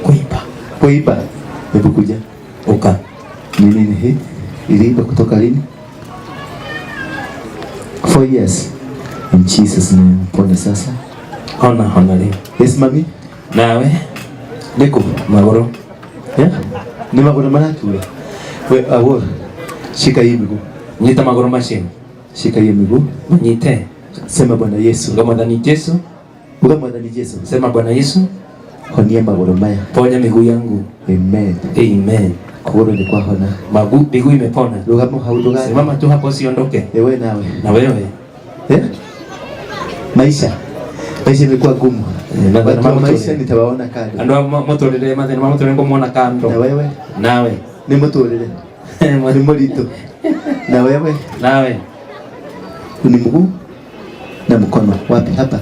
Kuiba. Kuiba. Hebu kuja. Uka. Ni nini hii? Iliiba kutoka lini? 4 years. In Jesus name. Pona sasa. Hona hona leo. Yes mami. Nawe? Niko maguru. Ni maguru maratura. We awo. Shika hii miguu. Nyita maguru macio. Shika hii miguu. Nyite. Sema Bwana Yesu. Nga Mwathani Jesu. Uga Mwathani Jesu. Sema Bwana Yesu. Honia maguru maya. Ponya miguu yangu. Amen. Amen. Kuguru ni kwa hona. Magu miguu imepona. Rugamo hau ndugane. Simama tu hapo usiondoke. Ewe nawe. Na wewe. Maisha. Maisha imekuwa gumu. Watu wa maisha nitawaona kando. Andũ a mũtũrĩre mathĩna ma mũtũrĩre ngũmona kando. Na wewe? Nawe. Ni mũtũrĩre. Ni mũritũ. Na wewe? Nawe. Ni mguu na mkono. Wapi hapa?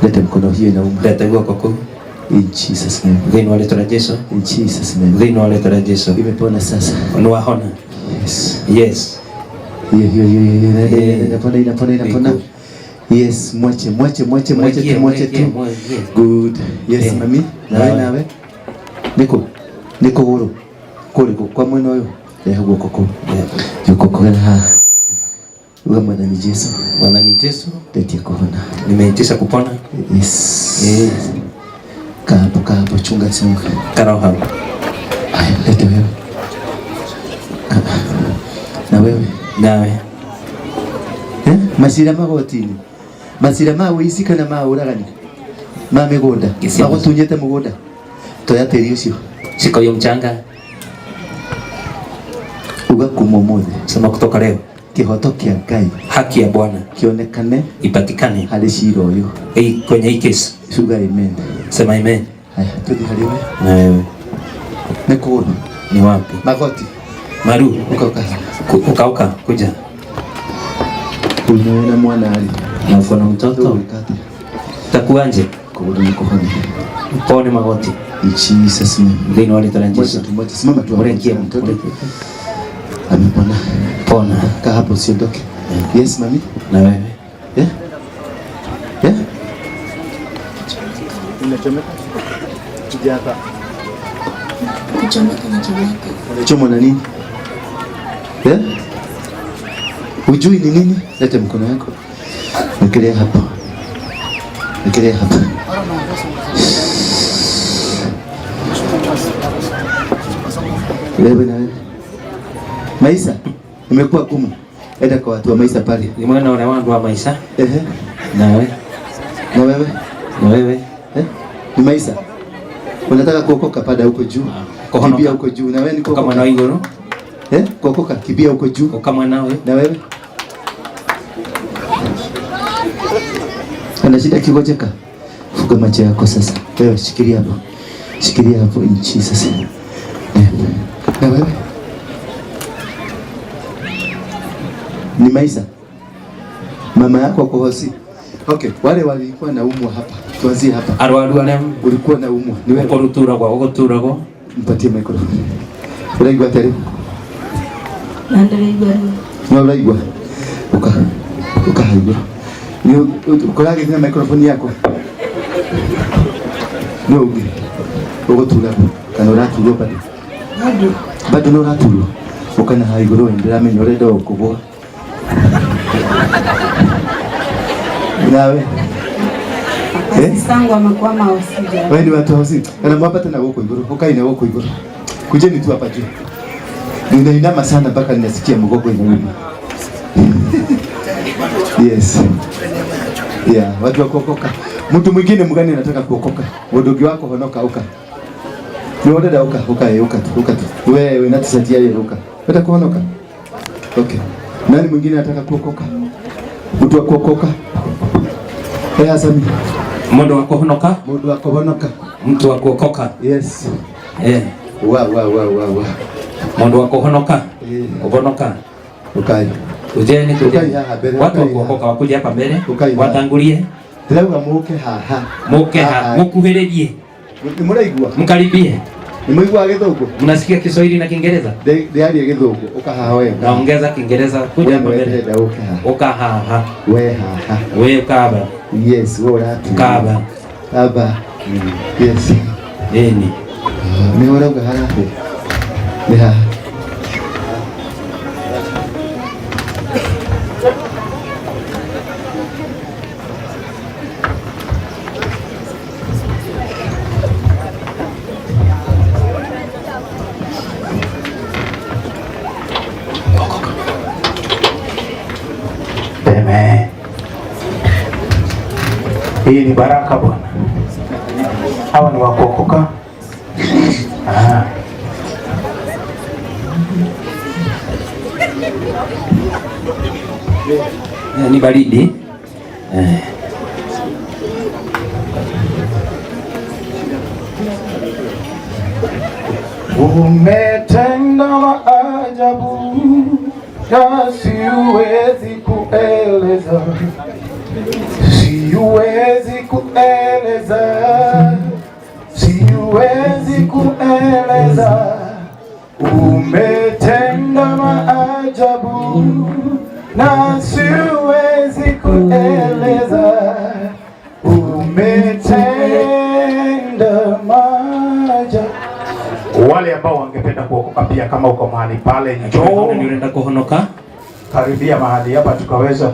Leta mkono hiyo inauma. Leta guoko kuu. In Jesus name. Thĩinĩ wa rĩĩtwa rĩa Jesu. In Jesus name. Thĩinĩ wa rĩĩtwa rĩa Jesu. Imepona sasa. Nĩ wahona. Yes. Yes. Hiyo hiyo hiyo inapona inapona inapona. Yes, mwache mwache mwache mwache tu mwache tu. Good. Yes mami. Nawe nawe. Niko. Niko guru. Kuri kwa mwena uyu. Rehe guoko kuu. Guoko kuu haha. Uga Mwathani Jesu. Mwathani Jesu. Ndetie kuhona. Nimeitisha kupona. Yes. Kaa hapo, kaa hapo, chunga chunga. Karao hapo. Haya, lete wewe. Na wewe. Nawe. Macira magotini. Macira ma ũici kana ma ũragani. Ma mĩgũnda. Magũtunyĩte mũgũnda. Toya tĩri ũcio. Shika hiyo mchanga. Uga kuma ũmũthĩ. Sema kutoka leo. Kihoto kia Ngai. Haki ya Bwana kionekane ipatikane harĩ cira ũyũ. Kwenye hii kesi. Suga amen. Sema amen. Haya, tuthi harĩ we. Na wewe. Nĩ kũgũrũ. Ni wapi? Magoti. Maru. Uka uka. Uka uka kuja. Unaona mwana ali. Na uko na mtoto. Takuanje? Kũgũrũ nĩ kũhone. Pone magoti. In Jesus name. Thĩinĩ wa rĩĩtwa rĩa Jesu. Simama tu. Mũrekie mtoto. Amepona. Pona. Kaa hapo usiondoke. Yes mami. Na wewe. Yeah. Yeah. Unachomeka? Kuja hapa. Kuchomeka na chomeka. Unachomwa na nini? Yeah? Hujui ni nini? Leta mkono wako. Wekelea hapo. Wekelea hapo. Wewe na wewe. Maisha imekuwa gumu. Enda kwa watu wa maisha pale. Ni mwana wa watu wa maisha. Nawe. Na wewe. Na wewe. Ni Maisa. Unataka kuokoka, pada huko juu. Kimbia huko juu. Na wewe ni kuokoka. Kama iguru. Eh? Kuokoka, kimbia huko juu. Kama nawe. Na wewe? Ana shida kigojeka. Fuga macho yako sasa. Wewe shikilia hapo. Shikilia hapo in Jesus name. Na wewe? Ni Maisa. Mama yako ako hosi. Okay, wale walikuwa na umwa hapa. Tuanzie hapa. Arwaru aria ulikuwa na umwa. Ni wewe. Ukoruturagwo, uguturagwo. Mpatie microphone. Uraigua atĩa? Na ndĩraigua ruo. No uraigua? Uka. Uka haigua. Ni ukoragithia na microphone yako. No ungi. Uguturagwo kana uraturwo bado? Bado. Bado no uraturwo. Ukana ha iguru ndiramenya urenda ukugwa. Nawe. Sangu amekwama usija. Wewe ni watu hosi. Kana mwapata na huko iguru. Ukai na huko iguru. Kujeni tu hapa juu. Ninainama sana mpaka ninasikia mgongo inauma. Yes. Yeah, watu wa kuokoka. Mtu mwingine mgani anataka kuokoka? Mdogo wako honoka uka. Ni wewe uka, uka uka uka tu. Wewe unatisaidia yeye uka. Unataka kuhonoka? Okay. Nani mwingine anataka kuokoka? Mtu wa kuokoka? Eh, Hasani. Mundu wa kuhonoka? Mundu wa kuhonoka. Mtu wa kuokoka. Yes. Eh. Wa wa wa wa wa. Mundu wa kuhonoka. Kuhonoka. Ukai. Kujeni kujeni. Watu wa kuokoka wakuje hapa mbele. Watangulie. Ndĩrauga muke haha. Muke haha. Mukuhĩrĩrie. Nĩ mũraigua? Mkaribie. Nĩ mũiguaga Gĩthũngũ? Mnasikia Kiswahili na Kiingereza? Ndĩaria Gĩthũngũ, ũka haha wewe. Naongeza Kiingereza, kuja hapa mbele. Uka haha. Uka haha. We haha. We ukaba. Yes, wewe uratu. Ukaba. Aba. Yes. Nini? Nĩ ũrauga haha. Nĩ haha. Amen. Hii ni baraka Bwana. Hawa ni wakuokoka. Ah. Ni baridi. Umetenda maajabu na siwezi kueleza, siwezi kueleza, siwezi kueleza. Umetenda maajabu na siwezi kueleza. Umetenda maajabu. Wale ambao wangependa kuokoka pia, kama uko mahali pale, njoo ndio kuhonoka. Karibia mahali hapa tukaweza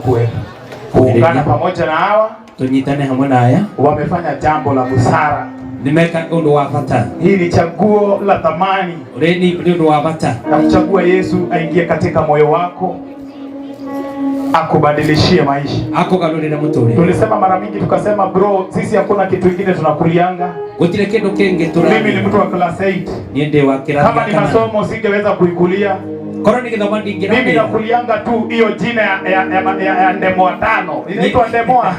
kuungana pamoja na hawa. Tunyitane hamwe na haya. Wamefanya jambo la busara. Nimeka undu wa bata. Hii ni chaguo la thamani. Reni ni undu wa bata. Na kuchagua Yesu aingie katika moyo wako, akubadilishie maisha. Akugarurire muturire. Tulisema mara mingi tukasema, bro, sisi hakuna kitu kingine tunakulianga. Gutire kindu kingi turani. Mimi ni mtu wa class 8. Niende wa kirathi. Kama ni masomo singeweza kuikulia. Koro ni githoma ndingira. Mimi nakulianga tu hiyo jina ya ndemoa 5. Inaitwa ndemoa.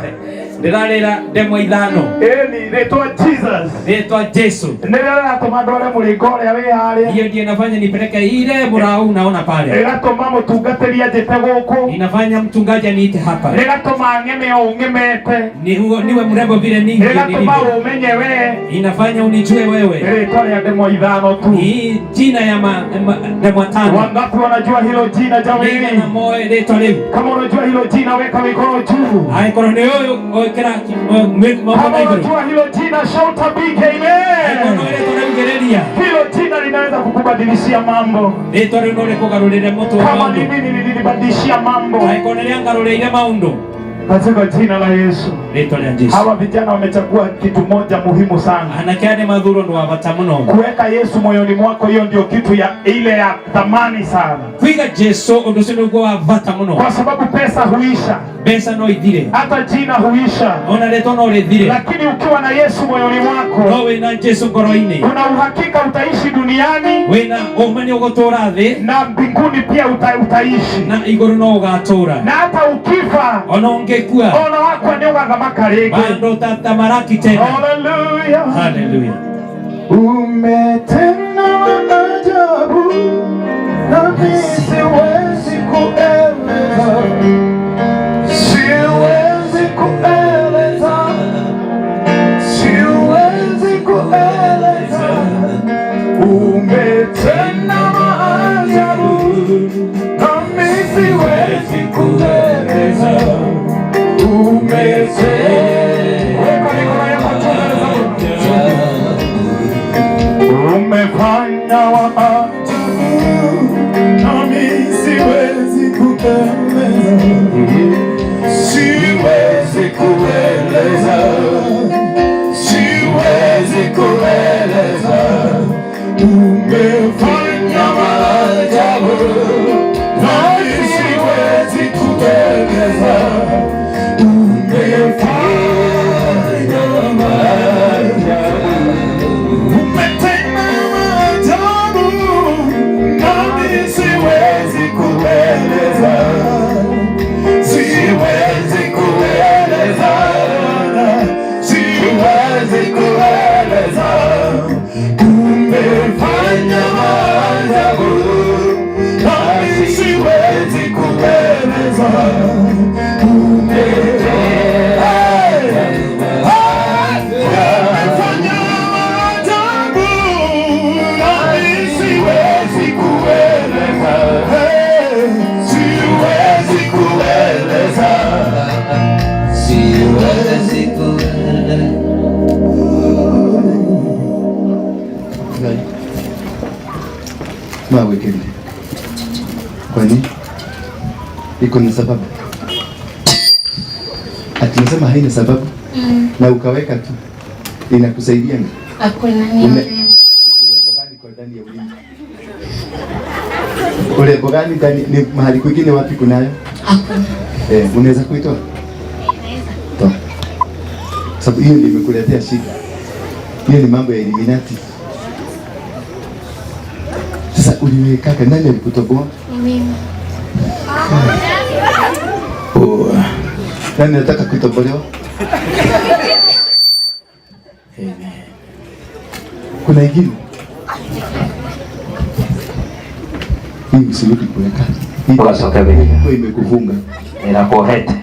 Ndirarira ndemwa 5. Eh, ni inaitwa Jesus. Inaitwa Jesu. Ndirara ndore muringo uria wi haria. Hiyo ndiyo inafanya nipeleke ile murau unaona pale. Iratuma mutungatiri anjite guku. Inafanya mchungaji aniite hapa. Iratuma ng'eme o ng'emete. Niwe mrembo vile ningi. Iratuma umenye we. Inafanya unijue wewe. Inaitwa ya ndemwa 5 tu. Hii jina ya ndemwa 5. Wangapi wanajua hilo jina jamani? Kama unajua hilo jina weka mikono juu. Ai koro ni huyu kera Kama unajua hilo jina shout a big amen. Hilo jina linaweza kukubadilishia mambo. Kama ni mimi nilibadilishia mambo. Katika jina la Yesu. Rĩtwa rĩa Jesu. Hawa vijana wamechagua kitu moja muhimu sana. Anake aya nĩ mathuro ũndũ wa bata mũno. Kuweka Yesu moyoni mwako, hiyo ndio kitu ya ile ya thamani sana. Kwiga Jesu ũndũ ũcio nĩguo wa bata mũno. Kwa sababu pesa huisha, Mbeca no ithire. Hata jina huisha, ona rĩtwa no rĩthire. Lakini ukiwa na Yesu moyoni mwako, no wĩna Jesu ngoro-inĩ, kuna uhakika utaishi duniani wĩna ũma nĩ ũgũtũra thĩ na mbinguni pia utaishi, na igũrũ no ũgatũra, na hata ukifa, ona ũngĩkua, ona wakwa nĩ ũgathamaka rĩngĩ, bado ũtatamaraki tena. Haleluya, haleluya. Umetenda maajabu nami siwezi kueleza, siwezi kueleza, siwezi kueleza. Umetenda maajabu nami siwezi kueleza. Weka mikono yako juu mbele za Mungu. Umefanya maajabu nami siwezi kueleza, siwezi kueleza, siwezi kueleza. Umefanya maajabu nami siwezi kueleza. Umefanya maajabu, umetenda maajabu nami siwezi kueleza, siwezi kueleza, siwezi kueleza. Umefanya maajabu nami siwezi kueleza. Umefanya maajabu nami siwezi kueleza, siwezi kueleza, siwezi kueleza. Mawekele. Kwani iko na sababu? Ati nasema haina sababu na ukaweka tu inakusaidia nini? Hakuna, ni urembo. Urembo gani kwa ndani ya ulimi? Urembo gani ndani? Ni mahali kwingine wapi kunayo? Hakuna. Unaweza kuitoa? Naweza. Toa. Sababu hiyo ndio imekuletea shida. Hiyo ni mambo ya Illuminati. Sasa uliwekaka, nani alikutoboa? Ni mimi. Oh. Nani anataka kutobolewa? Amen. Kuna ingine? Hii usirudi kuweka. Hii imekufunga. Inakuhete.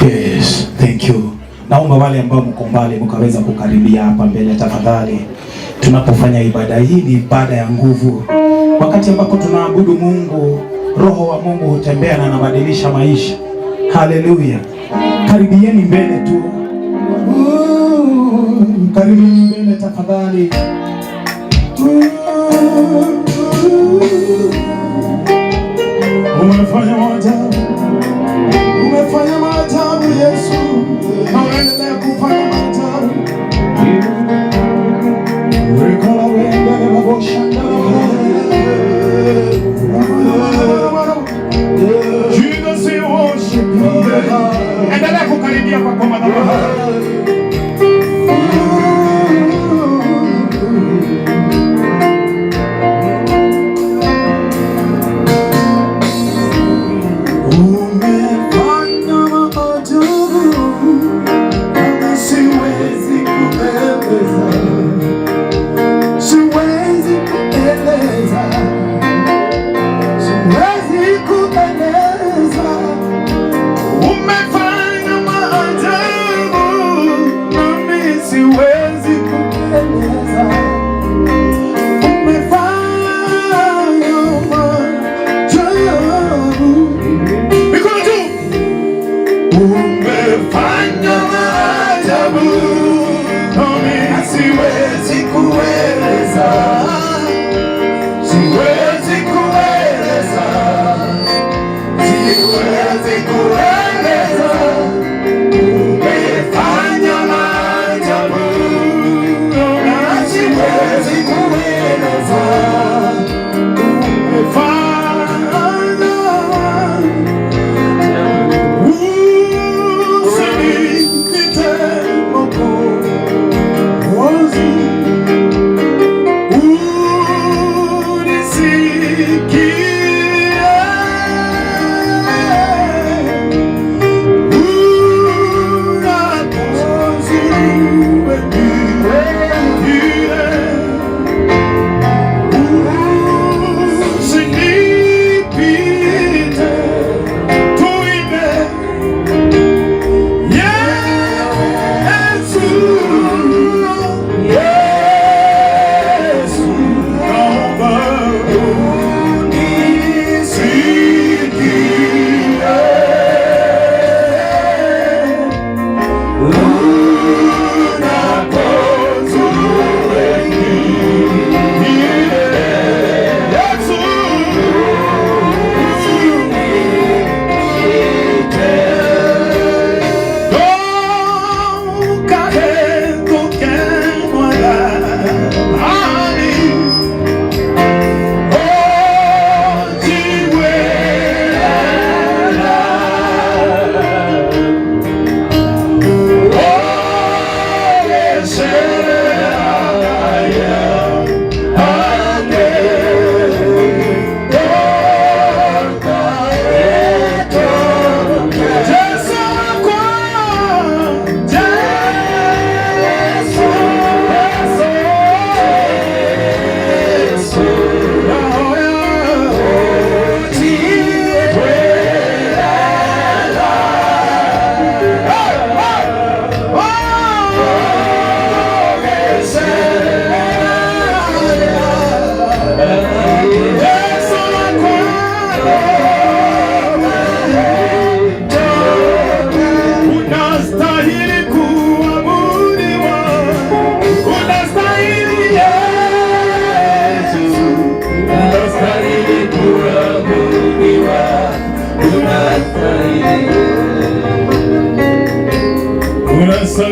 Yes, thank you. Naomba wale ambao mko mbali mkaweza kukaribia hapa mbele tafadhali. Tunapofanya ibada hii ni ibada ya nguvu. Wakati ambapo tunaabudu Mungu, Roho wa Mungu hutembea na anabadilisha maisha. Haleluya. Karibieni mbele tu. Karibieni mbele tafadhali. Umefanya maajabu. Umefanya maajabu Yesu. Na unaendelea kufanya maajabu. Rikola wendele baboshanda. Jesus, we worship you. Endelea kukaribia kwa madhabahu.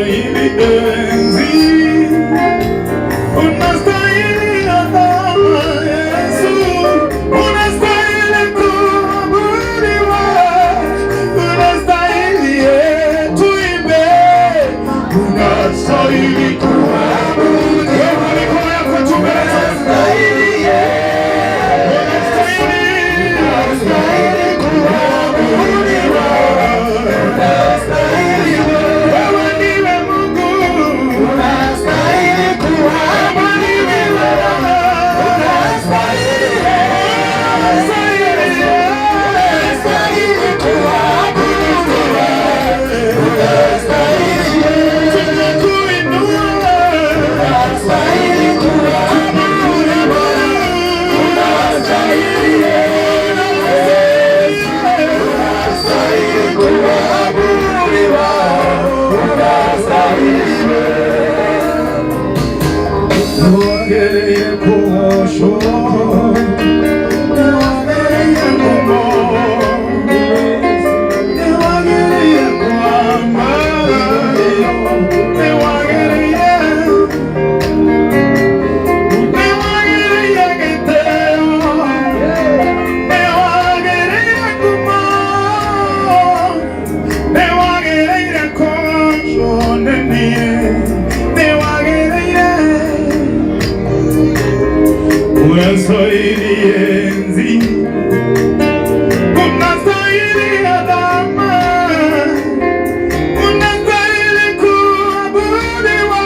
Unastahili enzi, unastahili adama, Yesu, unastahili kuabudiwa, unastahili tuimbe, unastahili kuabudiwa. Mikono yako juu mbele za Wewe ndiwe Mungu, unastahili kuabudiwa, unastahili kuabudiwa, tunakuinua, unastahili kuabudiwa, unastahili kuabudiwa, unastahili. Wagereye kosho, wagereye kumo, wagereye kwamba, wagereye, wagereye geteo, wagereye kumo, wagereye kosho nenie, wagereye. Unastahili enzi, unastahili adama, unastahili kuabudiwa,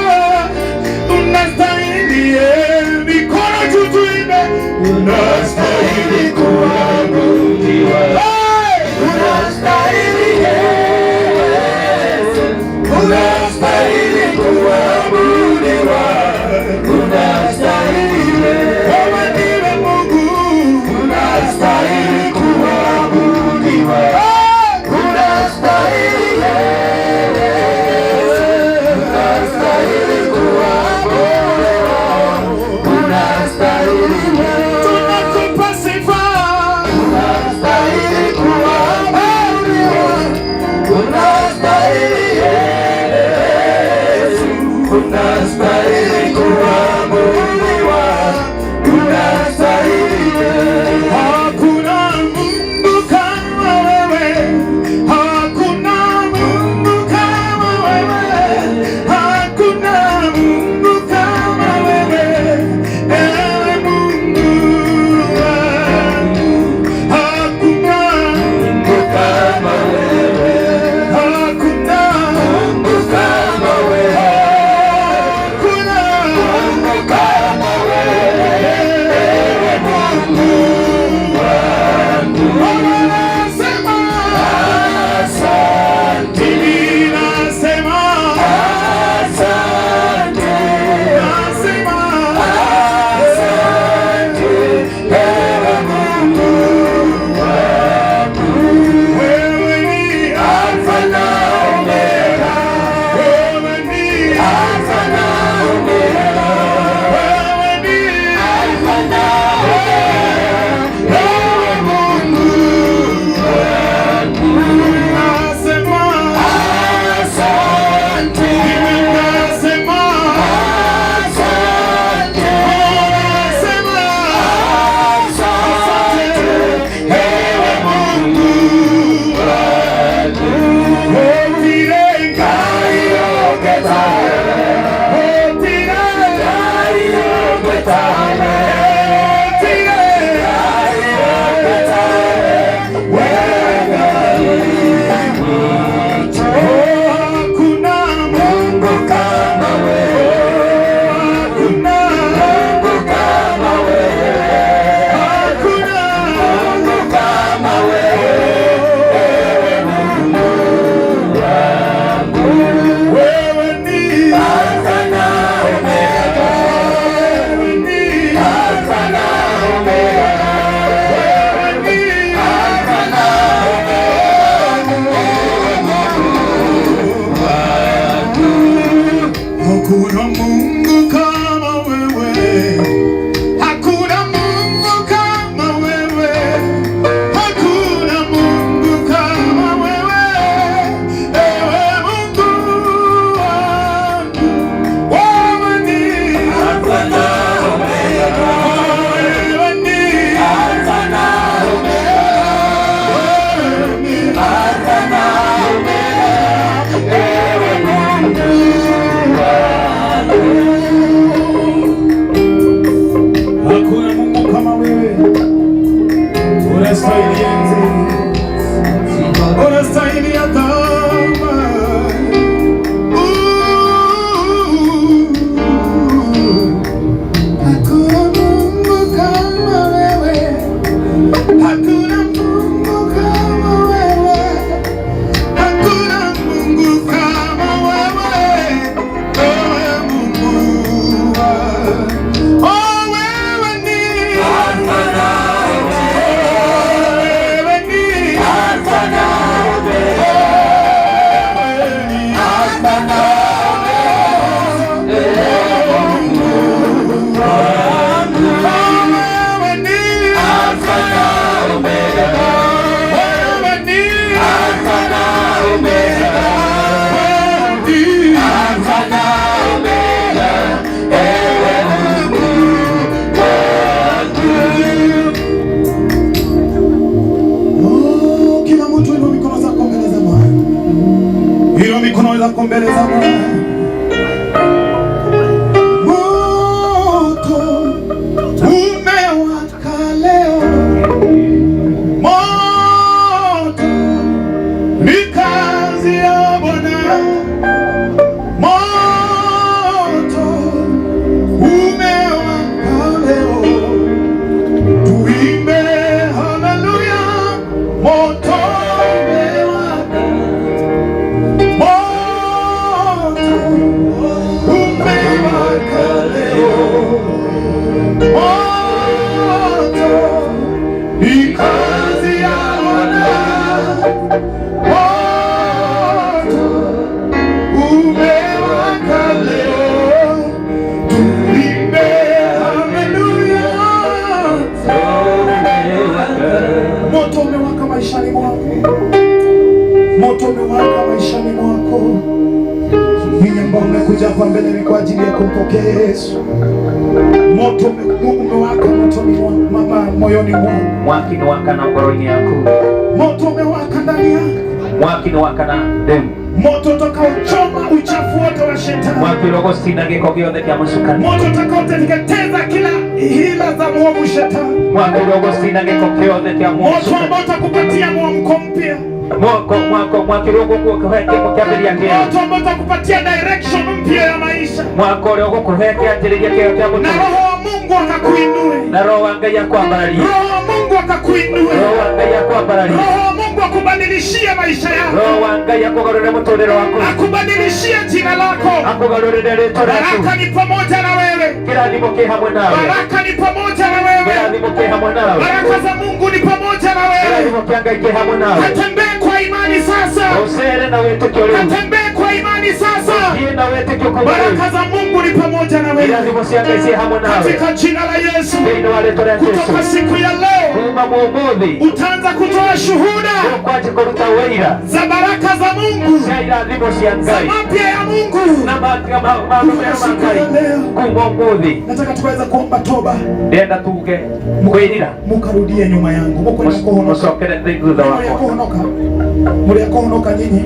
unastahili mikono juu tuimbe, unastahili kuabudiwa, hey! Unastahili Yesu, unastahili kuabudiwa, unastahili. Wewe ndiwe Mungu, unastahili kuabudiwa, unastahili Yesu, unastahili kuabudiwa, unastahili. Tunakupa sifa, unastahili kuabudiwa, unastahili Yesu, unastahili kuabudiwa, unastahili. Hakuna Mungu kama wewe, hakuna Mungu kama wewe, hakuna Mungu kama wewe, ewe Mungu wangu, hakuna Mungu kama wewe, hakuna Mungu kama wewe, hakuna Mungu kama wewe, ewe Mungu wangu. Nasema asante, mimi nasema asante, nasema asante, ewe Mungu wangu. Wewe ni Alfa na Omega, wewe ni Alfa na Omega, wewe ni Alfa na Omega, ewe Mungu wangu. Nasema asante, mimi nasema asante, nasema asante, ewe Mungu wangu. Otire Ngai ogetae, otire Ngai ogetae, otire Ngai ogetae, wewe Ngai. Hakuna Mungu kama wewe, hakuna Mungu kama wewe, hakuna Mungu kama wewe, ewe Mungu wangu. Wewe ni Alfa na Omega, wewe ni Alfa na Omega, wewe ni Alfa na Omega, ewe Mungu wangu. Hakuna Mungu kama wewe, hakuna Mungu kama wewe, hakuna Mungu kama wewe, ewe Mungu wangu. zako mbele za Bwana. Moto umewaka leo, moto ni kazi ya Bwana, moto umewaka leo, tuimbe haleluya, moto umewaka, moto umewaka leo, moto ni kazi ya Bwana, moto umewaka leo, tuimbe haleluya. Moto umewaka maishani mwako, moto umewaka maishani mwako. Ninyi ambao mmekuja hapa mbele ni kwa ajili ya kumpokea Yesu. Moto umewaka motoni mama moyoni mwako. Mwaki nĩ wakana ngoro-inĩ yaku. Moto umewaka ndani yako. Mwaki nĩ wakana rĩu. Moto utakaochoma uchafu wote wa shetani. Mwaki ũrĩa ũgũcina gĩko gĩothe kĩa mũcukani. Moto utakaoteketeza kila hila za mwovu shetani. Mwaki ũrĩa ũgũcina gĩko gĩothe kĩa Moto mũcukani. ambao utakupatia mwamko mpya. Mwako mwako mwaki ũrĩa ũgũkũhe kĩambĩrĩria kĩerũ. Moto ambao utakupatia direction mpya ya maisha. Mwaka ũrĩa ũgũkũhe kĩanjĩrĩria kĩerũ kĩa Na mũtũũrĩre. Roho wa Mungu akakuinue. Na Roho wa Ngai akwambararie. Roho wa Mungu akakuinue. Roho wa Ngai akwambararie. Roho wa Mungu akubadilishie maisha yako. Roho wa Ngai akũgarũrĩre mũtũũrĩre waku. Akubadilishie jina lako. Akũgarũrĩre rĩtwa rĩaku. Baraka ni pamoja na wewe. Kĩrathimo kĩ hamwe nawe. Baraka ni pamoja na wewe. Kĩrathimo kĩ hamwe nawe. Baraka za Mungu ni pamoja na wewe. Kĩrathimo kĩa Ngai kĩ hamwe nawe. Katembee kwa imani sasa. Ũcere na wĩtĩkio rĩu. Katembee kwa imani sasa. Thiĩ na wĩtĩkio kuma rĩu. Baraka za Mungu ni pamoja na wewe. Irathimo cia Ngai ciĩ hamwe nawe. Katika jina la Yesu. Thĩinĩ wa rĩtwa rĩa Jesũ. Kutoka siku ya leo Kuma ũmũthĩ utaanza kutoa shuhuda ũkwanjia kũruta ũira za baraka za Mungu, cia irathimo cia za Ngai mapya ya Mungu. na maũndũ mega ma Ngai. Kuma ũmũthĩ Nataka tukaweza kuomba toba, ndĩrenda tuge kwĩrira mukarudie nyuma yangu, mukwenda kuhonoka, mũcokere thutha Muri wakwa. kuhonoka, muri kuhonoka nyinyi.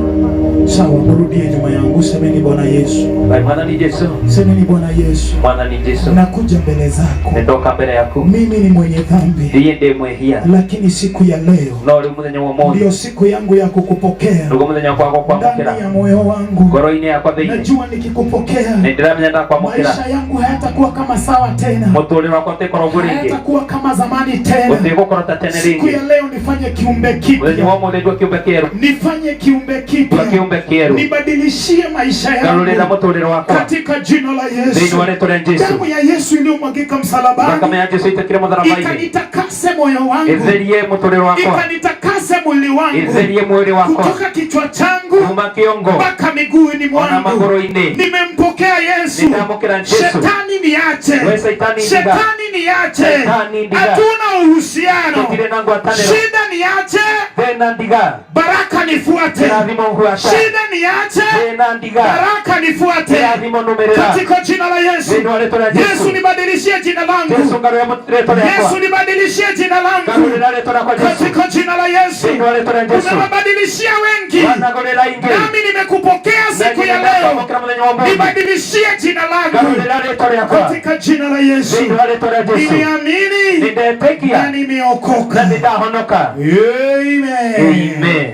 Sawa, murudie nyuma yangu, semeni Bwana Yesu, Ngai Mwathani Jesũ, semeni Bwana Yesu, Mwathani Jesũ, nakuja mbele zako, nĩndoka mbere yaku. mimi ni mwenye dhambi, Niĩ ndĩ mwĩhia, lakini siku ya leo no rĩu mũthenya wa ũmũthĩ ndiyo siku yangu ya kukupokea nĩguo mũthenya wakwa wa ndani gũkwamũkĩra ya moyo wangu. ngoro-inĩ yakwa thĩinĩ. Najua nikikupokea Nĩndĩramenya ndakwamũkĩra maisha yangu hayatakuwa kama sawa tena, mũtũũrĩre wakwa ũtĩkorwo ũguo rĩngĩ, hayatakuwa kama zamani tena. gũtigũkorwo ta tene Siku rĩngĩ. ya leo nifanye kiumbe Mũthenya kipya, wa ũmũthĩ ndue kĩũmbe kĩerũ, nifanye kiumbe ndue kipya, kĩũmbe kĩerũ, nibadilishie maisha ngarũrĩra yangu mũtũũrĩre wakwa katika jina la thĩinĩ Yesu. wa rĩtwa rĩa Jesũ. Damu ya Yesu iliyomwagika msalabani Thakame ya Jesũ ĩitĩkire mũtharaba-inĩ ikanitakase moyo wangu, ĩtherie mũtũũrĩre wakwa, ikanitakase mwili wangu, ĩtherie mwĩrĩ wakwa kutoka kichwa changu kuma kĩongo mpaka miguuni ona mwangu. magũrũ-inĩ. Nimempokea Yesu. Nĩndamũkĩra Jesũ. Shetani niache, We Saitani ndiga. shetani niache, Saitani ndiga. hatuna uhusiano. Tũtirĩ na ngwatanĩro. Shida niache, Thĩna ndiga, baraka nifuate. kĩrathimo ngwata. Shida niache, Thĩna ndiga, baraka nifuate, kĩrathimo nũmĩrĩra. katika jina la Yesu. Thĩinĩ wa rĩtwa rĩa Yesu Jesũ. nibadilishie jina Jesũ langu, ngarũrĩra rĩtwa rĩakwa. Yesu nibadilishie jina langu Ngarũrĩra rĩtwa rĩakwa Jesũ. katika jina la Yesu. Thĩinĩ wa rĩtwa rĩa Jesũ. Umewabadilishia wengi, Wanagũrĩra aingĩ. nami nimekupokea siku ya leo, Nĩndakwamũkĩra mũthenya wa ũmũthĩ. nibadilishie jina langu Ngarũrĩra rĩtwa rĩakwa. katika jina la Yesu. Thĩinĩ wa rĩtwa rĩa Jesũ. Nimeamini Nĩndetĩkia na nimeokoka. na nĩndahonoka. Amen. Amen.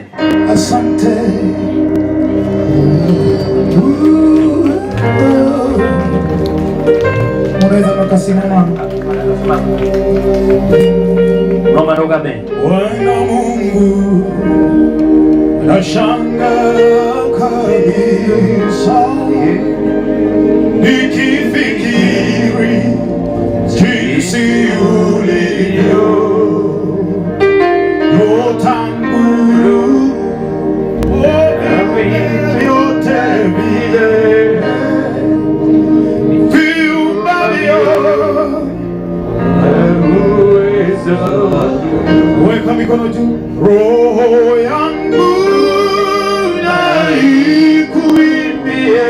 Asante. Unaweza mkasimama. No marũgame. Bwana Mungu, nashangaa kabisa nikifikiri jinsi ulivyo nyota nguru vyote vile viumbavyo. Weka mikono juu. Roho yangu na ikuimbie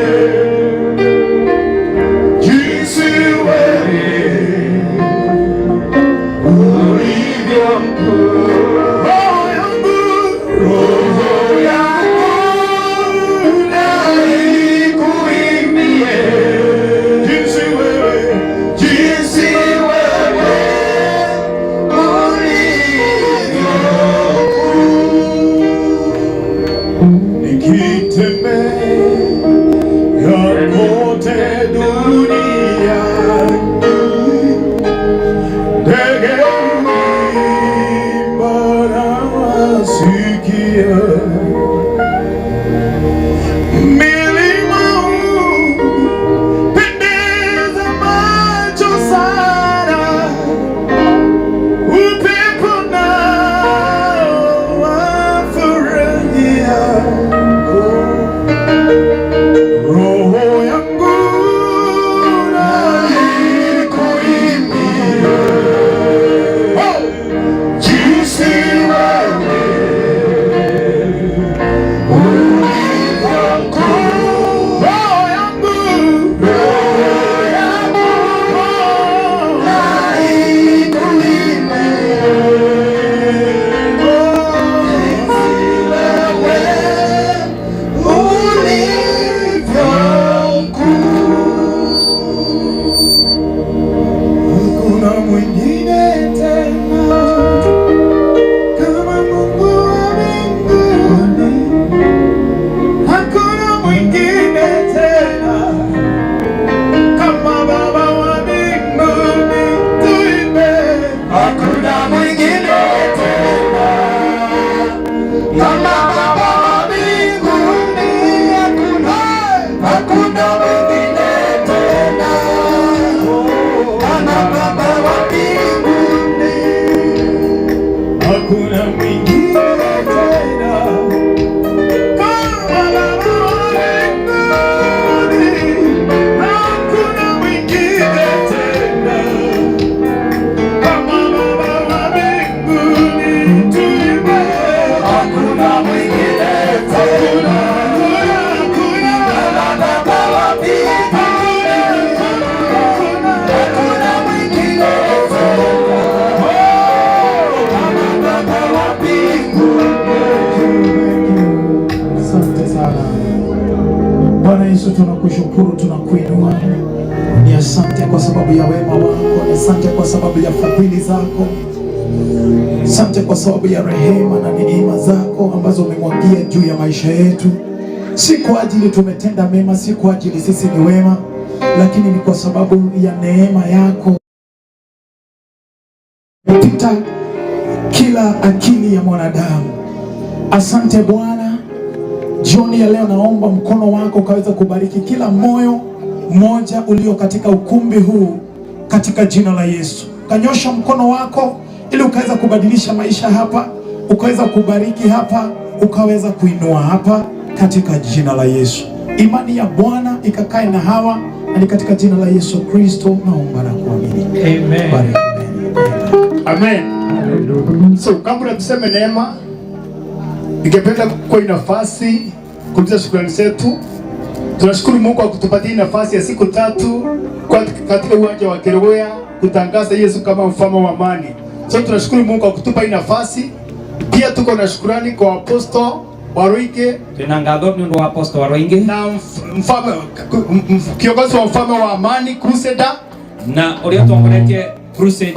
jinsi wewe ulivyo mkuu. Roho yangu, roho yangu na Nasikia milima hupendeza macho sana, upepo nao wafurahia. Roho yangu na ikuimbie, oh, jinsi wewe ulivyo mkuu. Roho yangu na ikuimbie, jinsi wewe ulivyo mkuu. Hakuna mwingine tena kama Mungu wa mbinguni, hakuna mwingine tena kama Baba wa mbinguni. Tuimbe, hakuna mwingine tena kama Baba wa mbinguni, hakuna mwingine tena kama Baba wa mbinguni, hakuna mwingine tena kama Baba wa mbinguni, hakuna mwingine tena kama Baba wa mbinguni. Tuimbe, hakuna mwingine tena, hakuna kama Baba wa mbinguni, hakuna mwingine tena kama Baba wa mbinguni. Asante sana Bwana Yesu, tunakushukuru, tunakuinua. Ni asante kwa sababu ya wema wako, ni asante kwa sababu ya fadhili zako, asante kwa sababu ya rehema na neema zako ambazo umemwagia juu ya maisha yetu. Si kwa ajili tumetenda mema, si kwa ajili sisi ni wema, lakini ni kwa sababu ya neema yako pita kila akili ya mwanadamu. Asante Bwana. Jioni ya leo naomba mkono wako ukaweza kubariki kila moyo mmoja ulio katika ukumbi huu katika jina la Yesu. Kanyosha mkono wako ili ukaweza kubadilisha maisha hapa, ukaweza kubariki hapa, ukaweza kuinua hapa katika jina la Yesu. Imani ya Bwana ikakae na hawa, na ni katika jina la Yesu Kristo naomba na kuamini. Amen. Bariki. Amen. So kabla tuseme neema, ningependa kwa hii nafasi kuuliza shukrani zetu. Tunashukuru Mungu kwa kutupatia nafasi ya siku 3 katika uwanja wa Kerugoya kutangaza Yesu kama mfalme wa amani. So tunashukuru Mungu kwa kutupa hii nafasi. Pia tuko na shukrani kwa Apostle Waruinge Twina ngatho nĩ ũndũ wa Apostle Waruinge na mfalme kiongozi wa mfalme wa amani Crusader na ũrĩa ũtongoretie crusade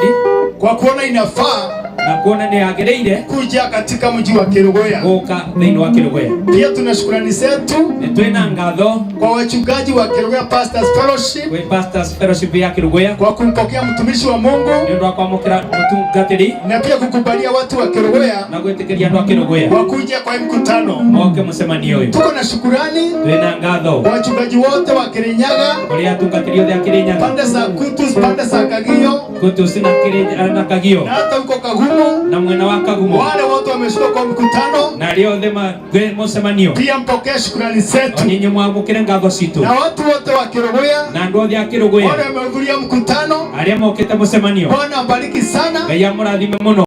kwa kuona inafaa na kuona nĩ yagĩrĩire kuja katika mji wa Kerugoya gũka thĩinĩ wa Kerugoya. Pia tuna shukrani zetu Nĩ twĩna ngatho kwa wachungaji wa Kerugoya Pastors Fellowship kwĩ Pastors Fellowship ya Kerugoya kwa kumpokea mtumishi wa Mungu nĩ ũndũ wa kwamũkĩra mũtungatĩri na pia kukubalia watu wa Kerugoya na gwĩtĩkĩria andũ a Kerugoya wakuja kwa mkutano. moke mũcemanio ũyũ. Tuko na shukurani Twĩna ngatho kwa wachungaji wote wa Kirinyaga, kũrĩ atungatĩri othe a Kirinyaga, pande za Kutus, pande za Kagio Kutus na Kirinyaga na Kagio na hata huko Kagumo, na mwena wa Kagumo, wale wote wameshuka kwa mkutano na arĩa othe mũcemanio pia mpokee shukrani zetu onyinyi mwamũkĩre ngatho citũ na watu wote wa Kerugoya na andũ othe a Kerugoya wale wamehudhuria mkutano. arĩa mokĩte mũcemanio. Bwana abariki sana. Ngai amũrathime mũno.